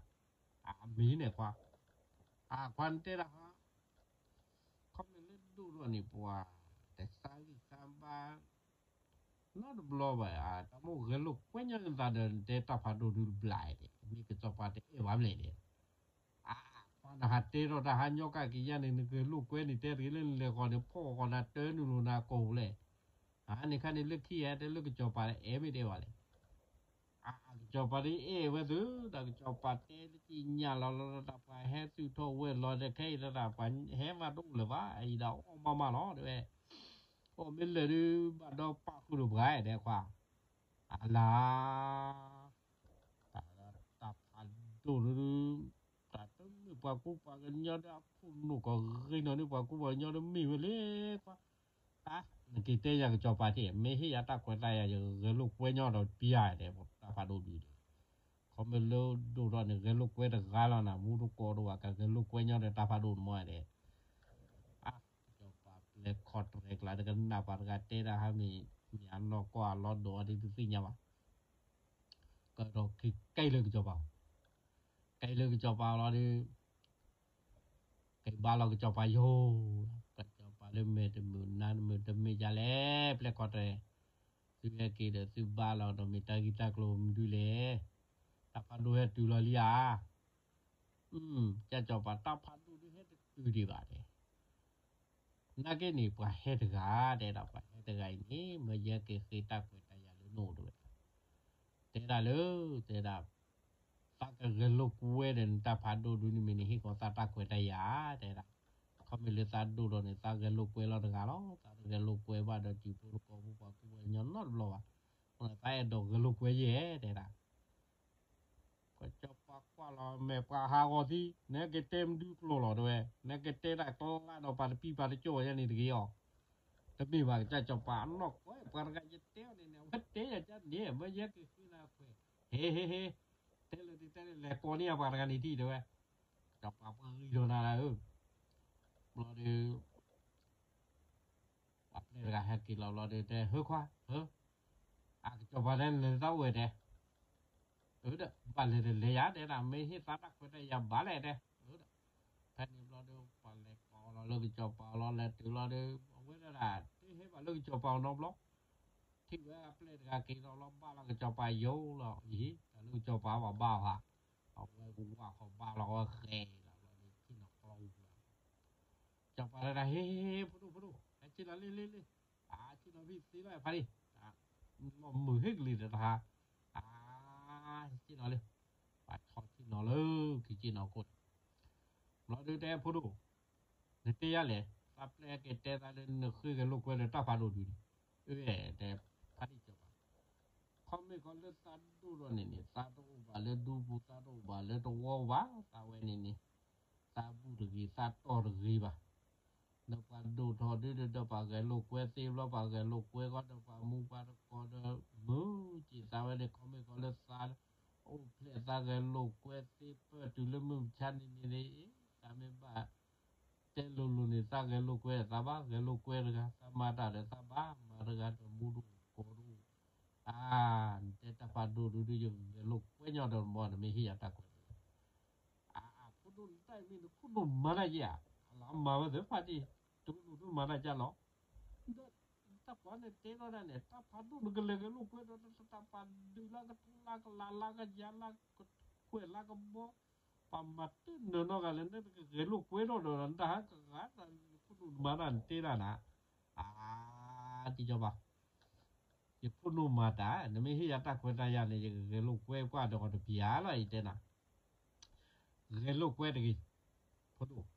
အမ့ၢ်န့ၣ်ခွါ, အခွါနတဲဒၣ်ဟါ, ခီမ့ၢ်လၢဒိၣ်ထီၣ်န့ၣ် ပှၤတသးဂံၢ်သးဘါ နီတဘျီဘၣ်, တၢ်မိၣ်ဂဲၤလိာ်ကွဲညီနသးဒီး နတဲတၢ်ဖးဒိၣ်ဒုးတဘျီဒဲး မ့ၢ်ကစီၤပၤတအဲၣ်ဘၣ်မလဲၣ်ဒဲး, အခွါနဟးတဲထီၣ်တၢ်ဟါညီကၣ်က့ၤယါန့ၣ် နဂဲၤလိာ်ကွဲန့ၣ် တဲတဂ့ၤလၢနလဲၤဃီၤန့ၣ် ဖီၣ်ဃီၤနၤတၢနုာ်လိာ်နၤကိာ်ပူၤလဲၣ်, အန့ၣ်ခါန့ၣ် လၢခံဟဲတဲလၢကစီၤပၤအဲၣ်မ့ၢ်တဲဘၣ်လဲၣ် အကစီၤပၤဒ်အဲၣ်ဝဲသု တၢ်ကစီၤပၤတဲလၢကံၣ်ညါလီၤလီၤ တၢ်ပှၤဟဲသုးထီၣ်ဝဲလီၤ တခဲအံၤတၢ်ပှၤဟဲမးတအိၣ်လၢၤဘၣ် အအံၤဒၣ်အီၣ်မးမးလီၤ တဲဝဲ, အီၣ်မ့ၢ်လၢာ်ဒုး ဘၣ်ဒီးပာ်ဃုာ်ဒီးပှၤ တဲခွါ, အလါ တၢ်ဖးဒိၣ်ဒုး တၢ်တမ့ၢ်ပှၤကူပှၤကညီဒီးအခိၣ်နူာ်ကဂ့ၤနီၣ်န့ၢ်ပှၤကူပှၤကညီတမ့ၢ်ဝဲလဲၣ်ခွါ, နက့ၤတဲယၤကစီၤပၤတ့ၢ် မ့ၢ်ဟ့ၣ်ယၤတၢ်ခွဲးတၢ်ယာ် ယဂဲၤလိာ်ကွဲညီဒီးပျၢ်တဲ တၢ်ဖးဒိၣ်ဒုးဒီး, ခီမ့ၢ်လၢဒိၣ်ထီၣ်န့ၣ် ဂဲၤလိာ်ကွဲတဂၤလီၤနၤ မူတကိးဒိၣ်ဘၣ် ကဂဲၤလိာ်ကွဲညီဒီးတၢ်ဖးဒိၣ်နမီၢ်တဲ, အါ, ကစီၤပၤပျဲၢ်ခီၣ်တရံးကျါ တကနၣ်ပှၤတဂၤတဲတၢ်ဟါမ့ၢ် မ့ၢ်အနီၢ်ကီၢ်အလီၢ်ဒိၣ်အီၤဒ်တသ့ၣ်ညါဘၣ်, ကဒီးက့ၤကဲလၢကစီၤပၤ ကဲလၢကစီၤပၤလီၤဒီး ကဘါလီၤကစီၤပၤယိာ်, ကစီၤပၤလၢမဲာ်တမုာ်နါတမုာ်တမ့ၢ်ဒ်လဲၣ် ပျဲၢ်ခီၣ်တရံး, သုဟဲက့ၤဒီးသုဘါလီၤဒီးမ့ၢ်တၢ်ဂ့ၢ်တၢ်ကျိၤမနုၤလဲၣ်, တၢ်ဖးဒိၣ်ဟဲတုၤလီၤလံဧါ, ကစီၤပၤတၢ်ဖးဒိၣ်ဒုးဟဲတတုၤဒံးဘၣ်တဲ နာ်က့န့ၣ် ပှၤဟဲတဂၤ တဲဒၣ်ပှၤဟဲတဂၤအံၤန့ၣ် မၢယဲက့ၤဃ့တၢ်ခွဲးတၢ်ယာ်လၢနအိၣ်တဝဲ, တဲဒၣ်လၢ တဲဒၣ် သးကဂဲၤလိာ်ကွဲဒီးနတၢ်ဖးဒိၣ်ဒုးန့ၣ်မ့ၢ်နဟ့ၣ်ကီးသးတၢ်ခွဲးတၢ်ယာ် တဲဒၣ်, ခီမ့ၢ်လၢသးဒိၣ်ထီၣ်န့ၣ် သးဂဲၤလိာ်ကွဲလီၤတဂၤလီၤ, သးတဂဲၤလိာ်ကွဲဘၣ်ဒီးတံၤဖိသကိးဖိပှၤကူပှၤကညီနီတဘျီဘၣ်, အဃိန့ၣ်သးအဲၣ်ဒိးဂဲၤလိာ်ကွဲယဲၢ် တဲဒၣ် ကစီၤပၤကွၢ်လီၤမဲာ်ပှၤဟးဂီၤသံ, နကတဲမနုၤကျိာ်လီၤတဲဝဲ, နကတဲဒၣ်ကျါဒီးပှၤတပံၤပှၤတကၠိၣ်ယဲန့ၣ်တဂ့ၤအီၤ, တမ့ၢ်ဘၣ်ကစၢ်စီၤပၤအနီၢ်ကီၢ် ပှၤတဂၤယတဲအီၤန့ၣ်န့ၣ် အဝဲတဲယၤကန့ၣ် မၢယဲက့ၤဃ့နၤခွဲး, ဟ့ဟ့ဟ့, တဲလၢတတဲလဲၤကိးန့ၢ်အပှၤတဂၤန့ၣ်ထံၣ်တဲဝဲ, စီၤပၤပှၤဂံၢ်ထီၣ်နၤလၢ, ဘျီဒီး ပှၤပျဲၢ်တဂၤဟဲက့ၤလီၤဘျီဒီးတဲ ဟၢခွါဧၢ, အကစီၤပၤတဲလဲၤသးအိၣ်ဝဲတဲ, အၢဒီး ဘၣ်လဲၤတလဲၤယၤတဲဒၣ် မ့ၢ်ဟ့ၣ်သးတၢ်ခွဲးတၢ်ယာ်ဘၣ်လဲၣ်တဲ, အၢဒီး ဖဲန့ၣ်ဘျီဒီး ပှၤလဲၤကိးလီၤလၢကစီၤပၤအအိၣ်လီၤ လဲၤတုၤလီၤဒီး အဝဲဒၣ် တဟဲဘၣ်လၢကစီၤပၤအအိၣ်နီတဘျီ, ထံၣ်ဝဲအပျဲၢ်တဂၤက့ၤလီၤလီၤဘၣ်လီၤကစီၤပၤယိာ်လီၤအံၤ, တၢ်လၢကစီၤပၤဘၣ်ဘၣ်ဧါ, အဝဲကဝၢ်ဃီၤဘၣ်လီၤဝဲဃဲလီၤဘျီဒီး ထံၣ်နီၣ်ကျီအူလီၤ စီၤပၤတဲဒၣ် ဟ့ ဟ့ ဟ့ ဖိဒိၣ် ဖိဒိၣ် ဟဲက့ၤလီၤလံ လံ လံ, အထံၣ်နီၣ်ဖံသ့လီၤဖါဒံၣ်, လီၤမုာ်ဟ့ၣ်ကလံၤတဟါ, အထံၣ်နီၣ်လံ, ပှၤထီၣ်ထံၣ်နီၣ်လၢ ကက့ၤနီၣ်ကိၣ်န့ၣ်, ဘျီဒုတဲဖိဒိၣ်, နတဲယၤလဲၣ်, သးပျဲၢ်က့ၤတဲသးလၢနဃ့ဂဲၤလိာ်ကွဲလၢတၢ်ဖးဒိၣ်ဒုန့ၣ်, အၢ တဲ ဖါဒံၣ်စီၤပၤ, ခီမ့ၢ်ကီလၢသးဒိၣ်ထီၣ်န့ၣ်န့ၣ် သးတအိၣ်ဘၣ်လၢဒူပူၤ သးတအိၣ်ဘၣ်လၢတဝီဘၣ်, သးဝဲန့ၣ်န့ၣ် သးဘူၣ်တဂ့ၤ သးတီၢ်တဂ့ၤဘၣ်, ဒီးပှၤဒိၣ်ထီၣ်ဒုဒီး ဒီးပှၤဂဲၤလိာ်ကွဲသ့ဘျီ ပှၤဂဲၤလိာ်ကွဲဃီဒီးပှၤမူပှၤတကိးဒီး မုာ်က့ၤသးဝဲန့ၣ် ခီမ့ၢ်ကီလၢသးအိၣ်ဖျဲၣ်သးဂဲၤလိာ်ကွဲသ့ပၢၢ်တုၤလၢမုၢ်မဆါန့ၣ်န့ၣ် သးမ့ၢ်ဘၣ် တဲလိၤလိၤန့ၣ် သးဂဲၤလိာ်ကွဲသးဘၣ်ဂဲၤလိာ်ကွဲတဂၤ သးမၤတၢ်ဒီးသးဘၣ်မၤတဂၤဒီးမူတအိၣ်ကိးတအိၣ်, အါ နတဲတၢ်ဖးဒိၣ်ဒုဒု ယဂဲၤလိာ်ကွဲညီဒီးမီၢ် နမ့ၢ်ဟ့ၣ်ယၤတၢ်ကွဲး အါ ဖိဒိၣ်နတၢ်အံၤမ့ၢ်နခိၣ်နူာ်မၤတၢ်ယဲၢ်ဧါ, အလီၤမၤဝဲသ့ၣ်ဖးဒံၣ် တကလူးဒိၣ်မၤတၢ်ယဲၢ်လီၤ, ဒီးတၢ်ပှၤန့ၣ်တဲထီၣ်ဒၣ်န့ၣ် တၢ်ဖးဒိၣ်နကလဲၤဂဲၤလိာ်ကွဲဒီး တၢ်ပာ်ဒုးလၢကထူလၢကလၤလၢကယၤလၢကကွဲးလၢကဘီ ပှၤမၤတၢ်နၢၤနီတဂၤလၢ နတကဂဲၤလိာ်ကွဲထီၣ်ဒီး နတၢ်ဟးကဂၤတၢ် နခိၣ်နူာ်နမၤတၢ်နတဲတၢ်နၤ, အါ တံၤကၠီဘၣ် ယခိၣ်နူာ်မၤတၢ် နမ့ၢ်ဟ့ၣ်ယၤတၢ်ခွဲးတၢ်ယာ်န့ၣ် ယကဂဲၤလိာ်ကွဲကွၢ်ဒီးတပျၢ်လီၤ ယတဲနၤ, ဂဲၤလိာ်ကွဲတဂ့ၤ, ဖိဒိၣ်,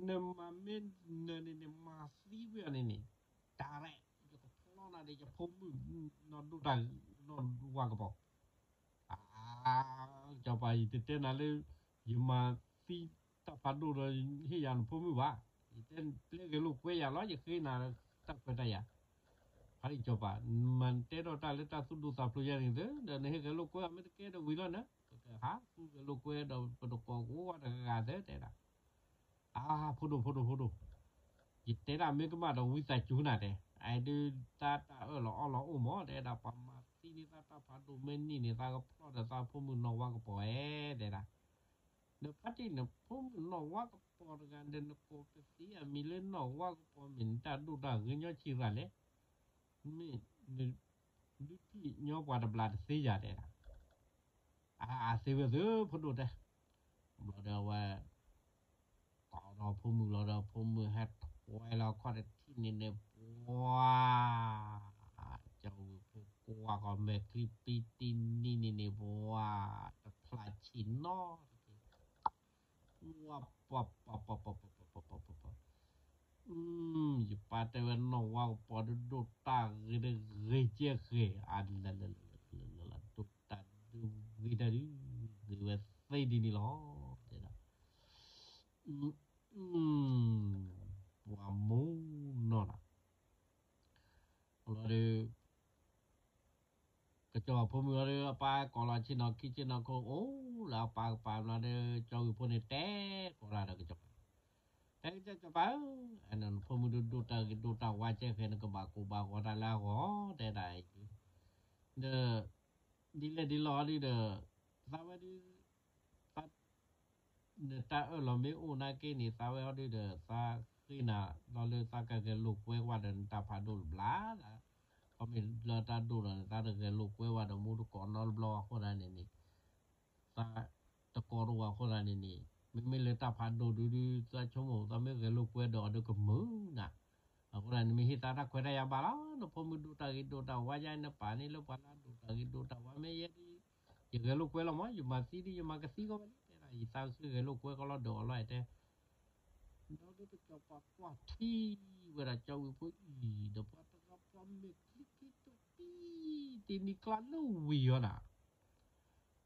နမၤမ့ၢ်နၢၤန့ၣ်န့ၣ် မၤသံကွံာ်အီၤန့ၣ်န့ၣ်, တၢ်ရဲၣ် ယကဖျီနၤဒီးယဖိမုၣ် နီၢ်ဒိၣ်တၢ်နီၢ်ဝါကပီၤ အါ ကစီၤပၤ ယတတဲနၤလၢ ယမၤသံတၢ်ဖးဒိၣ်ဒီး ဟ့ၣ်ယၤနဖိမုၣ်ဘၣ်, ယတဲပျဲဂဲၤလိာ်ကွဲယၤလီၤ ယဃ့နၤတၢ်ခွဲးတၢ်ယာ်, ဖါတံၢ်ကစီၤပၤ နမၤနတဲထီၣ်တၢ်လၢတၢ်သူၣ်ဒူသးဖျိးယဲန့ၣ်သ့ ဒီးနဟ့ၣ်ဂဲၤလိာ်ကွဲအီၤမ့ၢ်တကဲဒီးဝံၤလီၤနၤ ပကဟးသူဂဲၤလိာ်ကွဲဒီးပတကိးကအိၣ်ဝဲတဂၤသ့တဲဒၣ် အါ ဖိဒိၣ် ဖိဒိၣ် ဖိဒိၣ်, ယတဲဒၣ်မ့ၢ်ကမၣ်ဒီးဝံသးစူၤနၤတဲ, အဒုးသးတၢ်အၢၣ်လီၤအီလီၤအိၣ်မး တဲဒၣ် ပှၤမၤသံန့ၢ်သးတၢ်ဖးဒိၣ်မ့ၢ်နံၣ်န့ၣ် သးကဖျီဒီးသးဖိမုၣ်နီၢ်ဝါကပီၤဧဲ တဲဒၣ်, ဒီးဖါတံၢ်နဖိမုၣ်နီၢ်ဝါကပီၤတဂၤဒီး နကိးပသံအမံၤလၢနီၢ်ဝါကပီၤမ့ၢ်နတၢ်ဒိၣ်တၢ်ဂ့ၤညီဆံးရၣ်လဲၣ်, မ့ၢ်န ဒုးထံၣ်ညီပှၤတဘျးတသ့ယၤတဲဒၣ်, အါ အါ သ့ဝဲသ့ ဖိဒိၣ်တဲ, ဘျီဒီးအဝဲ ကိးဒီးဖိမုၣ်လီၤဒီး ဖိမုၣ်ဟဲထွဲလီၤခီၣ်တထံၣ်န့ၣ်န့ၣ် ပှၤ ကၠီဝံၤဖိကွၢ်ကီၤမဲာ်ချံပံတံနံၤန့ၣ်န့ၣ် ပှၤ တဖျးဆံးနီတက့ၢ်, ပှၤ ပှၤ ပှၤ ပှၤ ပှၤ ပှၤ ပှၤ ပှၤ ပှၤ ယပၢ်တဲဝဲနီၢ်ဝါကပီၤဒုးဒိၣ်တၢ်ဂ့ၤတဂ့ၤကဲဃဲၤ အါ လၢ လၢ လၢ လၢ လၢ လၢ ဒိၣ်တၢ်ဒုးဂ့ၤတၢ်ဒုး ဂ့ၤဝဲသ့ဒ်န့ၣ်လီၤ တဲဒၣ် ပှၤမူနီၢ်နီၢ် လီၤဒီး ကစီၤပၤဖိမုၣ်လီၤဒီး အပၢ်ကိးလီၤဆ့ၣ်နီၤခံဆ့ၣ်နီၤခိၣ် အိၣ်လၢအပၢ်ကပၤဘျီဒီး ကၠီဝံၤဖိန့ၣ်တဲကိးလၢဒီးကစီၤပၤ, တဲကစီၤပၤဧၢ, နဖိမုၣ်ဒိၣ်ဒိၣ်တၢ်ဂ့ၤဒိၣ်တၢ်ဝါကဲဃဲၤ နကဘၣ်ကိၢ်ဘၣ်ဂီၤတၢ်လၢအဂီၢ် တဲဒၣ်အံၤ, ဒီး ဒ်လဲၣ်ဒ်လဲၣ်ဒုးဒီး သးဝဲဒုး သး နတၢ်အၢၣ်လီၤမ့ၢ်အိၣ်နာ်က့န့ၣ် သးဝဲအီၤဒုးဒီး သးဃ့နၤလီၤလၢသးကဂဲၤလိာ်ကွဲကွၢ်ဒီးနတၢ်ဖးဒိၣ်တဘျါ, ခီမ့ၢ်လၢတၢ်ဒိၣ်ဒီးန့ၣ် သးတဂဲၤလိာ်ကွဲဝဲဒီးမူတကိးနီတဘျီအဃိသတးန့ၣ်န့ၣ်, သးတကိးတဝဲအဃိသတးန့ၣ်န့ၣ်, မ့မ့ၢ်လၢတၢ်ဖးဒိၣ်ဒုးဒုး သးဆိကမိၣ် သးမ့ၢ်ဂဲၤလိာ်ကွဲဒီးအီၤဒုးကမုာ်နၤ, အဃိသတးန့ၣ် မ့ၢ်ဟ့ၣ်သးတၢ်ခွဲးတၢ်ယာ်ဘၣ်လီၤ, နဖိမုၣ်ဒိၣ်တၢ်ဂ့ၤဒိၣ်တၢ်ဝါယါ နပာ်န့ၢ်လၢပှၤလၢအဒိၣ်တၢ်ဂ့ၤဒိၣ်တၢ်ဝါမ့ၢ်ယဲဒုး ယဂဲၤလိာ်ကွဲလီၤမး, ယမၤသံဒုး ယမၤကသံကီးဝဲလံ တဲဒၣ် ယသးကဃ့ဂဲၤလိာ်ကွဲကီးလီၤဒီးအီၤလီၤ တဲ, ဒီးဒုးကစီၤပၤကွၢ်ထံဝဲဒၣ်ကၠီဝံၤဖိအံၤ ဒီးပှၤတဂၤပှၤမဲာ်ချံခံတိၤတံၢ် တနံၤကျါလၢဝံၤအီၤနၤ,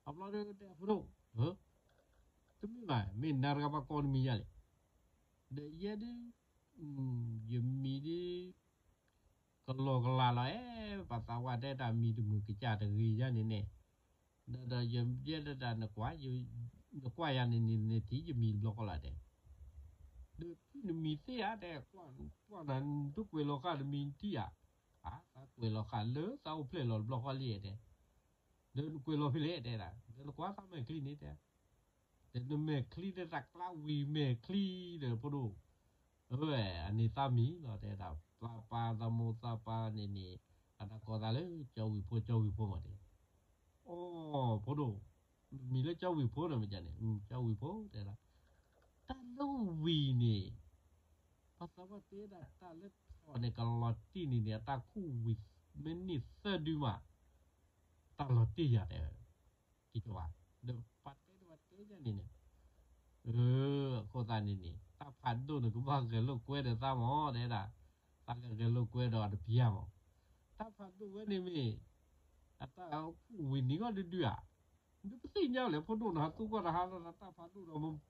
အဘျီဒီးတဲဖိဒိၣ်, တမ့ၢ်ဘၣ် မ့ၢ်နၤတဂၤပှၤကိးနမံၤယါလဲၣ်, ဒီးယဲဒုး ယမံၤဒုး ကလီၤကလးလီၤအဲ, ပှၤသးဝါတဲတၢ်မံၤတမုာ်ကစၢ်တဂ့ၤယါန့ၣ်န့ၣ်, ဒီးယဲဒၣ်တၢ် နကွၢ်ယၤန့ၣ်န့ၣ် နထံၣ်ယမံၤတဘျီဃီလၢ်တဲ, ဒီးထံၣ်နမံၤသ့ဧါတဲ, ကွၢ်နၤ နတကွဲးလီၤဃာ်နမံၤတံၢ်ဧါ, အသးကွဲးလီၤဃာ်လၢသးအိၣ်ဖျဲၣ်လီၤတဘျီဃီလံတဲ, ဒီးနကွဲးလီၤဖဲလဲၣ်တဲဒၣ် ဒီးနကွၢ်သးမဲာ်ချံန့ၣ်တဲ ဒီးနမဲာ်ချံဒီးသးကျါဝံၤမဲာ်ချံဒီးဖိဒိၣ်, အဝဲအန့ၣ်သးမံၤလီၤတဲဒၣ် သးပၢ်သးမိၢ်သးပၢ်န့ၣ်န့ၣ် အတၢ်ကိးသးလၢ ကၠီဝံၤဖိ ကၠီဝံၤဖိမးတဲ, အိ ဖိဒိၣ်, မံၤလၢကၠီဝံၤဖိန့ၣ်မ့ၢ်န့ၣ် ကၠီဝံၤဖိတဲဒၣ်, တၢ်လၢဝံၤန့ၣ် ပှၤသးပှၢ်တဲဒၣ်တၢ်လၢထီၣ်န့ၣ် ကလီၤတံၢ်န့ၣ်န့ၣ် အတၢ်ခူၣ်ဝံၤ မ့ၢ်နံၣ်သၢဒုမး တၢ်လီၤတံၢ်ယၤတဲ, ကၠီဝါ, ဒီးပှၤတဲဒၣ်ပှၤတဲယၤန့ၣ်န့ၣ်, အဃိသတးန့ၣ်န့ၣ် တၢ်ဖးဒိၣ်န့ၣ် ကဘၣ်ဂဲၤလိာ်ကွဲဒီးသးမး တဲဒၣ်, သးကဂဲၤလိာ်ကွဲဒီးတပျၢ်မး, တၢ်ဖးဒိၣ်ဝဲန့ၣ်မ့ၢ် အတၢ်ခူၣ်ဝံၤနံၤဂီၢ်ဒုဒုဧါ, ဒုပသ့ၣ်ညါလဲၣ် ဖိဒိၣ်နဟးသူကီၢ်တဟါလီၤ တၢ်ဖးဒိၣ်ဒီး ခူၣ်ဝံၤနံၤနံၤဒ်တၢ်ပနၢ်ဟူလီၤ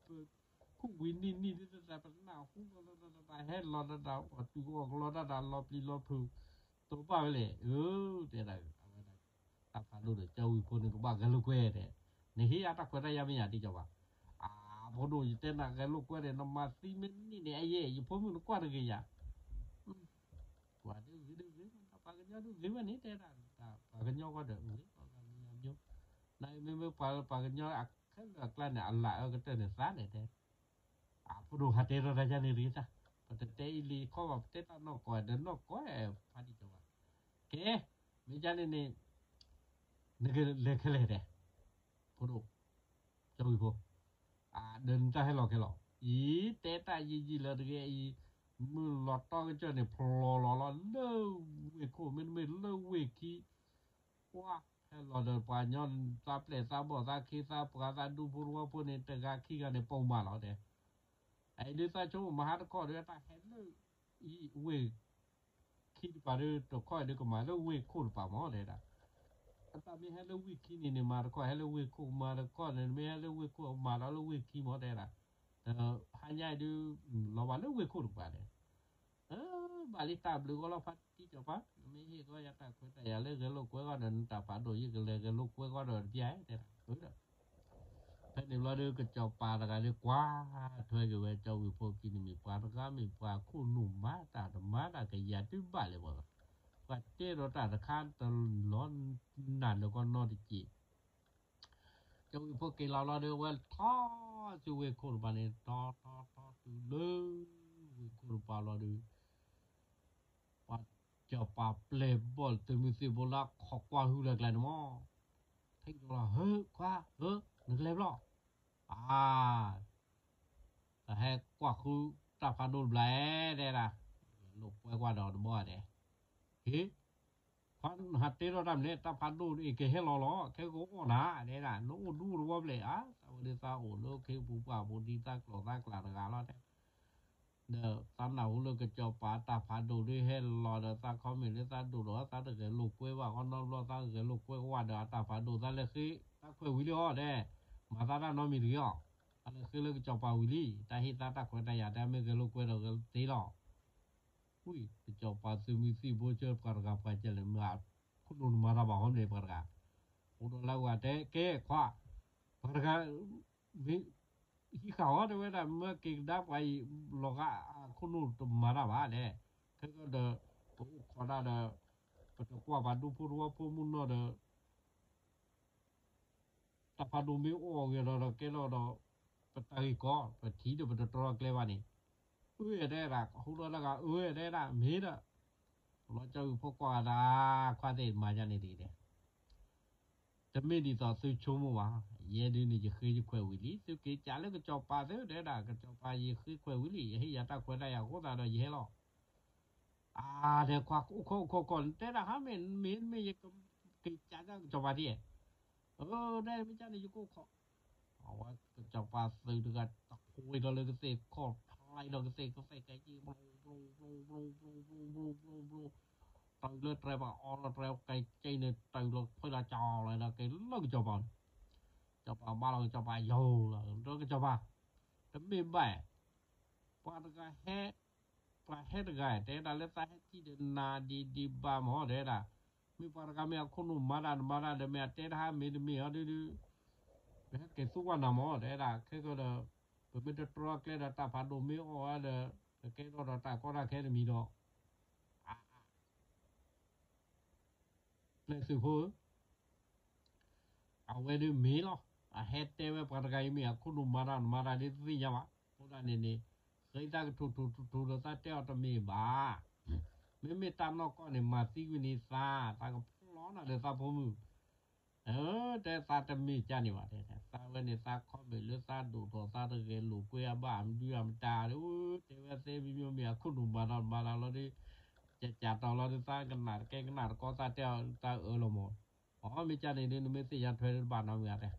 တၢ်ဟဲလီၤ တၢ်အီၣ်တုၤအီၣ်ကလီတၢ် တၢ်လီၤပျံၤလီၤဖုး တဘၣ်ဝဲလဲၣ်, တဲဒၣ်ဝဲဒၣ်, တၢ်ဖးဒိၣ်ဒီး ကၠီဝံၤဖိန့ၣ် ကဘၣ်ဂဲၤလိာ်ကွဲတဲ, နဟ့ၣ်ယၤတၢ်ခွဲးတၢ်ယာ်မ့ၢ်ယၤ တံၢ်ကၠီဝါ, အဖိဒိၣ် ယတဲနၤဂဲၤလိာ်ကွဲဒီး နမၤသံမ့ၢ်နံၤန့ၣ် အယဲၢ် ယဖိမုၣ်နကွၢ်တဂ့ၤယၤ ပှၤဒုဂ့ၤဒုဂ့ၤ ပှၤကညီဒုဂ့ၤဝဲန့ၣ် တဲဒၣ်, ပှၤကညီဃီဒီးဂ့ၤ ပှၤကညီ, နမ့မ့ၢ်ပှၤကညီအခဲလၢာ်အကျါန့ၣ် အလၢအကတၢၢ်န့ၣ်သးန့ၣ်တဲ, အဖိဒိၣ်ဟးတဲထီၣ်တၢ်ယါန့ၣ်တဂ့ၤသး, ပတတဲအံၤလံခီဘၣ် ပတဲတၢ်နီၢ်ကီၢ်ဒီးနီၢ်ကီၢ်ဖးဒံၣ်ကၠီဝါ, ကဲ, မ့ၢ်ကန့ၣ်န့ၣ် နကလဲၤခဲလဲၣ်တဲ, ဖိဒိၣ်, ကၠီဝံၤဖိ ဒီးနတၢ်ဟဲလီၤခဲလီၤ, အံၤတဲတၢ်ယံာ်ယံာ်လၢတဂ့ၤအံၤ, မုၢ်လီၤတီကစၢၢ်န့ၣ် ဖျိလီၤလီၤလၢဝ့ၢ်ခိၣ် မ့တမ့ၢ်လၢဝ့ၢ်ခံ, ပှၤဟဲလီၤဒီးပှၤကညီသးပျဲၢ်သးဘီၣ်သးခ့သးပှၤသးဒူဖိတဝီဖိန့ၣ် တဂၤခံဂၤန့ၣ် ပိာ်မးလီၤတဲ, အအံၤဒုးသးဆိကမိၣ်မဟါတခီဒီး တၢ်ဟဲလၢ အံၤဝ့ၢ် ခံတပၤဒီး တခီအံၤဒုးကမၤလၢဝ့ၢ်ခိၣ်တပၤမး တဲဒၣ်, အတၢ်မ့ၢ်ဟဲလၢဝ့ၢ်ခံန့ၣ်န့ၣ် မၤတခီဟဲလၢဝ့ၢ်ခိၣ် မၤတခီန့ၣ် မ့ၢ်ဟဲလၢဝ့ၢ်ခိၣ် မၤဒီးလၢဝ့ၢ်ခံမး တဲဒၣ်, ဒီးဟါညါအံၤဒုး လီၤဘၣ်လၢဝ့ၢ်ခိၣ်တပၤန့ၣ် ဘၣ်လံတၢ်ဘျုးဂီၢ်လီၤဖးတံၢ်ကၠီပၤ, နမ့ၢ်ဟ့ၣ်ဂီၢ်ယၤတၢ်ခွဲးတၢ်ယာ်လၢဂဲၤလိာ်ကွဲဂီၢ်ဒီး နတၢ်ဖးဒိၣ် ယကလဲၤဂဲၤလိာ်ကွဲဂီၢ်ဒီးတပျၢ် တဲဒၣ်, ဖဲန့ၣ်ဘျီဒီး ကစီၤပၤတဂၤဒီးကွၢ်ထွဲက့ၤဝဲ ကၠီဝံၤဖိခံန့ၣ်မ့ၢ်ပှၤတဂၤ မ့ၢ်ပှၤခိၣ်နူာ်မၤတၢ်တမၤတၢ်ကယၤတုၤဘၣ်လၢၤဘၣ်, ပှၤတဲဒီးတၢ်တခါတလီၤနၢ်လၢကီၢ်နီတက့ၢ် ကၠီဝံၤဖိက့ၤလီၤဘျီဒီး ဝဲထီၣ်ဆူဝ့ၢ်ခိၣ်တပၤန့ၣ် ထီၣ်ထီၣ်ထီၣ်တုၤလၢ ဝ့ၢ်ခိၣ်တပၤလီၤဒီး ပှၤစီၤပၤပျဲၢ်ဘီၣ်သုးမုၢ်သံၣ်ဘိလၢအခီၣ်ကွၢ်ဟုလၢကျဲန့ၣ်မး, ထံၣ်လီၤ ဟၢ ခွါဧၢ နကလဲၤဘျီ, အါ တဟဲကွၢ်ဃုတၢ်ဖးဒိၣ်တဘျီတဲဒၣ်, လိာ်ကွဲကွၢ်ဒီးတဘီဧါဒဲး, ဟ့ ခွါနဟးတဲထီၣ်တၢ်မနုၤလဲၣ် တၢ်ဖးဒိၣ်အံၤကဟဲလီၤလီၤ ခဲကအိၣ်နၤ တဲဒၣ် နအိၣ်ဒူတဝီဖျဲးဧါ, သးဝဲဒၣ်သးအိၣ်လၢခ့ပူၤပှၢ်ပူၤ ဒ်သးကျိာ်သးကျးတဂၤလီၤတဲ ဒီးသးနၢ်ဟူလၢကစီၤပၤတၢ်ဖးဒိၣ်ဒ်ဟဲလီၤဒီး သးခီမ့ၢ်လၢသးဒိၣ်ဒီး သးတဂဲၤလိာ်ကွဲဘၣ် ခီနီတဘျီ သးကဂဲၤလိာ်ကွဲဝဲဒီးအတၢ်ဖးဒိၣ် သးလဲၤဃ့တၢ်ခွဲးဝံၤလံအီၤတဲ, မၤသးတၢ်နီတမံၤတဂ့ၤအီၤ, သးလဲၤဃ့လၢကစီၤပၤဝံၤလံ တၢ်ဟ့ၣ်သးတၢ်ခွဲးတၢ်ယာ် တၢ်မ့ၢ်ဂဲၤလိာ်ကွဲဒီးဂဲၤသ့လီၤ ဝံၤ ကစီၤပၤသုးမုၢ်သံၣ်ဘိစၢၤပှၤတဂၤပှၤကလဲၣ် မ့ၢ်အခိၣ်နူာ်နမၤတၢ်ဘၣ်ဟီန့ၣ် ပှၤတဂၤ, အိၣ်ဒီးလၢဝဲတဲ ကဲခွါ, ပှၤတဂၤ မ့ၢ်ဟံးဃာ်အီၤ တဲဝဲဒၣ် မၢက့ၤကဒါပှၤအံၤ လီၤဂာ်အခိၣ်နူာ်တမၤတၢ်ဘၣ်လဲၣ်, ခဲကဒီး ပအိၣ်ခိးဒၣ်ဒီး ပတကွၢ်ပှၤဒူဖိတဝီဖိမုၢ်နီၢ်ဒီး တၢ်ဖးဒိၣ်မ့ၢ်အိၣ်အဂ့ၤဒီး ကဲထီၣ်ဒီး ပတၢ်ဂ့ၢ်ကီ ပထံၣ်ဒီးပတတြီကျဲဘၣ်န့ၣ်, အၢ တဲဒၣ် ဟူထီၣ်တဂၤ အၢ တဲဒၣ် မ့ၢ်ဒီး လီၤကၠီဝံၤဖိကွၢ်ဂၤဒၣ် ခွါသ့ၣ်မၤယါန့ၣ်တဂ့ၤဒဲး တမ့ၢ်ဒ်သိးသုဆိကမိၣ်ဘၣ်, ယဲဒုးန့ၣ် ယဃ့ယခွဲးဝံၤလံ, သုက့ၤကးလၢကစီၤပၤသုတဲဒၣ် ကစီၤပၤယဃ့ခွဲးဝံၤလံ, ယဟ့ၣ်ယၤတၢ်ခွဲးတၢ်ယာ်အဃိသတးဒီးယဟဲလီၤ အါ တဲခွါ အိၣ်ခိးအိၣ်ခိးခိး တဲဒၣ်ဟါမ့ၢ်မ့ၢ်မ့ၢ်ယကက့ၤကးကစီၤပၤဒ်, အၢ တဲမ့ၢ်ကန့ၣ် ယကအိၣ်ခိး, အဝဲကစီၤပၤသုးတဂၤ တခွဲးဒီးလၢကသ့ၣ်ခီၣ်ဖျါဒီးကသ့ၣ် ကသ့ၣ်ကဲက့ၤ ဘျိ ဘျိ ဘျိ ဘျိ ဘျိ ဘျိ ဘျိ ဘျိ ဘျိ တုၤလၢတြဲၤပှၤအီလီၤတြဲၤကဲက့ၤန့ၣ် တုၤလီၤဖဲလီၤကၠီလီၤဒီးက့ၤလၢကစီၤပၤန့ၣ်, ကစီၤပၤဘါလီၤ ကစီၤပၤယိာ်လီၤ ဒီးကစီၤပၤ, တမ့ၢ်ဘၣ် ပှၤတဂၤဟဲ, ပှၤဟဲတဂၤ တဲဒၣ်လၢသးဟဲထံၣ်ဒီးနၤဒံးဒံးဘၣ်မး တဲဒၣ်, မ့ၢ်ပှၤတဂၤမ့ၢ်အခိၣ်နူာ်မၤတၢ်တမၤတၢ်ဒီး မ့ၢ်အတဲတဟါမ့ၢ်တမ့ၢ်အီၤဒုဒု ပဟဲက့ၤသူကွၢ်နၤမၢ် တဲဒၣ်ခဲကၢဒီး ပမ့ၢ်တတြီကျဲဒီးတၢ်ဖးဒိၣ်မ့ၢ်အီၣ်ဝဲဒီး ကကဲထီၣ်ဒီးတၢ်ကီတၢ်ခဲတမံၤဒီး ပျဲၢ်သုးဖိဧၢ အဝဲဒုမ့ၢ်လီၤ. အဟဲတဲဝဲပှၤတဂၤအံၤမ့ၢ်အခိၣ်နူာ်မၤတၢ်မၤတၢ်ဒ်သ့ၣ်ညါဘၣ်. အဃိဒၣ်န့ၣ်န့ၣ် ဃ့သးကထူၣ်ထူၣ်ထူၣ်ထူၣ်ဒီးသးတဲအီၤတမ့ၢ်ဘၣ်. မ့မ့ၢ်တၢ်နီၢ်ကီၢ်န့ၣ် မၤသံကွံာ်န့ၣ်သး သးကဖျီနၤဒီးသးဖိမုၣ် တဲသးတမ့ၢ်ကၢ်န့ၣ်ဘၣ် တဲသးဝဲန့ၣ် သးခီမ့ၢ်လၢသးဒိၣ်ထီၣ်သးတဂဲၤလိာ်ကွဲအဘၣ် အမဒုအမတၤဒီး တဲဝဲသ့မ့မ့ၢ်အခိၣ်နူာ်မၤတၢ်မၤတၢ်လီၤဒီး ကကးတီၤလီၤဒီး သးကနၣ်တကဲကနၣ်တကီသးတဲအီၤသးအၢလီၤမၢ်. အမ့ၢ်ကၢ်န့ၣ်ဒုး နမ့ၢ်သ့ၣ်ညါထွဲဒုးတဘၣ်နီတမံၤဧါတဲ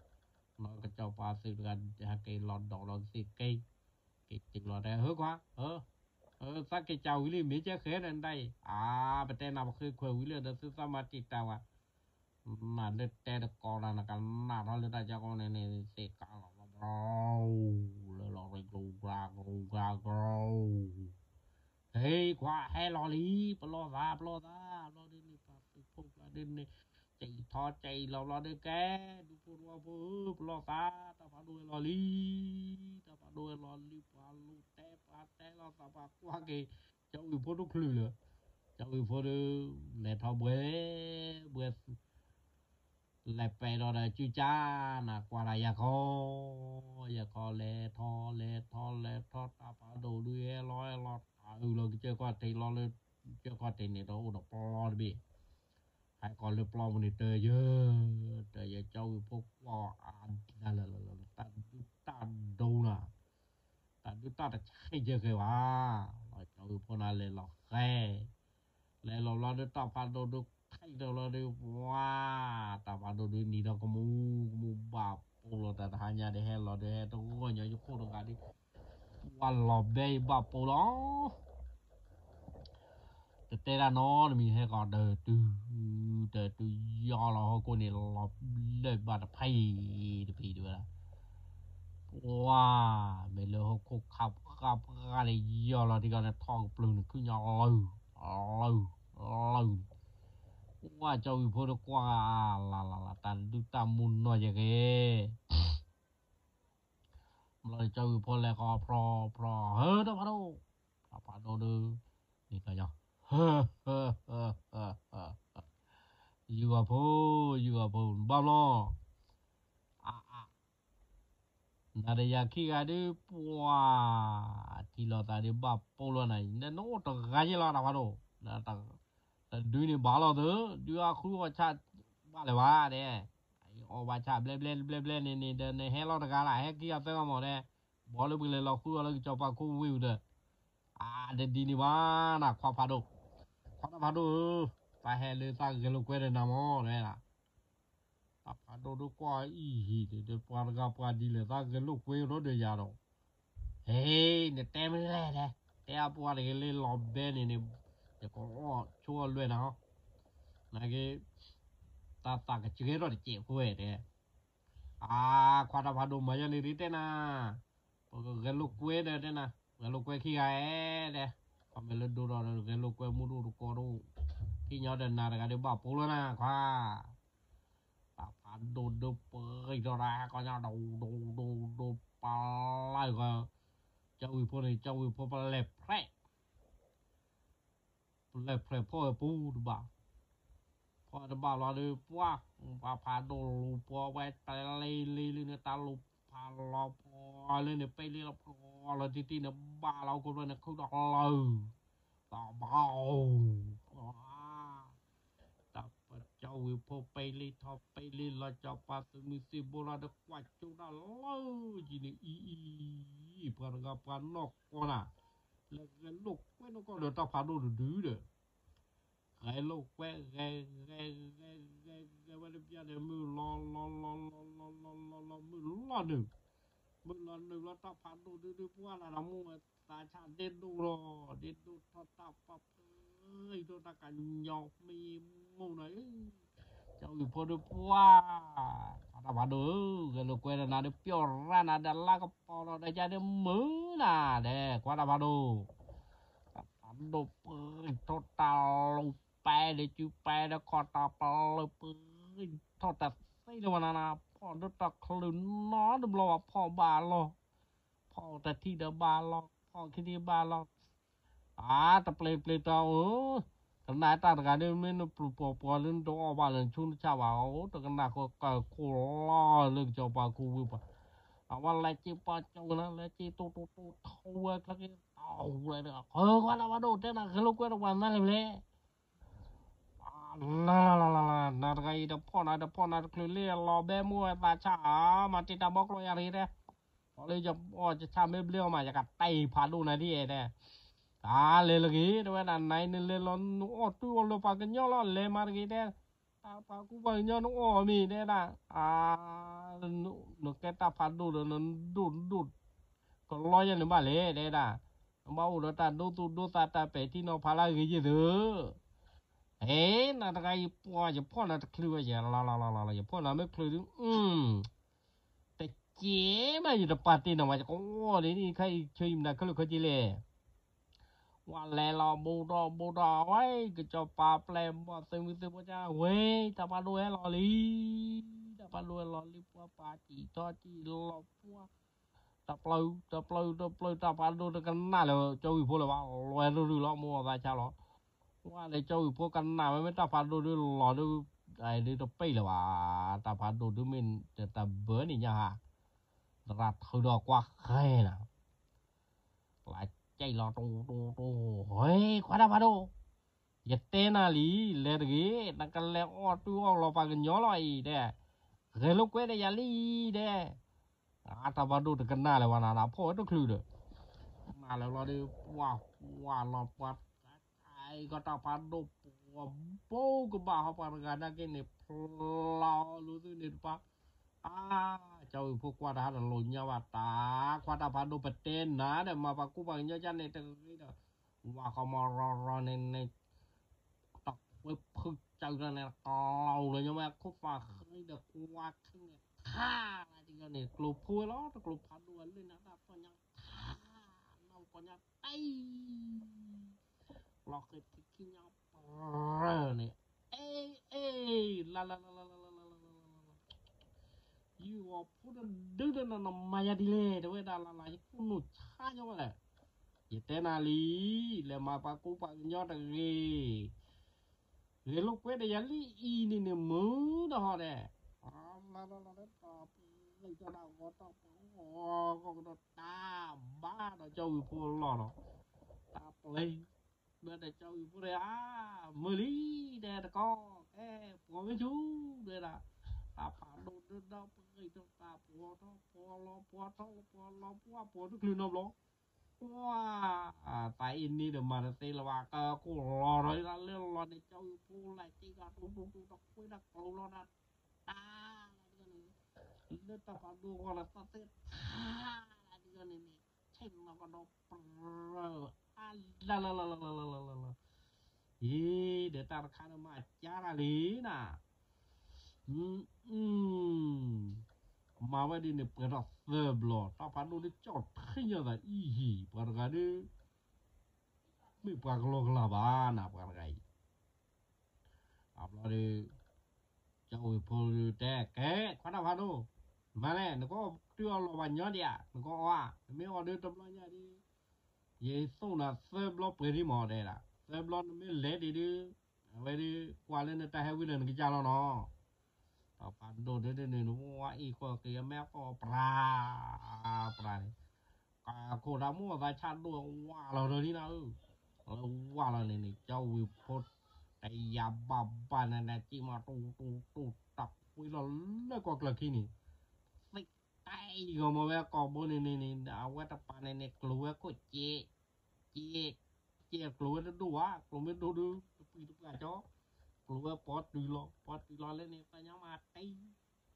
နီၢ်ကစီၤပၤသုးတဂၤ ဟဲက့ၤလီၤဒီးလီၤကသ့ၣ်က့ က့ၤတုၤလီၤတဲ ဟၢခွါ သးက့ၤကၢ်ဝံၤလံ မ့ၢ်ကဲဃဲဒီးနတၢ်အံၤ အါ ပတဲနၤပဃ့ခွဲးဝံၤလံဒီး သုသးမၤတံာ်တာ်ဝဲ နၤလၢတဲတကိးဒီး နကနၣ်ထီၣ်လၢတၢ်ကီန့ၣ်န့ၣ် သ့ၣ်ကါလီၤဘျီဘျီ လၢလီၤရ့ကျိၤကျါကျိၤကျါကျိၤ ဟဲခွါဟဲလီၤလံ ပလီၢ်သး ပလီၢ်သး ဘျီဒုးန့ၣ် ပှၤသုးဖိပှၤဒုးန့ၣ် ကၠံၣ်ထီကၠံၣ်လီၤဘျီဒုးကဲ ဒူဖိတဝီဖိဧၢ ပလီၢ်သး တၢ်ဖးဒိၣ်ဝဲလီၤလံ တၢ်ဖးဒိၣ်ဝဲလီၤလံ ပှၤလူၤတဲပှၤတဲလီၤသး ပှၤကွၢ်က့ၤ ကၠီဝံၤဖိတချုးလၢာ် ကၠီဝံၤဖိဒီး လဲၤထီၣ်ဘှဲ ဘှဲ လဲၤပဲာ်ဒီးဒီး စုကၢ်နၤကွၢ်တၢ်ယၤခီ ယၤခီလဲၤထီၣ်လဲၤထီၣ်လဲၤထီၣ် တၢ်ဖးဒိၣ်ဒုးဟဲလီၤဟဲလီၤ တၢ်အုၣ်လီၤကစၢၢ်ခီၣ်ထံးလီၤလၢ ကစၢၢ်ခီၣ်ထံးန့ၣ်ဒီးအိၣ်ဒီးပျီတဘ့ၣ် ဟဲကီၢ်လၢပျီပူၤန့ၣ် တယၢ တယၢ ကၠီဝံၤဖိကွၢ်အါဒၣ်လၢ တၢ်ဒုးတၢ်ဒိနၤ တၢ်ဒုးတၢ်တဆံးယဲၢ်ဃဲၤဘၣ် လီၤကၠီဝံၤဖိနၤလဲၤလီၤဃဲ လဲၤလီၤဘျီဒီးတၢ်ဖးဒိၣ်ဒုးထံၣ်ဒီးလီၤဒီး ပှၤ တၢ်ဖးဒိၣ်ဒုးနံၤဒီးကမူ ကမူဘၣ်ပိာ်လီၤတၢ်တဟါညါဒီး ဟဲလီၤဒီးဟဲတဂီၢ်ညီယခိၣ်တဂၤဒီး ပှၤလီၤဘဲအံၤဘၣ်ပိာ်လီၤ တတဲဒၣ်နီတမံၤ ဟဲကီးတတုၤ တတုၤယီၢ်လီၤဟီၣ်ခိၣ်န့ၣ် လီၤလၢဘၣ်တဖၣ်အံၤတဖံးတဝဲဒၣ် ပှၤ မ့ၢ်လၢဟီၣ်ခိၣ်ခါပှၢ်ပှၢ်န့ၣ် ယီၢ်လီၤထံကီၢ်န့ၣ် ထီၣ်ကပျုၤန့ၣ် ခုၣ်ညီလၢ လၢ လၢ ပှၤကၠီဝံၤဖိတကွၢ် လၢ်လၢ်လၢ် တၢ်ဒုးတၢ်မူနီၢ်ယဲၢ်က့ၤ ဘျီကၠီဝံၤဖိလဲၤဃီဖျီဖျီ ဟၢ တၢ်ဖးဒိၣ် တၢ်ဖးဒိၣ်ဒီး န့ၣ်ကညီ ယုၢ်ဂီၤဖိ ယုၢ်ဂီၤဖိ ဘၣ်ဘျီ အါအါ နၤဒီးယၤခံဂၤဒုး ပှၤ ထံၣ်လိာ်သးဒုးဘၣ်ပိာ်လီၤနၤ နအိၣ်တဂၤယဲၢ်လီၤ တၢ်ဖးဒိၣ် တဒုန့ၣ်ဘၣ်လီၤသု ဒုးအဃုအီၣ်ဆၣ်ဘၣ်လၢၤဘၣ်ဒဲး အီၣ်ဘၣ်ဆၣ်ဘျဲဘျဲဘျဲဘျဲန့ၣ်န့ၣ်ဒီး နဟဲလီၤတဂၤလၢ ဟဲခံဂၤသၢဂၤမၢ်ဒဲး ဘီလၢပကလဲၤလီၤဃုအီၤလၢကစီၤပၤခိၣ်ဝ့ၢ်အူဒီး အါ တဒ်န့ၣ်ဘၣ်နၤ ခွါဖးဒိၣ် ခွါတၢ်ဖးဒိၣ်ဧၢ သးဟဲလၢသးဂဲၤလိာ်ကွဲဒီးနၤမၢ်ဒဲး တၢ်ဖးဒိၣ်ဒုးကွၢ်အံၤဟံၣ်န့ၣ်ဒီး ပှၤတဂၤပှၤဒ်လဲၣ် သးဂဲၤလိာ်ကွဲဒီးဒီးယၤဒီး ဟဲ နတဲမ့ၢ်လဲၣ်ဒဲး တဲအပှၤတဂ့ၤလၢလီၤဘဲန့ၣ်န့ၣ် ယကအီၣ်ဆိအီၣ်လွဲၢ်နၤဟီ နာ်က့ တၢ်သးကစှဲထီၣ်တစဲးဖိဝဲတဲ အါ ခွါတၢ်ဖးဒိၣ်မၤယါန့ၣ်ဒ်တဲနၤ ပကဂဲၤလိာ်ကွဲဒီးတဲနၤ ဂဲၤလိာ်ကွဲခံဂၤဧဲဒဲး ခီမ့ၢ်လၢဒိဒီးဂဲၤလိာ်ကွဲမူဒိၣ်တကိးဒိၣ် ဟံၣ်ညီဒီးနၤတဂၤဒုးဘၣ်ပိာ်လီၤနၤခွါ တၢ်ဖးဒိၣ်ဒုးပှဲၤထီၣ်တၢ်ဟဲကီညါ ဒိၣ်ဒိၣ်ဒိၣ်ဒိၣ်ပလၢ်ဂီၤ ကၠီဝံၤဖိန့ၣ် ကၠီဝံၤဖိပလဲၤဖျဲး ပလဲၤဖျဲးဖီၣ်ဝဲပူၤတဘၣ် ဖီၣ်ဝဲတဘၣ်လီၤဒီး ပှၤ ပှၤဖးဒိၣ်လူၤပှီၤဝဲ တလံလံလံန့ၣ် တၢ်လူၤဖးလီၤပှီၤလံန့ၣ် ပ့လံလီၤပှီၤလီၤတံၢ်တံၢ်န့ၣ် ဘၣ်လီၤခိၣ်ဖျၢၣ်န့ၣ် ခုၣ်ဒီးလၢ တဘၣ် တၢ်ပကၠီဝံၤဖိပ့လံထီၣ်ပ့လံလီၤ ကၠီပှၤသုးမုၢ်သံၣ်ဘိလီၤဒီး ကွၢ်ကၠိဒၣ်လၢယံၤန့ၣ်အံၤအံၤ ပှၤတဂၤပှၤနီၢ်ကီၢ်နၤ လဲၤဂဲၤလိာ်ကွဲနီၢ်ကီၢ်ဒီးတၢ်ဖးဒိၣ်တဒုဒီး ဂဲၤလိာ်ကွဲ ဂဲၤ ဂဲၤ ဂဲၤ ဂဲၤ ဂဲၤဝဲတပျၢ်န့ၣ် မုၢ်လီၤ လီၤ လီၤ လီၤ လီၤ လီၤ လီၤ လီၤ မုၢ်လီၤနုာ် မုၢ်လီၤနုာ်လီၤ တၢ်ဖးဒိၣ်ဒုဒု ပှၢ်လၢ်ဒီးမူဝဲ သးဆၣ်ဒ့ဒိၣ်လီၤ ဒ့ဒိၣ်ထီၣ်တၢ်ပာ်ဖၢ အံၤဒိၣ်တၢ်ကညီမံမူနီၤ ကၠီဝံၤဖိဒုးပှၢ် တၢ်ဖးဒိၣ်ဧၢ ဂဲၤလိာ်ကွဲဒီးနၤဒုး ပျီၢ်ရၣ်နၤဒီးလါကပီၤလီၤဒီး ကၢ်ဒုးမုာ်နၤဒဲး ကွၢ်တၢ်ဖးဒိၣ် တၢ်ဖးဒိၣ်ပှဲၤထီၣ်တၢ်လူၤပဲ ဒီးစုပဲဒီးခီၣ်တၢ်ပလၢပှဲၤ ထီၣ်တသ့လၢၤဘၣ်နၤနၤ ဖီၣ်ဒိၣ်တချုးနီတဘျီဘၣ် ဖီၣ်ဘၣ်လီၤ, ဖီၣ်တထံၣ်ဒီးဘၣ်လီၤ ဖီၣ်ခံထံၣ်ဘၣ်လီၤ, အါ တပျ့ၤတပျ့ၤတီဧၢ, ကနၣ်တၢ်တဂၤဒ်မ့ၢ်နပျုၤပှီၤပှီၤလၢနတအီၣ်ဘၣ်လၢနဆူနဆၣ်ဘၣ် အိၣ်တကနၣ်ဃိ ကၢၢ်ခိၣ်လီၤလၢကစီၤပၤခူဝ့ၢ်ပှၤ, အဝဲလဲၤစ့ပှၤကၠီကနၤ လဲၤစ့တိတိတိထီဝဲချၢက့ၤ တဝဲဒီး ဃၢၤခွါတၢ်ဖးဒိၣ် တဲနၤဂဲၤလိာ်ကွဲတပှၤနါလဲၣ်ဖျဲၣ် လၢလၢလၢလၢလၢ နၤတဂၤအံၤတဖီၣ်နၤတဖီၣ်နၤတချုးလံ လီၤဘဲမိၢ်ဝဲသးဆၣ်ဧါ မၤတ့ၢ်တၢ်ဘီကျိယၤတဂ့ၤတဲ, ပှၤလၢယအီၣ်ယဆၣ်မ့ၢ်ဘျ့အီၤမး ယကတၢၢ်ဖးဒိၣ်နၤဒ်အဲၣ်တဲ, အါ လဲၤလၢဂ့ၤ တဲဝဲဒၣ် နၤအံၤနလဲၤလီၤ နအီၣ်တုၤအီၣ်လၢပှၤကညီလီၤ လဲၤမၤတဂ့ၤတဲ, တၢ်ပှၤကူပှၤကညီနအီၣ်အီၤမ့ၢ်တဲဒၣ်, အါ နကဲတၢ်ဖးဒိၣ်ဒီးနဒိၣ်ဒိၣ် ကလီယဲၢ်န့ၣ်ဘၣ်လဲၣ် တဲဒၣ်, နဘၣ်အိၣ်ဒီးတၢ်ဒိသူၣ်ဒိသးတၢ်ပဲာ်ထံနီၤဖးလၢအဂ့ၤယဲၢ်သု, အဲ နၤတဂၤအံၤပှၤယဖီၣ်နၤတချုးဝဲ ယလီၤလီၤလီၤလီၤ ယဖီၣ်နၤမ့ၢ်ချုးဒုး တကဲမး ယတပာ်တ့ၢ်နၤဝဲ ယကအီၣ်ဒ်န့ၣ် ခါအံၤဆၢယံၤမနၤခဲလၢာ်ခဲဆ့လဲၣ် ဝဲလဲၤလီၤ ဘူးထီၣ်ဘူးထီၣ်ဝဲ ကစီၤပၤပျဲၢ်ဘီၣ်သုးမုၢ်သံၣ်ဘိကၢ်ဝဲ တၢ်ဖးဒိၣ်ဟဲလီၤလံ, တၢ်ဖးဒိၣ်ဟဲလီၤလံ ပှၤပာ်စံၣ်ထီၣ်စံၣ်လီၤပှၤ တပျၢၤ တပျၢၤ တပျၢၤ တၢ်ဖးဒိၣ်တကနၣ်လၢၤ ကၠီဝံၤဖိလၢၤဘၣ် လွဲၢ်ရူၢ်ရူၢ်လီၤ မိၢ်သးဆါလီၤ, ဝဲလၢကၠီဝံၤဖိကနၣ်ဝဲမ့ၢ်တၢ်ဖးဒိၣ်ဒုးလီၤဒုး ဒုးတပ့ၢ်လၢၤဘၣ်, တၢ်ဖးဒိၣ်ဒုးမ့ၢ်တဘၢန့ၣ်ညါဟါ, သရၣ်ထုးဒီးကွၢ်ဃဲနၤ ပျၢ်ကဲလီၤတိတိတိ ဟဲ ခွါတၢ်ဖးဒိၣ်, ယတဲနၤလံ လဲၤတဂ့ၤ နကလဲၤအီၣ်တုၤအီၣ်လီၤပှၤကညီလီၤအံၤတဲ, ဂဲၤလိာ်ကွဲဒီးယၤလံအံၤတဲ, အတၢ်ဖးဒိၣ်တကနၣ်လၢၤဝဲနၤ နဖီၣ်ဝဲတချုးဒီး, နၤလၢၤလီၤဒီး ပှၤဝၤလီၤပှၤ တၢ်ခါအံၤကီတၢ်ဖးဒိၣ်ပှၤဘိကဘၣ်ဟီပှၤတဂၤနာ်က့န့ၣ် ဖျါလီၤသုန့ၣ်တပၤ, အါ ကၠီဝံၤဖိကွၢ်တဟါတလိၤညါဘၣ် တၢ်ခွါတၢ်ဖးဒိၣ် ပတဲနၤဒီး မၤပှၤကူပှၤကညီကၢ်န့ၣ်တဂ့ၤဒီး, ဝၤဃီမီရီရီန့ၣ်န့ၣ် တခွဲဖုကၢလၢန့ၣ် ကလီၤလၢညါဝဲခိၣ်သးဃံဒီးကွၢ်ထံန့ၣ် ခါလၢဒ်န့ၣ် ကျိၤဖိဝဲလီၤ တကျိၤဖးဒိၣ်ဝဲလၢနၤတၢ်ပီၢ်ညါ ခါ နီၢ်ကီၢ်ညါတံၢ် လီၤဃဲၤထံခံညါပြၢၤန့ၣ်, အ့ အ့ လၢ လၢ လၢ လၢ လၢ လၢ လၢ လၢ လၢ ယုၢ်အီၤဖိတဒုဒီးနနမၤယၤဒ်လဲၣ် တဲဝဲဒၣ်လၢ်လၢ် ယခိၣ်နူာ်ဆါညီဝဲလဲၣ်, ယတဲနၤလံ, လဲၤမၤပှၤကူပှၤကညီတဂ့ၤ, ဂဲၤလိာ်ကွဲဒီးယၤလံအံၤန့ၣ်န့ၣ် မုာ်ဒီးဟီဒဲး, လၢ်လၢ်လၢ်လၢ တၢ်ပျဲၢ်တၢ်ဂီၤတၢ်ပှၤဂီၤကီၢ်ကဒီးတၢ်ဘၣ်ဒီးကၠီဝံၤဖိလီၢ်ဒီး, တၢ်ပျဲၢ် ဒီးကၠီဝံၤဖိဒီး အါ မုာ်လံ ဒဲတကီၢ် ကဲ ပှၤမ့ၢ်ဆူၣ် ဒဲဒၣ်, တၢ်ဖးဒိၣ်ဒုဒီးပဂံၢ်ထီၣ်တၢ်ပှီၤထီၣ်ပှီၤလီၤပှီၤထီၣ်ပှီၤလီၤပှီၤပှီၤတချုးနီတဘျီ, ပှၤ သးအ့န့ဒီးမၤတသ့လၢၤဘၣ် ကကိၢ်လီၤဒီးလၢလီၤန့ၣ် ကၠီဝံၤဖိလဲၤစ့ၢ်ကီး တူတူတူတခွဲတၢ်ကျိၤလီၤဒၣ် တၢ် လၢတၢ်ဖးဒိၣ်ဂီၢ်လၢသးသ့ၣ်ထါဒ်န့ၣ်န့ၣ် ဆဲးလီၤကဒီးပြၢၤ အါလၢလၢလၢလၢလၢလၢလၢလၢ အံၤ ဒီးတၢ်တခါန့ၣ်မၤကၢ်တၢ်လံနၤ မၤဝဲဒ်န့ၣ် ပှဲၤထီၣ်သၢဘျီ တၢ်ဖးဒိၣ်ဒ်ကၠီၣ်ထံညါသးအံၤဟံၣ် ပှၤတဂၤဒ် မ့ၢ်ပှၤကလီကလီဘၣ်နၤ ပှၤတဂၤအံၤ အဘျီဒီး ကၠီဝံၤဖိတဲ ကဲ ခွါတၢ်ဖးဒိၣ် မၤလဲၣ် နကအီၣ်တုၤအီၣ်လီၤပှၤကညီဒံးဧါ နကအီၣ်ဧါ နမ့ၢ်အီၣ်ဒုတဘျီညါဒ် ယသိၣ်နၤသၢဘျီပှဲၤဒ်မးတဲဒၣ် သၢဘျီနမ့ၢ်လဲၤဒံးဒု အဝဲဒု ကွၢ်လၢနတၢ်ဟဲဝံလၢနကစၢ်လီၤနီၤ တၢ်ဖးဒိၣ်ဒုဒ်န့ၣ် နဝဲအံၤဃီက့ၤအမဲအီၣ်ပြၤ ပြၤန့ၣ် ကခိၣ်ဒၣ်မိၢ်သးဆၣ်ဒိၣ်ဝးလီၤဒီးလံနၤဧၢ လၢဝးလီၤန့ၣ်န့ၣ် ကၠီဝံၤဖိ တယၤဘၣ်ဘၣ်နၤနၤက့ၤမးတူတူတူ တၢ်ကွံလီၤလၢကီၢ်ကျၢၢ်ခံန့ၣ် သ့ၣ်တၢ်အံၤဂီၢ်မ့ၢ်ဝဲကီၢ်ဘိန့ၣ်န့ၣ်န့ၣ် အဝဲတပၤန့ၣ်န့ၣ် ကျိၤဝဲခိၣ်စဲး စဲး စဲးကျိၤဝဲတဒိၣ်ဘၣ် ကျိၤမ့ၢ်ဒိၣ်ဒု တပှံၤတပှၢ်ကၠီ ကျိၤဝဲပီၤတုၤလီၤ ပီၤတုၤလီၤလၢန့ၣ် သးညါမးတံ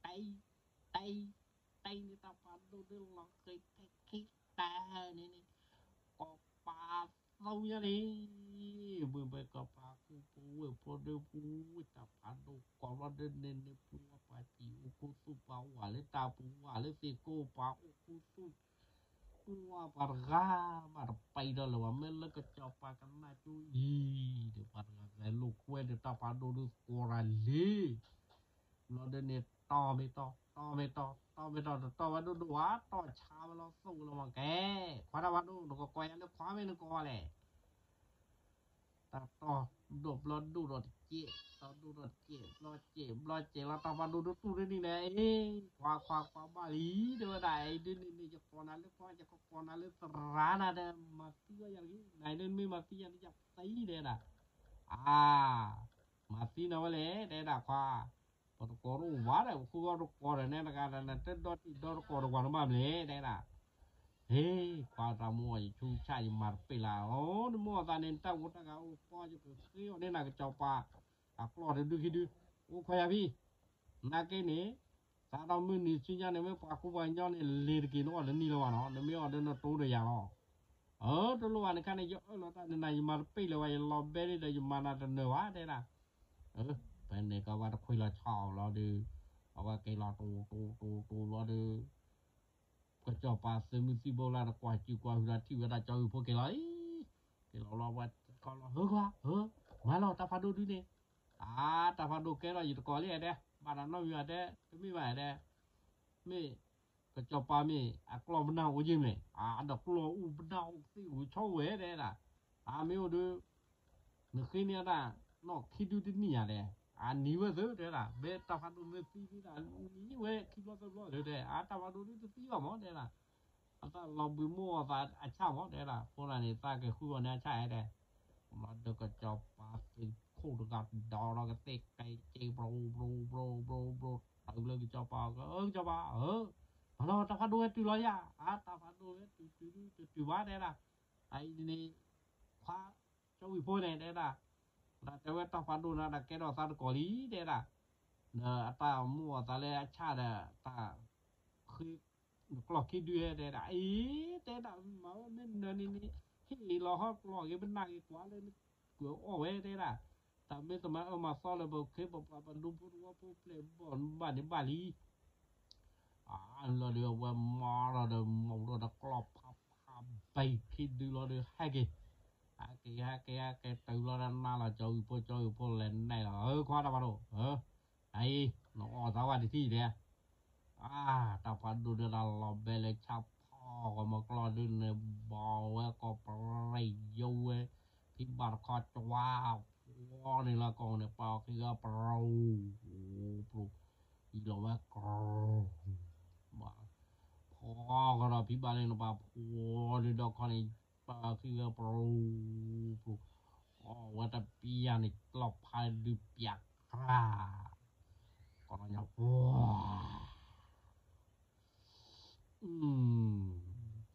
တံ တံ တံန့ၣ် တၢ်ဖးဒိၣ်ဒုလီၤဃဲၤထဲခံတၢ်န့ၣ်န့ၣ် ကီၢ်ပၤသီညါန့ၣ် မ့ၢ်ဘဲကီၢ်ပၤကူပဝဲၢ်ဖိဒုပူၤ တၢ်ဖးဒိၣ်ကီၢ်ဘျီဒုန့ၣ်န့ၣ် ပှၤပှၤစံၣ်အိၣ်ခူသူၣ်ပှၤဝးလၢတၢ်ပူၤဝးလၢသ့ၣ်ကိးပှၤအိၣ်ခူသူၣ် ပှၤပှၤတဂၤမးတပံးဒီးလၢၤဘၣ် မ့ၢ်လၢကစီၤပၤကနၣ်ကၠိအံၤ ဒီးပှၤတဂၤဂဲၤလိာ်ကွဲ ဒီးတၢ်ဖးဒိၣ်ဒုးသကိးတၢ်လံ ဘျီဒုးန့ၣ် တီၢ်မ့ၢ်တီၢ် တီၢ်မ့ၢ်တီၢ် တီၢ်မ့ၢ်တီၢ် တတီၢ်ဝဲဒိၣ်ဒိၣ်ဝဲ တီၢ်ဆါဝဲလီၤသိၣ်လီၤမးကဲ, ခွါတၢ်ဖးဒိၣ် နကကိးယၤလၢခွါမ့ၢ်နကိးဝဲလဲၣ် တၢ်တီၢ်ဒိၣ်ဘျီဒိၣ်ဒီးတစဲး, တီၢ်ဒိၣ်ဒီးတစဲး, ဘျီစဲး ဘျီစဲးလီၤ တၢ်ဖးဒိၣ်ဒုးတူၢ်ဒ်န့ၣ်န့ၣ်, အ့, ခွါခွါခွါဘၣ်လံ, တဲဝဲဒၣ်, အံၤဒ်န့ၣ်န့ၣ် ယကိးနၤလၢခွါ ယကကိးနၤလၢသရၣ်နၤဒီး မၤသံဝဲယၤတဂ့ၤ, နဒ်မ့ၢ်မၤသံယၤန့ၣ် ယသံတဲဒၣ်, အါ, မၤသံနၤဝဲလဲၣ် တဲဒၣ်ခွါ, ပတကိးတအိၣ်ဘၣ်ဒီး ပဃုအီၣ်တကိးဒီးနဲတဂၤဒီး နတဒီတံၢ်ဒီတကိးတကွၢ်နဘၣ်မလဲၣ် တဲဒၣ် ဟ့, ခွါတၢ်မိၢ်အီၤ ယဆူးဆါ ယမၤတပ့ၢ်လၢ်, အိၣ် နမိၢ်အသးန့ၣ် နတၢ်ဂိၢ်တၢ်ဂၤအိၣ်ကီ ယကဃ့အီၤန့ၢ်နၤကစီၤပၤ အကျီၢ်တဒုခံဒု, အိၣ်ခွါယၤဖံ, နာ်က့န့ၣ်, စးထီၣ်မုၢ်နံၤဆူညါန့ၣ် မ့ၢ်ပှၤကူပှၤကညီန့ၣ် လ့ၤတက့ၤနအီၣ်တနံၣ်လၢၤဘၣ်နီၤ, နမ့ၢ်အီၣ်ဒီးနတိၤဒီးယၤလီၤ, အၢ တလိၣ်ဘၣ်န့ၣ်ခါန့ၣ် ယအၢၣ်လီၤတၢ်န့ၣ်နၤ ယမၤတပ့ၢ်လၢၤဘၣ် ယလီၤဘဲဒ်ဒီးယမၤနၤတနၢၤဘၣ်တဲဒၣ် ဖဲန့ၣ်ကဘၣ်တခွံလီၤဆီလီၤဒီး, အဝဲက့ၤလီၤတိၤတိၤတိၤတိၤလီၤဒီး, ကစီၤပၤသုးမုၢ်သံၣ်ဘိလၢတကွၢ်စုကွၢ်ဟုဒီးထံၣ်ဝဲဒၣ်ကၠီဝံၤဖိက့ၤလီၤအံၤ, က့ၤလီၤလီၤဝဲကီလီၤ ဟၢခွါဧၢ, မၤလီၤတၢ်ဖးဒိၣ်ဒုန့ၣ်, အါ တၢ်ဖးဒိၣ်ကဲထီၣ်ယတကိးလံဧါတဲ, ဘၣ်တၢ်နီတမံၤဘၣ်တဲ, တမ့ၢ်ဘၣ်တဲ, မ့ၢ် ကစီၤပၤမ့ၢ်အကျီၢ်ပနၢ်အိၣ်က့ၤမ့ၢ်, အါ ဒီးကျီၢ်အိၣ်ပနၢ်အိၣ်သ့ၣ်အိၣ်ဆီဝဲတဲဒၣ်, အါ မ့ၢ်အိၣ်ဒီး နဃ့န့ၢ်တၢ် နီၢ်ခံဒုတနံၣ်ယၤတဲ, အါ နံၤဝဲသၢတဲဒၣ်, မ့ၢ်တၢ်ဖးဒိၣ်မ့ၢ်သံသံဒၣ် နံၤဝဲခံဘျီသၢဘျီသၢတဲ, အါ တၢ်ဖးဒိၣ်ဒုတသံဘၣ်မးတဲဒၣ်, အသးလီၤဘှံးမိၢ်အသးအဆၣ်မးတဲဒၣ်, အဃိသတးန့ၣ် သးက့ၤဃုအီၤန့ၢ်အဆၣ်တဲ, ဘျီဒီးကစီၤပၤသုးခိၣ်တဂၤဒီးကသ့ၣ်ကဲက့ၤ ဘြိဘြိဘြိဘြိဘြိ, တုၤလၢကစီၤပၤအက အၢ ကစီၤပၤဧၢ, မၤလီၤတၢ်ဖးဒိၣ်ဝဲတုၤလီၤယၤ, အါ တၢ်ဖးဒိၣ်ဝဲတုၤတုၤဒုတတုၤဘၣ်တဲဒၣ်, အအံၤန့ၣ် ခွါ ကၠီဝံၤဖိန့ၣ်တဲဒၣ်, ဒီးတဲဝဲတၢ်ဖးဒိၣ်န့ၣ်ဒီးကဲထီၣ်သးတကိးလံတဲဒၣ်, ဒီးအတၢ်မိၢ်အသးလၢအဆၣ်ဒီး တၢ်ဃ့ နကျီၢ်ခံဒုတဲဒၣ်, အံၤ တဲဒၣ် မၤဝဲမ့ၢ်နၢၤန့ၣ်န့ၣ်, ဟ့ၣ်လီၤဟီကျီၢ်ဂ့ၤပနၢ်ဂ့ၤကွၢ်လၢနကွၢ်အီၣ်ဝဲတဲဒၣ်, တၢ်မ့ၢ်တမၤအၢမၤသီလၢပခ့ပပှၤပဒူဖိတဝီဖိပျဲၢ်ဘီၣ်ဘၣ်န့ၣ်ဘၣ်လံ အလီၤဒီးအဝဲမၤထီၣ်ဒီး မိၢ်ဒီးတကျီၢ်ဖးဖးဘံခံဒုလီၤဒီးဟဲက့ၤ, ဟဲက့ၤ ဟဲက့ၤ ဟဲက့ၤ တုၤလီၤဒီးနၤလီၤ ကၠီဝံၤဖိ ကၠီဝံၤဖိလဲၤနဲၣ်လီၤ ဧၢ ခွါတၢ်ဖးဒိၣ် အံၤ နအီၣ်သးဝဲတထံၣ်ဒဲး, အါ တၢ်ဖးဒိၣ်ဒုးတၢ်လီၤဘဲလၢဆၣ်ဖီၣ်ဂီၤမၤကျီၢ်ဒုးန့ၣ် ဘီဝဲကီၢ်ပရံးယိဝဲ, ဖံဘၣ်တခီကွၢ် ဖီန့ၣ်လၢကီၢ်န့ၣ် ပှၤခံဂၤပရူၤ ပရူၤ အံၤလီၤဝဲကရူၤ ဖီကဒီးဖံဘၣ်လၢနပှၤဖီန့ၣ်ဒီခီန့ၣ် ပှၤခံဂၤပရူၤ ပရူၤ အီၣ်ဝဲတပျၢ်န့ၣ် ကျီၢ်ဖးဒုးပျၢ်ကြၢ် ကီၢ်ညါပှ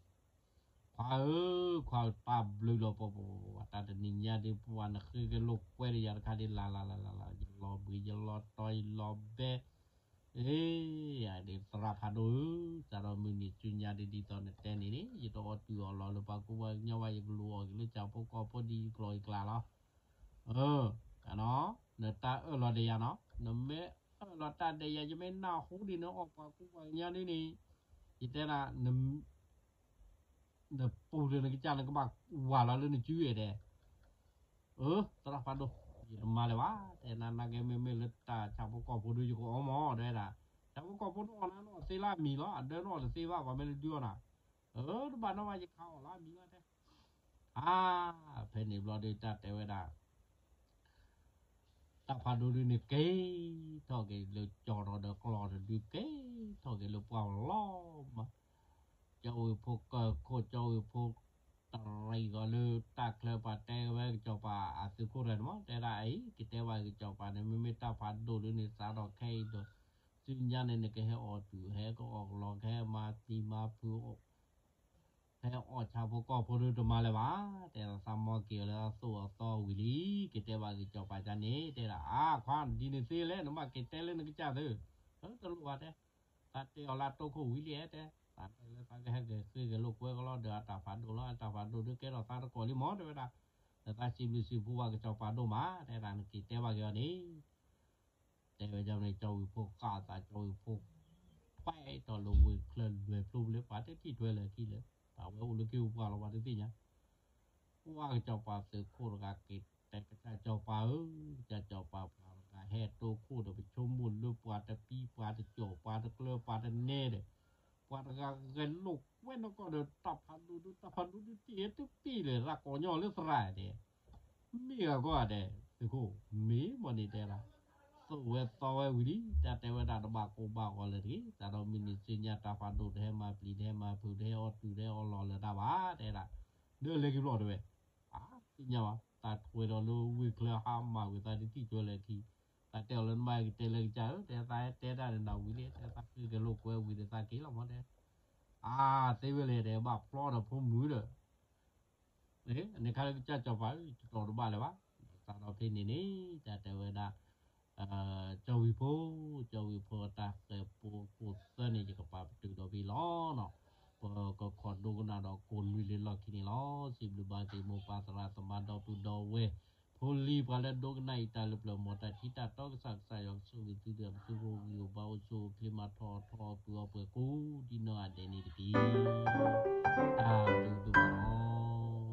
ၤ ခွါဧၢ, ခွါဧၢ တၢ်ဘျုးလီၤပှၤပှၤပှၤ တၢ်တနံၤညါဒ်ပှၤနဃ့ကလိာ်ကွဲဒီးယၤတခါဒ်လၢ်လၢ်လၢ်လၢ်လၢ် ယလီၤဘှံးယလီၤတီၤယလီၤဘဲ, အ့ အဒ်သရၣ်ဖးဒိၣ်ဧၢ, စးထီၣ်မုၢ်နံၤဆူညါဒ်ဒ်သိးနတဲန့ၣ်န့ၣ် ယတအီၣ်တုၤအီၣ်လီၤလၢပှၤကူပှၤကညီဘၣ် ယကလူၤအီၣ်က့ၤလၢဆၣ်ဖိကီၢ်ဖိဒ်ယကျိာ်ယကျါလီၤ. အၢ, နတၢ်အၢၣ်လီၤဒီးယၤနီၤ, နမ့ၢ်အၢၣ်လီၤတၢ်ဒီးယၤ ယမ့ၢ်နၢ်ဟူဒ်န့ၣ် အီၣ်ပှၤကူပှၤကညီဒ်န့ၣ်, ယတဲဒၣ် နပူၤလၢနကစၢ်နကဘၣ်ဝၤလီၤလၢနစုဝဲဒဲး, အၢ သရၣ်ဖးဒိၣ်, ယတမၤလၢၤဘၣ်, တဲနၤနာ်က့ မ့မ့ၢ်လၢတၢ်ဆၣ်ဖိကီၢ်ဖိဒုး ယကအီၣ်မး တဲဒၣ်, ဆၣ်ဖိကီၢ်ဖိနအီၣ်နၤနအီၣ်သ့လၢအမံၤလီၤ, အဒၢနအီၣ်တသ့ဘၣ် ပှၤမ့ၢ်လၢဒုးအီၣ်နၤ, အၢ တဘၣ်နီၣ်ဘၣ် ယခးအီၣ်လၢအမံၤလီၤတဲ အါ, ဖဲန့ၣ်ဘျီဒုးတၢ်တဲဝဲဒၣ် တၢ်ဖးဒိၣ်ဒုးန့ၣ်က့ၤထီၣ်က့ၤလၢကၠီၣ်ထီၣ်ဒီးကျီၢ်တဒုးက့ၤထီၣ်က့ၤလၢပှၢ်လီၤမး, ကၠီဝံၤဖိကၢၢ်ခိၣ် ကၠီဝံၤဖိ တရံးဂီၤလၢတၢ်ချၢပှၤတဲဝဲကစီၤပၤအသုးခိၣ်တဂၤန့ၣ်မး တဲဒၣ်အံၤ ကတဲဘၣ်ကစီၤပၤန့ၣ် မ့မ့ၢ်တၢ်ဖးဒိၣ်ဒုးန့ၣ် စးထီၣ်ခဲအံၤဒီး ဆူညါန့ၣ် နကဟဲအီၣ်တုၤ ဟဲကအီၣ်ကလီ ကဟဲမၤသံမၤဖုး ဟဲအီၣ်ဆၣ်ဖိကီၢ်ဖိဒုးတမၤလၢၤဘၣ်, တဲဒၣ်သးမီက့ၤအီၤလၢအသိၣ်အသီဝံၤလံ, ကတဲဘၣ်ကစီၤပၤန့ၣ် တဲဒၣ် အါ ခွါဒ်န့ၣ်သ့လဲၣ် နဘၣ်က့ၤတဲလၢနကစၢ်သု, တလိၣ်ဘၣ်တဲ, သးတဲအီၤလၢအတိခိၣ်ဝံၤလံဧါတဲ, သးတဲလၢသးကဟဲက့ၤဃ့က့ၤလိာ်ကွဲကလီဒီးအတၢ်ဖးဒိၣ်လီၤ အတၢ်ဖးဒိၣ်ဒုးကဲထီၣ်သးတကိးလံမး တဲဝဲဒၣ်, ဒီးသးစံးဘျုးစံးဖှိၣ်ဘၣ်ကစီၤပၤဒိၣ်မး တဲဒၣ်နက့ၤတဲဘၣ်က့ၤအီၤန့ၣ် တဲဝဲဒၣ်န့ၣ် ကၠီဝံၤဖိဃၣ်အသး ကၠီဝံၤဖိ ပဲာ်ထီၣ်လၢဝ့ၢ်ချၢလွဲၢ်ဖျိဖျဲ ပှၤတထံၣ်ထွဲလၢၤခံလၢၤ, တၢ်ဝဲအိၣ်လၢက့ၤပှၢ်လီၤ ပှၤတသ့ၣ်ညါ, ပှၤကစီၤပၤသုးခိၣ်တဂၤက့ၤတဲကစၢ်စီၤပၤဧၢ, ကစၢ် ပဟဲတိခိၣ်ဒီး ပဆိကမိၣ်လၢပှၤတပံၤ ပှၤတကၠီၣ် ပှၤတကျၢၤ ပှၤတနဲဒီး ပှၤတဂၤဂဲၤလိာ်ကွဲနီၢ်ကီၢ်ဒီး တၢ်ဖးဒိၣ်ဒု တၢ်ဖးဒိၣ်ဒု တ့ၢ်တပံၤလၢၤ သးကိးညီလၢသရၣ်ဒဲး မ့ၢ်ဂၤကီၢ်ဂၤဒဲး သုးခိၣ် မ့ၢ်မ့ၢ်န့ၣ်တဲဒၣ် သိၣ်ဝဲသီဝဲဝံၤလံ တၢ်တဲဝဲဒၣ်တဘၣ်ကိၢ်ဘၣ်ဂီၤလၢၤတဂ့ၤ တၢ်ဒီးမုၢ်နံၤစ့ညါတၢ်ဖးဒိၣ် တဟဲမၤပျံၤ တဟဲမၤဖုး တဟဲအီၣ်တုၤ တဟဲအီၣ်လီၤလၢၤတၢ်ဘၣ် တဲဒၣ် ဒ်လဲၤက့ၤဘျီၣ်တဲဝဲ အါ သ့ၣ်ညါဘၣ် တၢ်ထွဲဒီးလၢဝ့ၢ်ချၢဟါမၢ်ဝံၤသးတထံၣ်ကွဲလၢခံ သးတဲအီၤလၢနဘၣ်ကတဲလၢကစၢ်ဧၢ တဲသးဟဲတဲတၢ်န့ၣ်နၤဝံၤလံ တဲသးဃ့ကဲလိာ်ကွဲဝံၤဒီးသးက့ၤလီၤမ့ၢ်တဲ အါ သ့ဝဲလဲၣ်တဲဘၣ်ဖျီဒီးဖိမုၣ်ဒီး န့ၣ်ခါလၢကစၢ်စီၤပၤ ယတီၤတဘၣ်လၢၤဘၣ် စးထီၣ်ဖဲန့ၣ်န့ၣ် တၢ်တဲဝဲဒၣ် ကၠီဝံၤဖိ ကၠီဝံၤဖိတၢ်ဃဲၤပူခိၣ်သၢန့ၣ် ယကပာ်ပတုာ်ဒီးဖဲလီၤနီၤ ပကခိးဒိကနၣ်ဒီးကိးနွံလၢလီၢ်ခံန့ၣ်လီၤ စံးဘျုးဘၣ်က့ၤမိၢ်ပၢ်သရၣ်သမါဒီပုၢ်ဒီဝဲၢ် ဖိလံၤပှၤလၢဒိကနၣ်အံၤတၢ်လၢပျၢၤ မ်တၢ်ထံတၢ်တီကစၢ် ကစၢ်ယွၤကဆိၣ်ဂ့ၤသုဒီး ပသုအိၣ်ဂံၢ်အိၣ်ဘါအိၣ်ဆူၣ်အိၣ်ချ့မၤထီၣ်ထီအီၣ်ပုၢ်အီပှဲၤကိးဒ်နီၢ်ဂၤဒဲးန့ၣ်တက့ၢ် တၢ်ဘျုးဒိၣ်မးလီၤ